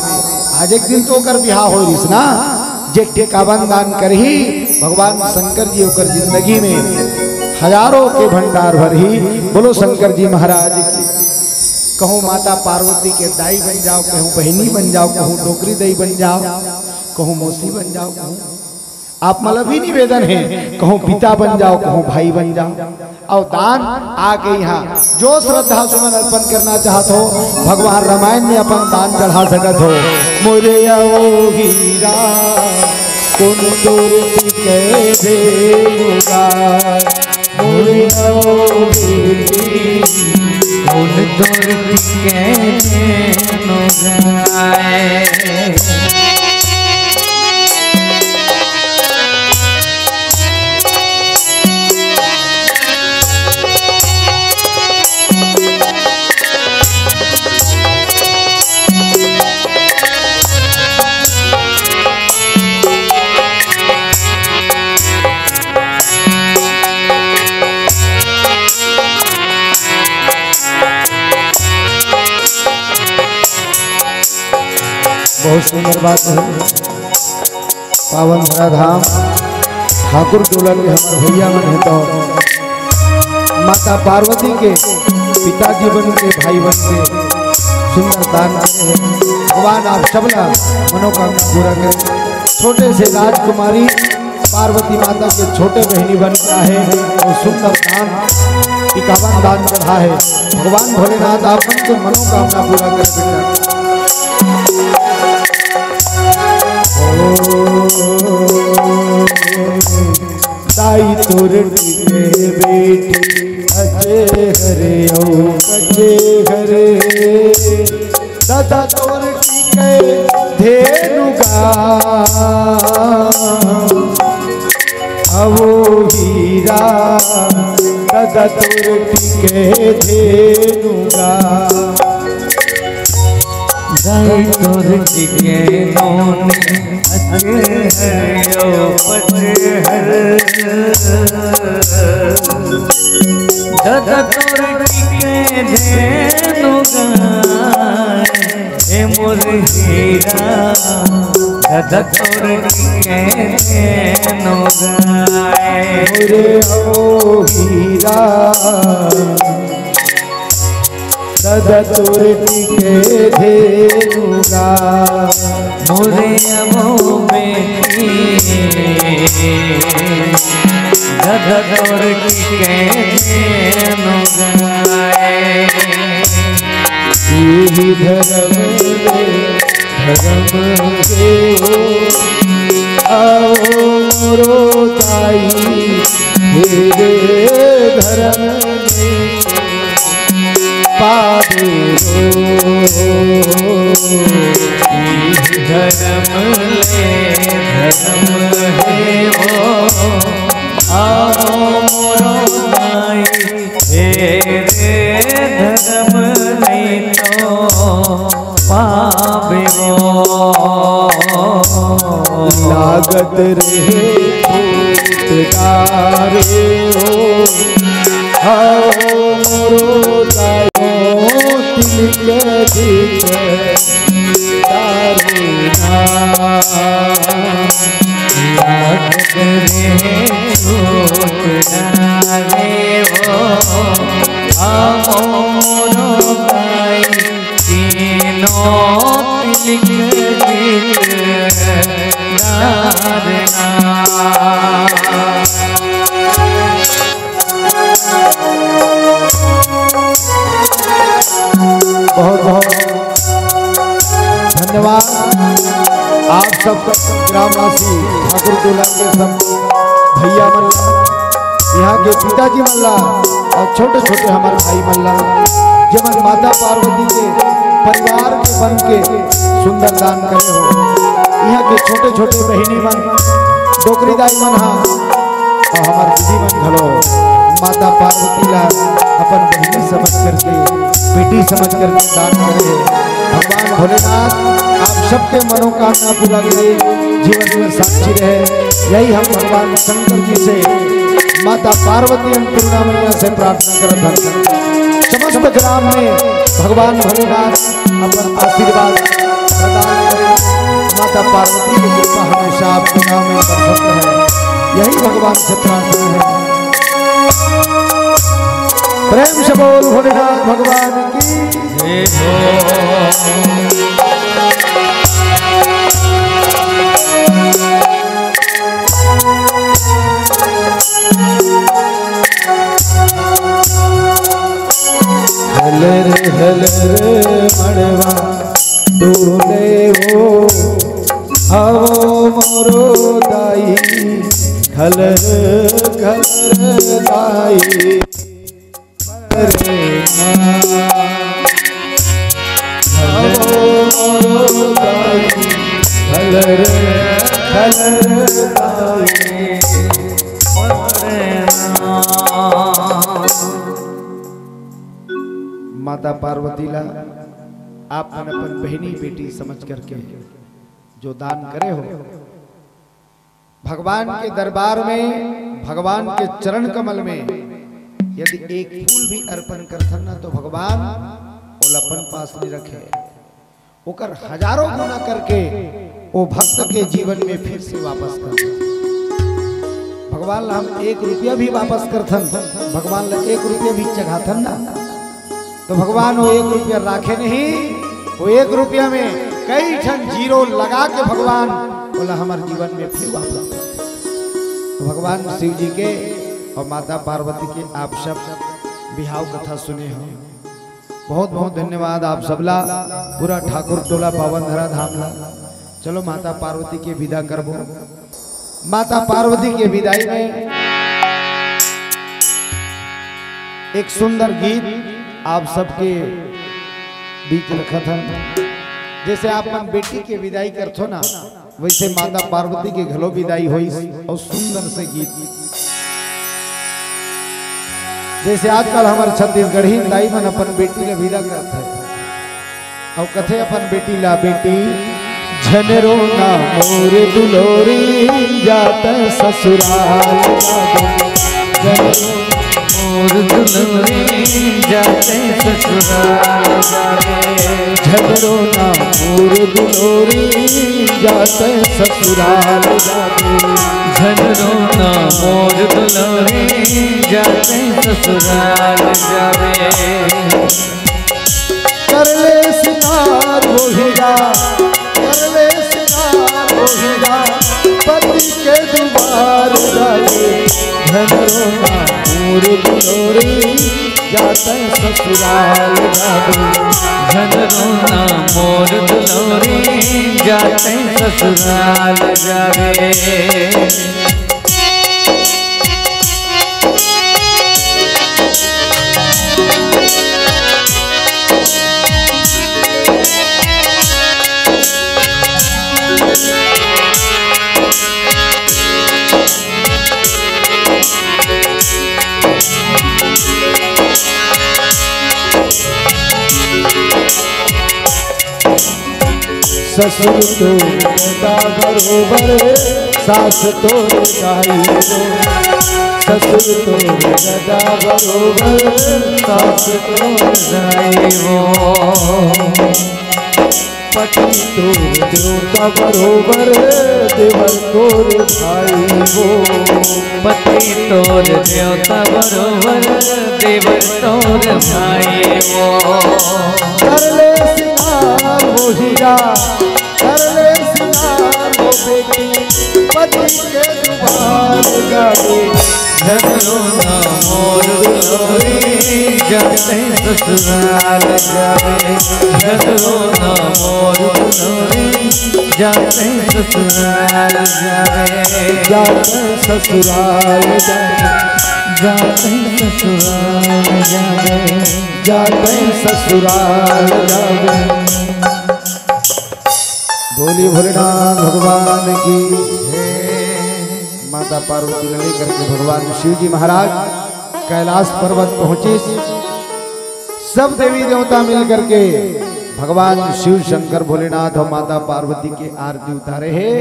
आज एक दिन तो ओकर बिहाव होय रिहिस ना, जे टिकावन दान करही, भगवान शंकर जी ओकर जिंदगी में हजारों के भंडार भरही। बोलो शंकर जी महाराज की। कहूँ माता पार्वती के दाई बन जाव, कहूँ बहिनी बन जाव, कहूँ डोकरी दाई बन जाव, कहूँ मौसी बन जाव, कहूँ आप मन ला भी निवेदन हे, कहूँ पिता बन जाव, कहूँ भाई बन जाव। अउ दान आके इहाँ जो श्रद्धा सुमन अर्पण करना चाहत हो, भगवान रामायण में अपन दान चढ़ा सकत हो। मोरे अवो हीरा, कोन तोर टिके धेनु गा। मोरे अवो बेटी, कोन तोर टिके धेनु गा। बहुत सुंदर बात है। पावन धरा धाम ठाकुर टोला के हमर भैया मन हे तो माता पार्वती के पिताजी बन के, भाई बन के सुंदर दान करे हे। भगवान आप सबला मनोकामना पूरा करे। छोटे से राजकुमारी पार्वती माता के छोटे बहिनी बन के आहे अउ सुंदर दान, टिकावन दान चढ़ा हे। भगवान भोलेनाथ आप मन के मनोकामना पूरा करे बेटा। दाई तोर टिके बेटी अचे हरे अउ बचे हरे। दादा तोर टिके धेनु गा। अवो हीरा, दादा तोर टिके धेनु गा। दाई तोर टिके नोनी अचे हरे अउ बचे हरे। दादा तोर टिके धेनु गा। ए मोर हीरा, दादा तोर टिके धेनु गा। मोरे अवो हीरा, दादा तोर टिके धेनु गा। मोरे अवो बेटी, दादा तोर टिके धेनु गा। इही धरम में धरम हे हो, अवो मोरो दाई, हे रे धरम में पावे हो। इही धरम ले धरम हे हो, अवो मोरो दाई, हे रे भगत रहे फूट डारे हो, हव मोरो दाई तिलक जित डारे ना। भगत रहे फूट डारे हो, हव मोरो दाई तीनों तिलक जित डारे ना। बहुत बहुत धन्यवाद आप सब ग्रामवासी ठाकुर टोला के सब भैया मन ला, यहाँ के पिताजी मन ला और छोटे छोटे हमारे भाई मन ला, जेमन माता पार्वती के परिवार के बन के सुंदर दान करे हो। यहाँ के छोटे छोटे बहिनी मन, डोकरी दाई मन हा और हमार दीदी मन घलो माता पार्वती ला अपन बहिनी समझ करके, बेटी समझ करके दान करे हे। भगवान भोलेनाथ आप सबके मनोकामना पूरा करे, जीवन में साक्षी रहे। यही हम भगवान शंकर जी से, माता पार्वती अन्नपूर्णा मैया से प्रार्थना करत हन। समस्त ग्राम में भगवान भोलेनाथ अपन आशीर्वाद प्रदान करे। माता पार्वती की कृपा हमेशा आपके नाम में बरसत रहे, यही भगवान से प्रार्थना है। प्रेम से बोल भोलेनाथ भगवान की। जय हो। हलर हलर मड़वा डोले हो, हव मोरो दाई, हलर हलर दाई। माता पार्वती ला आप मन अपन बहिनी बेटी समझ करके जो दान करे हो, भगवान के दरबार में, भगवान के चरण कमल में यदि एक फूल भी अर्पण करथन ना, तो भगवान ओला अपन पास नहीं रखे, ओकर हजारों गुना करके वो भक्त के जीवन में फिर से वापस कर दे। भगवान ला हम एक रुपया भी वापस करथन, भगवान ला एक रुपया भी चघाथन ना, तो भगवान वो एक रुपया राखे नहीं, वो एक रुपया में कई ठन जीरो लगा के भगवान बोला हमारे जीवन में फिर वापस। तो भगवान शिव जी के और माता पार्वती के आप सब बिहाव कथा सुने हो। बहुत बहुत धन्यवाद आप सबला, पूरा ठाकुर टोला पावन धरा धाम ला। चलो माता पार्वती के विदा करबो। माता पार्वती के विदाई में एक सुंदर गीत आप सबके बीच रखत हन। जैसे आप मन बेटी के विदाई करथो ना, वैसे माता पार्वती के घलो विदाई होइस और सुंदर से गीत। जैसे आजकल हमर छत्तीसगढ़ी दाई मन अपन बेटी ले विदा करथे, अउ कथे अपन बेटी ला, "बेटी, झन रोना मोर दुलोरी, जात ससुराल जाबे।" झन रोना मोर दुलोरी, जात ससुराल जाबे। झन रोना मोर दुलोरी, जात ससुराल जाबे। झन रोना मोर दुलोरी, जात ससुराल जाबे। कर ले सिंगार हो हीरा, कर ले सिंगार हो हीरा, पति के दुआर जाबे। झन रोना मोर दुलोरी, जात ससुराल जाबे। झन रोना मोर दुलोरी, जात ससुराल जाबे। ससुर तोर ददा बरोबर, सास तोर दाई वो। ससुर तोर ददा बरोबर, सास तोर दाई वो। पति तोर देवता बरोबर, देवर तोर भाई वो। पति तोर देवता बरोबर, देवर तोर भाई वो। कर ले सिंगार वो हीरा, कर ले सिंगार वो बेटी, पति के दुआर गावे। झगड़ो ना मोर दुलरी, जाते ससुराल जावे। झगड़ो ना मोर दुलरी, जाते ससुराल जावे। जाते ससुराल जावे। जाते ससुराल जावे। जाते ससुराल जावे। बोलिए भोलेनाथ भगवान की। माता पार्वती लड़े करके भगवान शिव जी महाराज कैलाश पर्वत पहुंचे। सब देवी देवता मिल करके भगवान शिव शंकर भोलेनाथ और माता पार्वती की आरती उतारे हैं।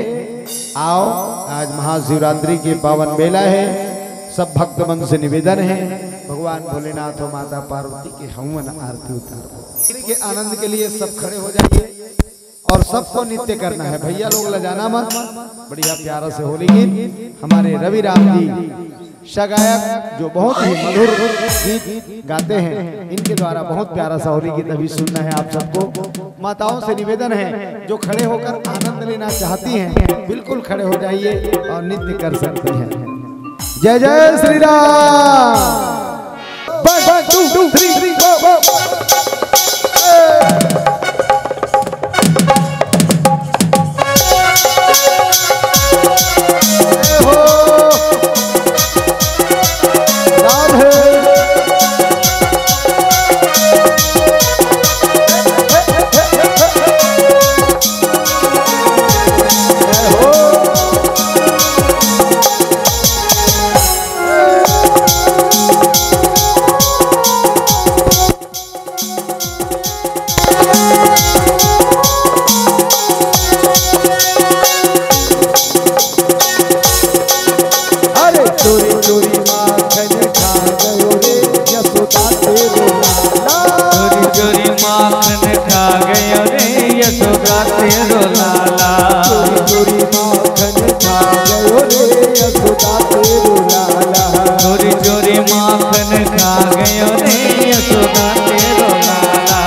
आओ, आज महाशिवरात्रि के पावन बेला है। सब भक्त मन से निवेदन है, भगवान भोलेनाथ और माता पार्वती के हवन आरती उतारो। के आनंद के लिए सब खड़े हो जाइए और सबको नृत्य करना है। भैया लोग लजाना मत। बढ़िया प्यारा से होली गीत हमारे रवि राम जी सगायक जो बहुत ही मधुर गीत गाते हैं, इनके द्वारा बहुत प्यारा सा होली गीत अभी सुनना है आप सबको। माताओं से निवेदन है, जो खड़े होकर आनंद लेना चाहती हैं, बिल्कुल खड़े हो जाइए और नृत्य कर सकती हैं। जय जय Shri Ram. One, one, two, two, three, four, four। अरे चोरी चोरी माखन खा गयो रे यशोदा तेरो लाला। चोरी चोरी माखन खा गयो रे यशोदा तेरो लाला। चोरी चोरी माखन खा गयो रे यशोदा तेरो लाला। चोरी चोरी माखन खा गयो रे यशोदा तेरो लाला।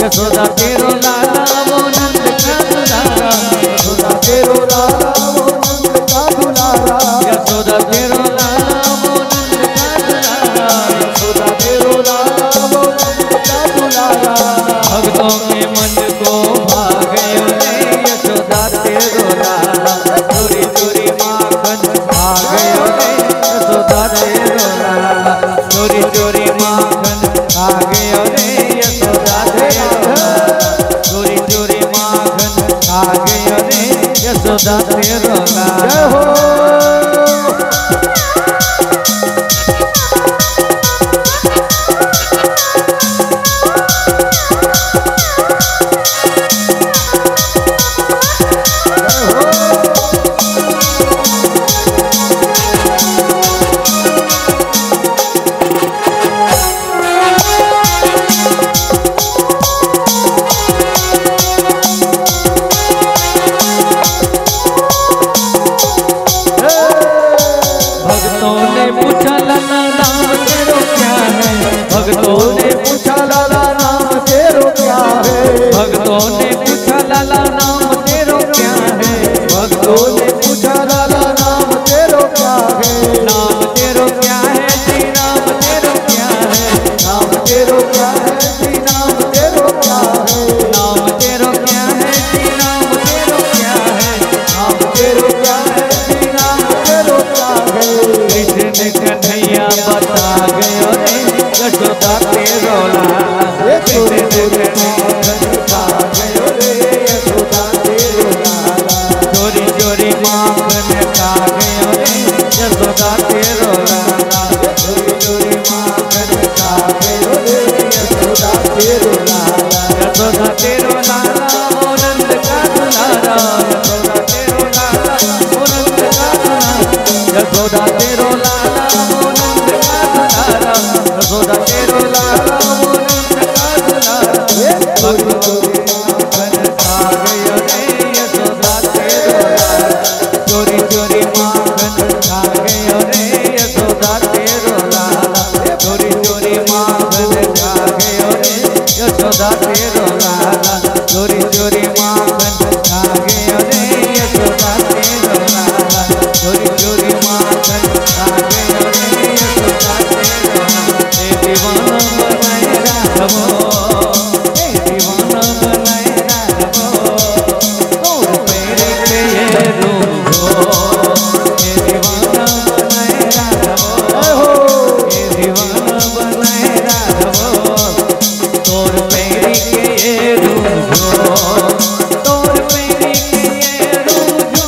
यशोदा तेरो लाला वो नंद का दुलारा। यशोदा तेरो लाला वो नंद का दुलारा। यशोदा तेरो लाला वो नंद का दुलारा। यशोदा तेरो लाला वो नंद का दुलारा। भक्तों के मन को भा गयो रे यशोदा तेरो लाला। चोरी चोरी माखन खा गयो रे यशोदा तेरो लाला। चोरी चोरी माखन खा गयो रे यशोदा तेरो लाला। चोरी चोरी माखन खा गयो रे यशोदा तेरो लाला। जय हो। भक्तों ने पूछा लाला नाम तेरो क्या है। भक्तों ने पूछा लाला नाम तेरो क्या है। भक्तों ने पूछा लाला नाम तेरो क्या है। भक्तों ने पूछा लाला नाम तेरो क्या है। नाम तेरो क्या है जी नाम तेरो क्या है। नाम तेरो क्या है जी नाम तेरो क्या है। नाम तेरो क्या है जी नाम तेरो क्या है। नाम तेरो क्या है जी नाम तेरो क्या है। कृष्ण कन्हैया बता गयो रे यशोदा तेरो लाला। ये चोरी चोरी माखन खा गयो रे यशोदा तेरो लाला। चोरी चोरी माखन खा गयो रे यशोदा तेरो लाला। चोरी चोरी माखन खा गयो रे यशोदा तेरो लाला। यशोदा तेरो लाला तेरो लाला वो नंद का दुलारा, यशोदा तेरो लाला वो नंद का दुलारा। ए, चोरी चोरी माखन खा गयो रे यशोदा तेरो लाला, चोरी चोरी माखन खा गयो रे यशोदा तेरो लाला, चोरी चोरी माखन खा गयो रे यशोदा तेरो लाला, चोरी चोरी माखन खा गयो रे यशोदा तेरो लाला, चोरी चोरी माखन खा गयो रे यशोदा तेरो लाला। ए दीवाना बनाए राखबो, ए दीवाना बनाए राखबो, तोर पैर के ये रूप हो, ए दीवाना बनाए राखबो, ए दीवाना बनाए राखबो। तोर पैरी के ये रूप हो, तोर पैरी के ये रूप हो,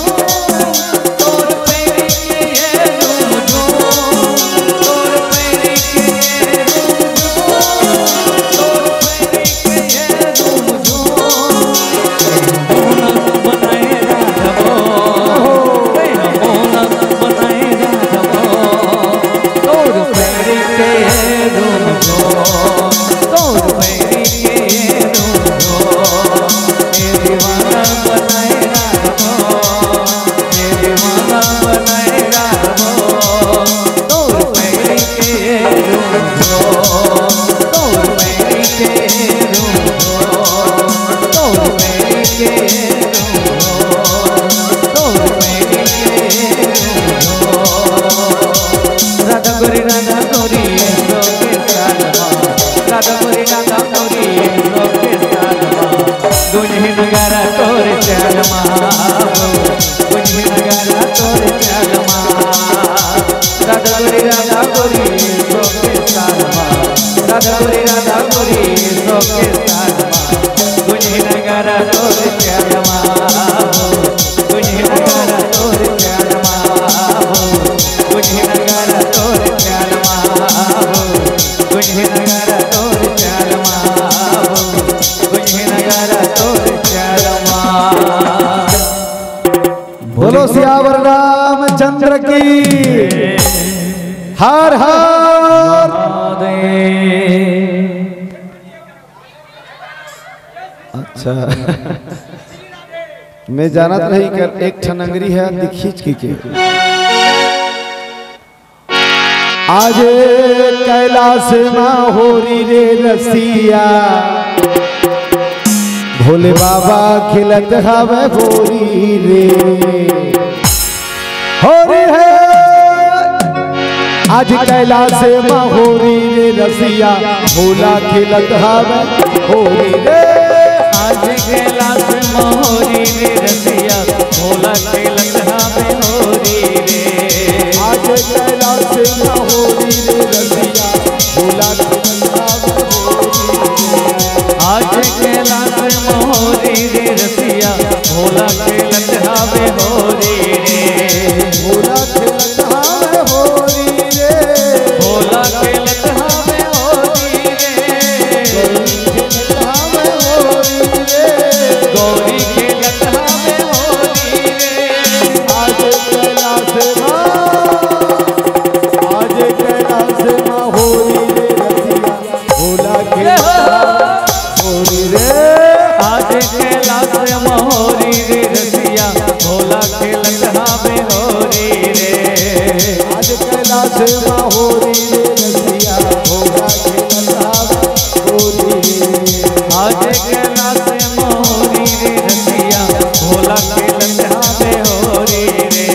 तोर पैरी के ये रूप हो, तोर पैरी के ये रूप हो, तोर पैरी के ये रूप हो। मोनक बनाए राखबो, मोनक बनाए राखबो। तोर पैरी के रूप हो, तोर पैरी के रूप हो, ए दीवाना बनाए राखबो, ए दीवाना बनाए राखबो। तोर पैरी के रूप हो, तोर पैरी के रूप हो, तोर पैरी के रूप हो, तोर पैरी के रूप हो। राधा गोरी, राधा गोरी, सो के सालमा। राधा गोरी, राधा गोरी, सो के सालमा। गुंजही नगारा तोर चालमा, गुंजही नगारा तोर चालमा। राधा गोरी, राधा गोरी, सो के सालमा। राधा गोरी, राधा गोरी, सो के सालमा। गुंजही नगारा तोर चालमा। गुंजही नगारा तोर चालमा हो, गुंजही नगारा तोर चालमा हो, गुंजही नगारा तोर चालमा हो, गुंजही नगारा तोर चालमा। बोलो सियावर रामचंद्र की। हर हर महादेव। अच्छा। मैं जानत नहीं कर एक ठन अंगरी है दिखीच की के। आज कैलाश मा होरी रे रसिया, भोले बाबा खेलत हवे होरी रे। होरी है। आज कैलाश मा होरी रे रसिया, भोला खेलत हवे होरी रे। आज कैलाश मा होरी रे रसिया, भोला खेलत हवे होरी रे। आज कैलाश मा होरी रे रसिया, भोला खेलत हवे होरी रे। आज कैलाश मा होरी रे रसिया, भोला खेलत हवे होरी रे। भोला खेलत हवे होरी रे। भोला खेलत हवे होरी रे। गौरी खेलत हवे होरी रे। गौरी खेलत हवे होरी रे। आज कैलाश मा, आज कैलाश मा होरी रे रसिया। भोला खेलत हवे होरी रे। आज कैलाश मा होरी रे रसिया, भोला खेलत हवे होरी रे। आज कैलाश मा होरी रे रसिया, भोला खेलत हवे होरी रे। आज कैलाश मा होरी रे रसिया, भोला खेलत हवे होरी रे।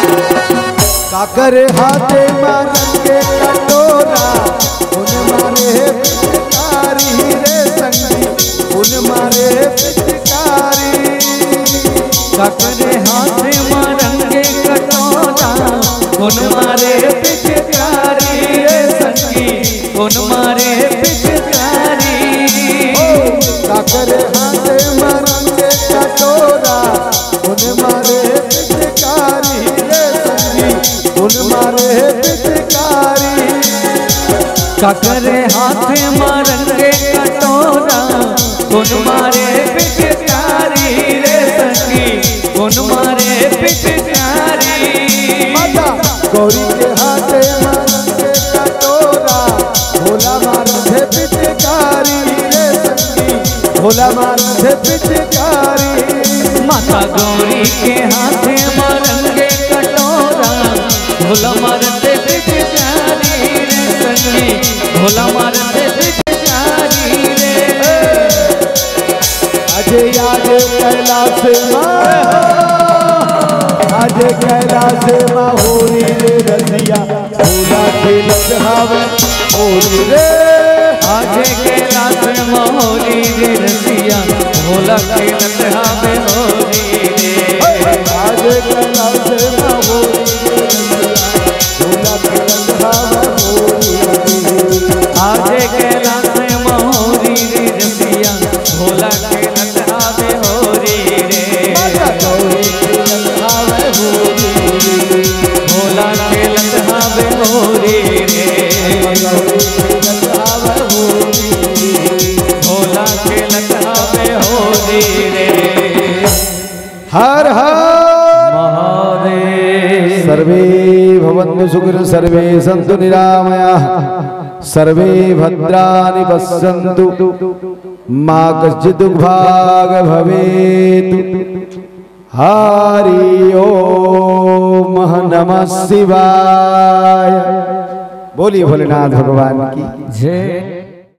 काकर हाथे मा रंग के कटोरा, कोन मारे पिचकारी रे संगी, कोन मारे पिचकारी। काकर हाथे मा रंग के कटोरा, कोन मारे पिचकारी रे संगी, कोन मारे पिचकारी। ओ, काकर हाथे मा रंग के कटोरा, कोन मारे पिचकारी रे संगी, कोन मारे पिचकारी। काकर हाथे मा रंग के कटोरा, कोन मारे पिचकारी रे संगी, कोन मारे पिचकारी। माता गौरी के हाथे मा रंग के कटोरा, भोला मारथे पिचकारी रे संगी, भोला मारथे पिचकारी। माता गौरी के हाथे मा रंग के कटोरा, भोला मारथे पिचकारी रे संगी, भोला मारथे पिचकारी रे। अजय आज कैलाश मा, आज कैलाश मा होरी रे रसिया, भोला खेलत हावे होरी रे। आज कैलाश मा होरी रे रसिया, भोला खेलत हावे होरी रे। आज कैलाश मा होरी रे रसिया, भोला खेलत हावे होरी रे। आज कैलाश मा होरी रे रसिया, भोला खेलत हावे होरी रे। भोला खेलत हावे होरी रे। भोला खेलत हावे होरी रे। हर हर महादेव। सर्वे भवन्तु सुखिनः, सर्वे सन्तु निरामयाः, सर्वे भद्राणि पश्यन्तु, मा कश्चित् दुःखभाग् भवेत्। हरि ओम नमः शिवाय। बोलिए भोलेनाथ भगवान की। जय।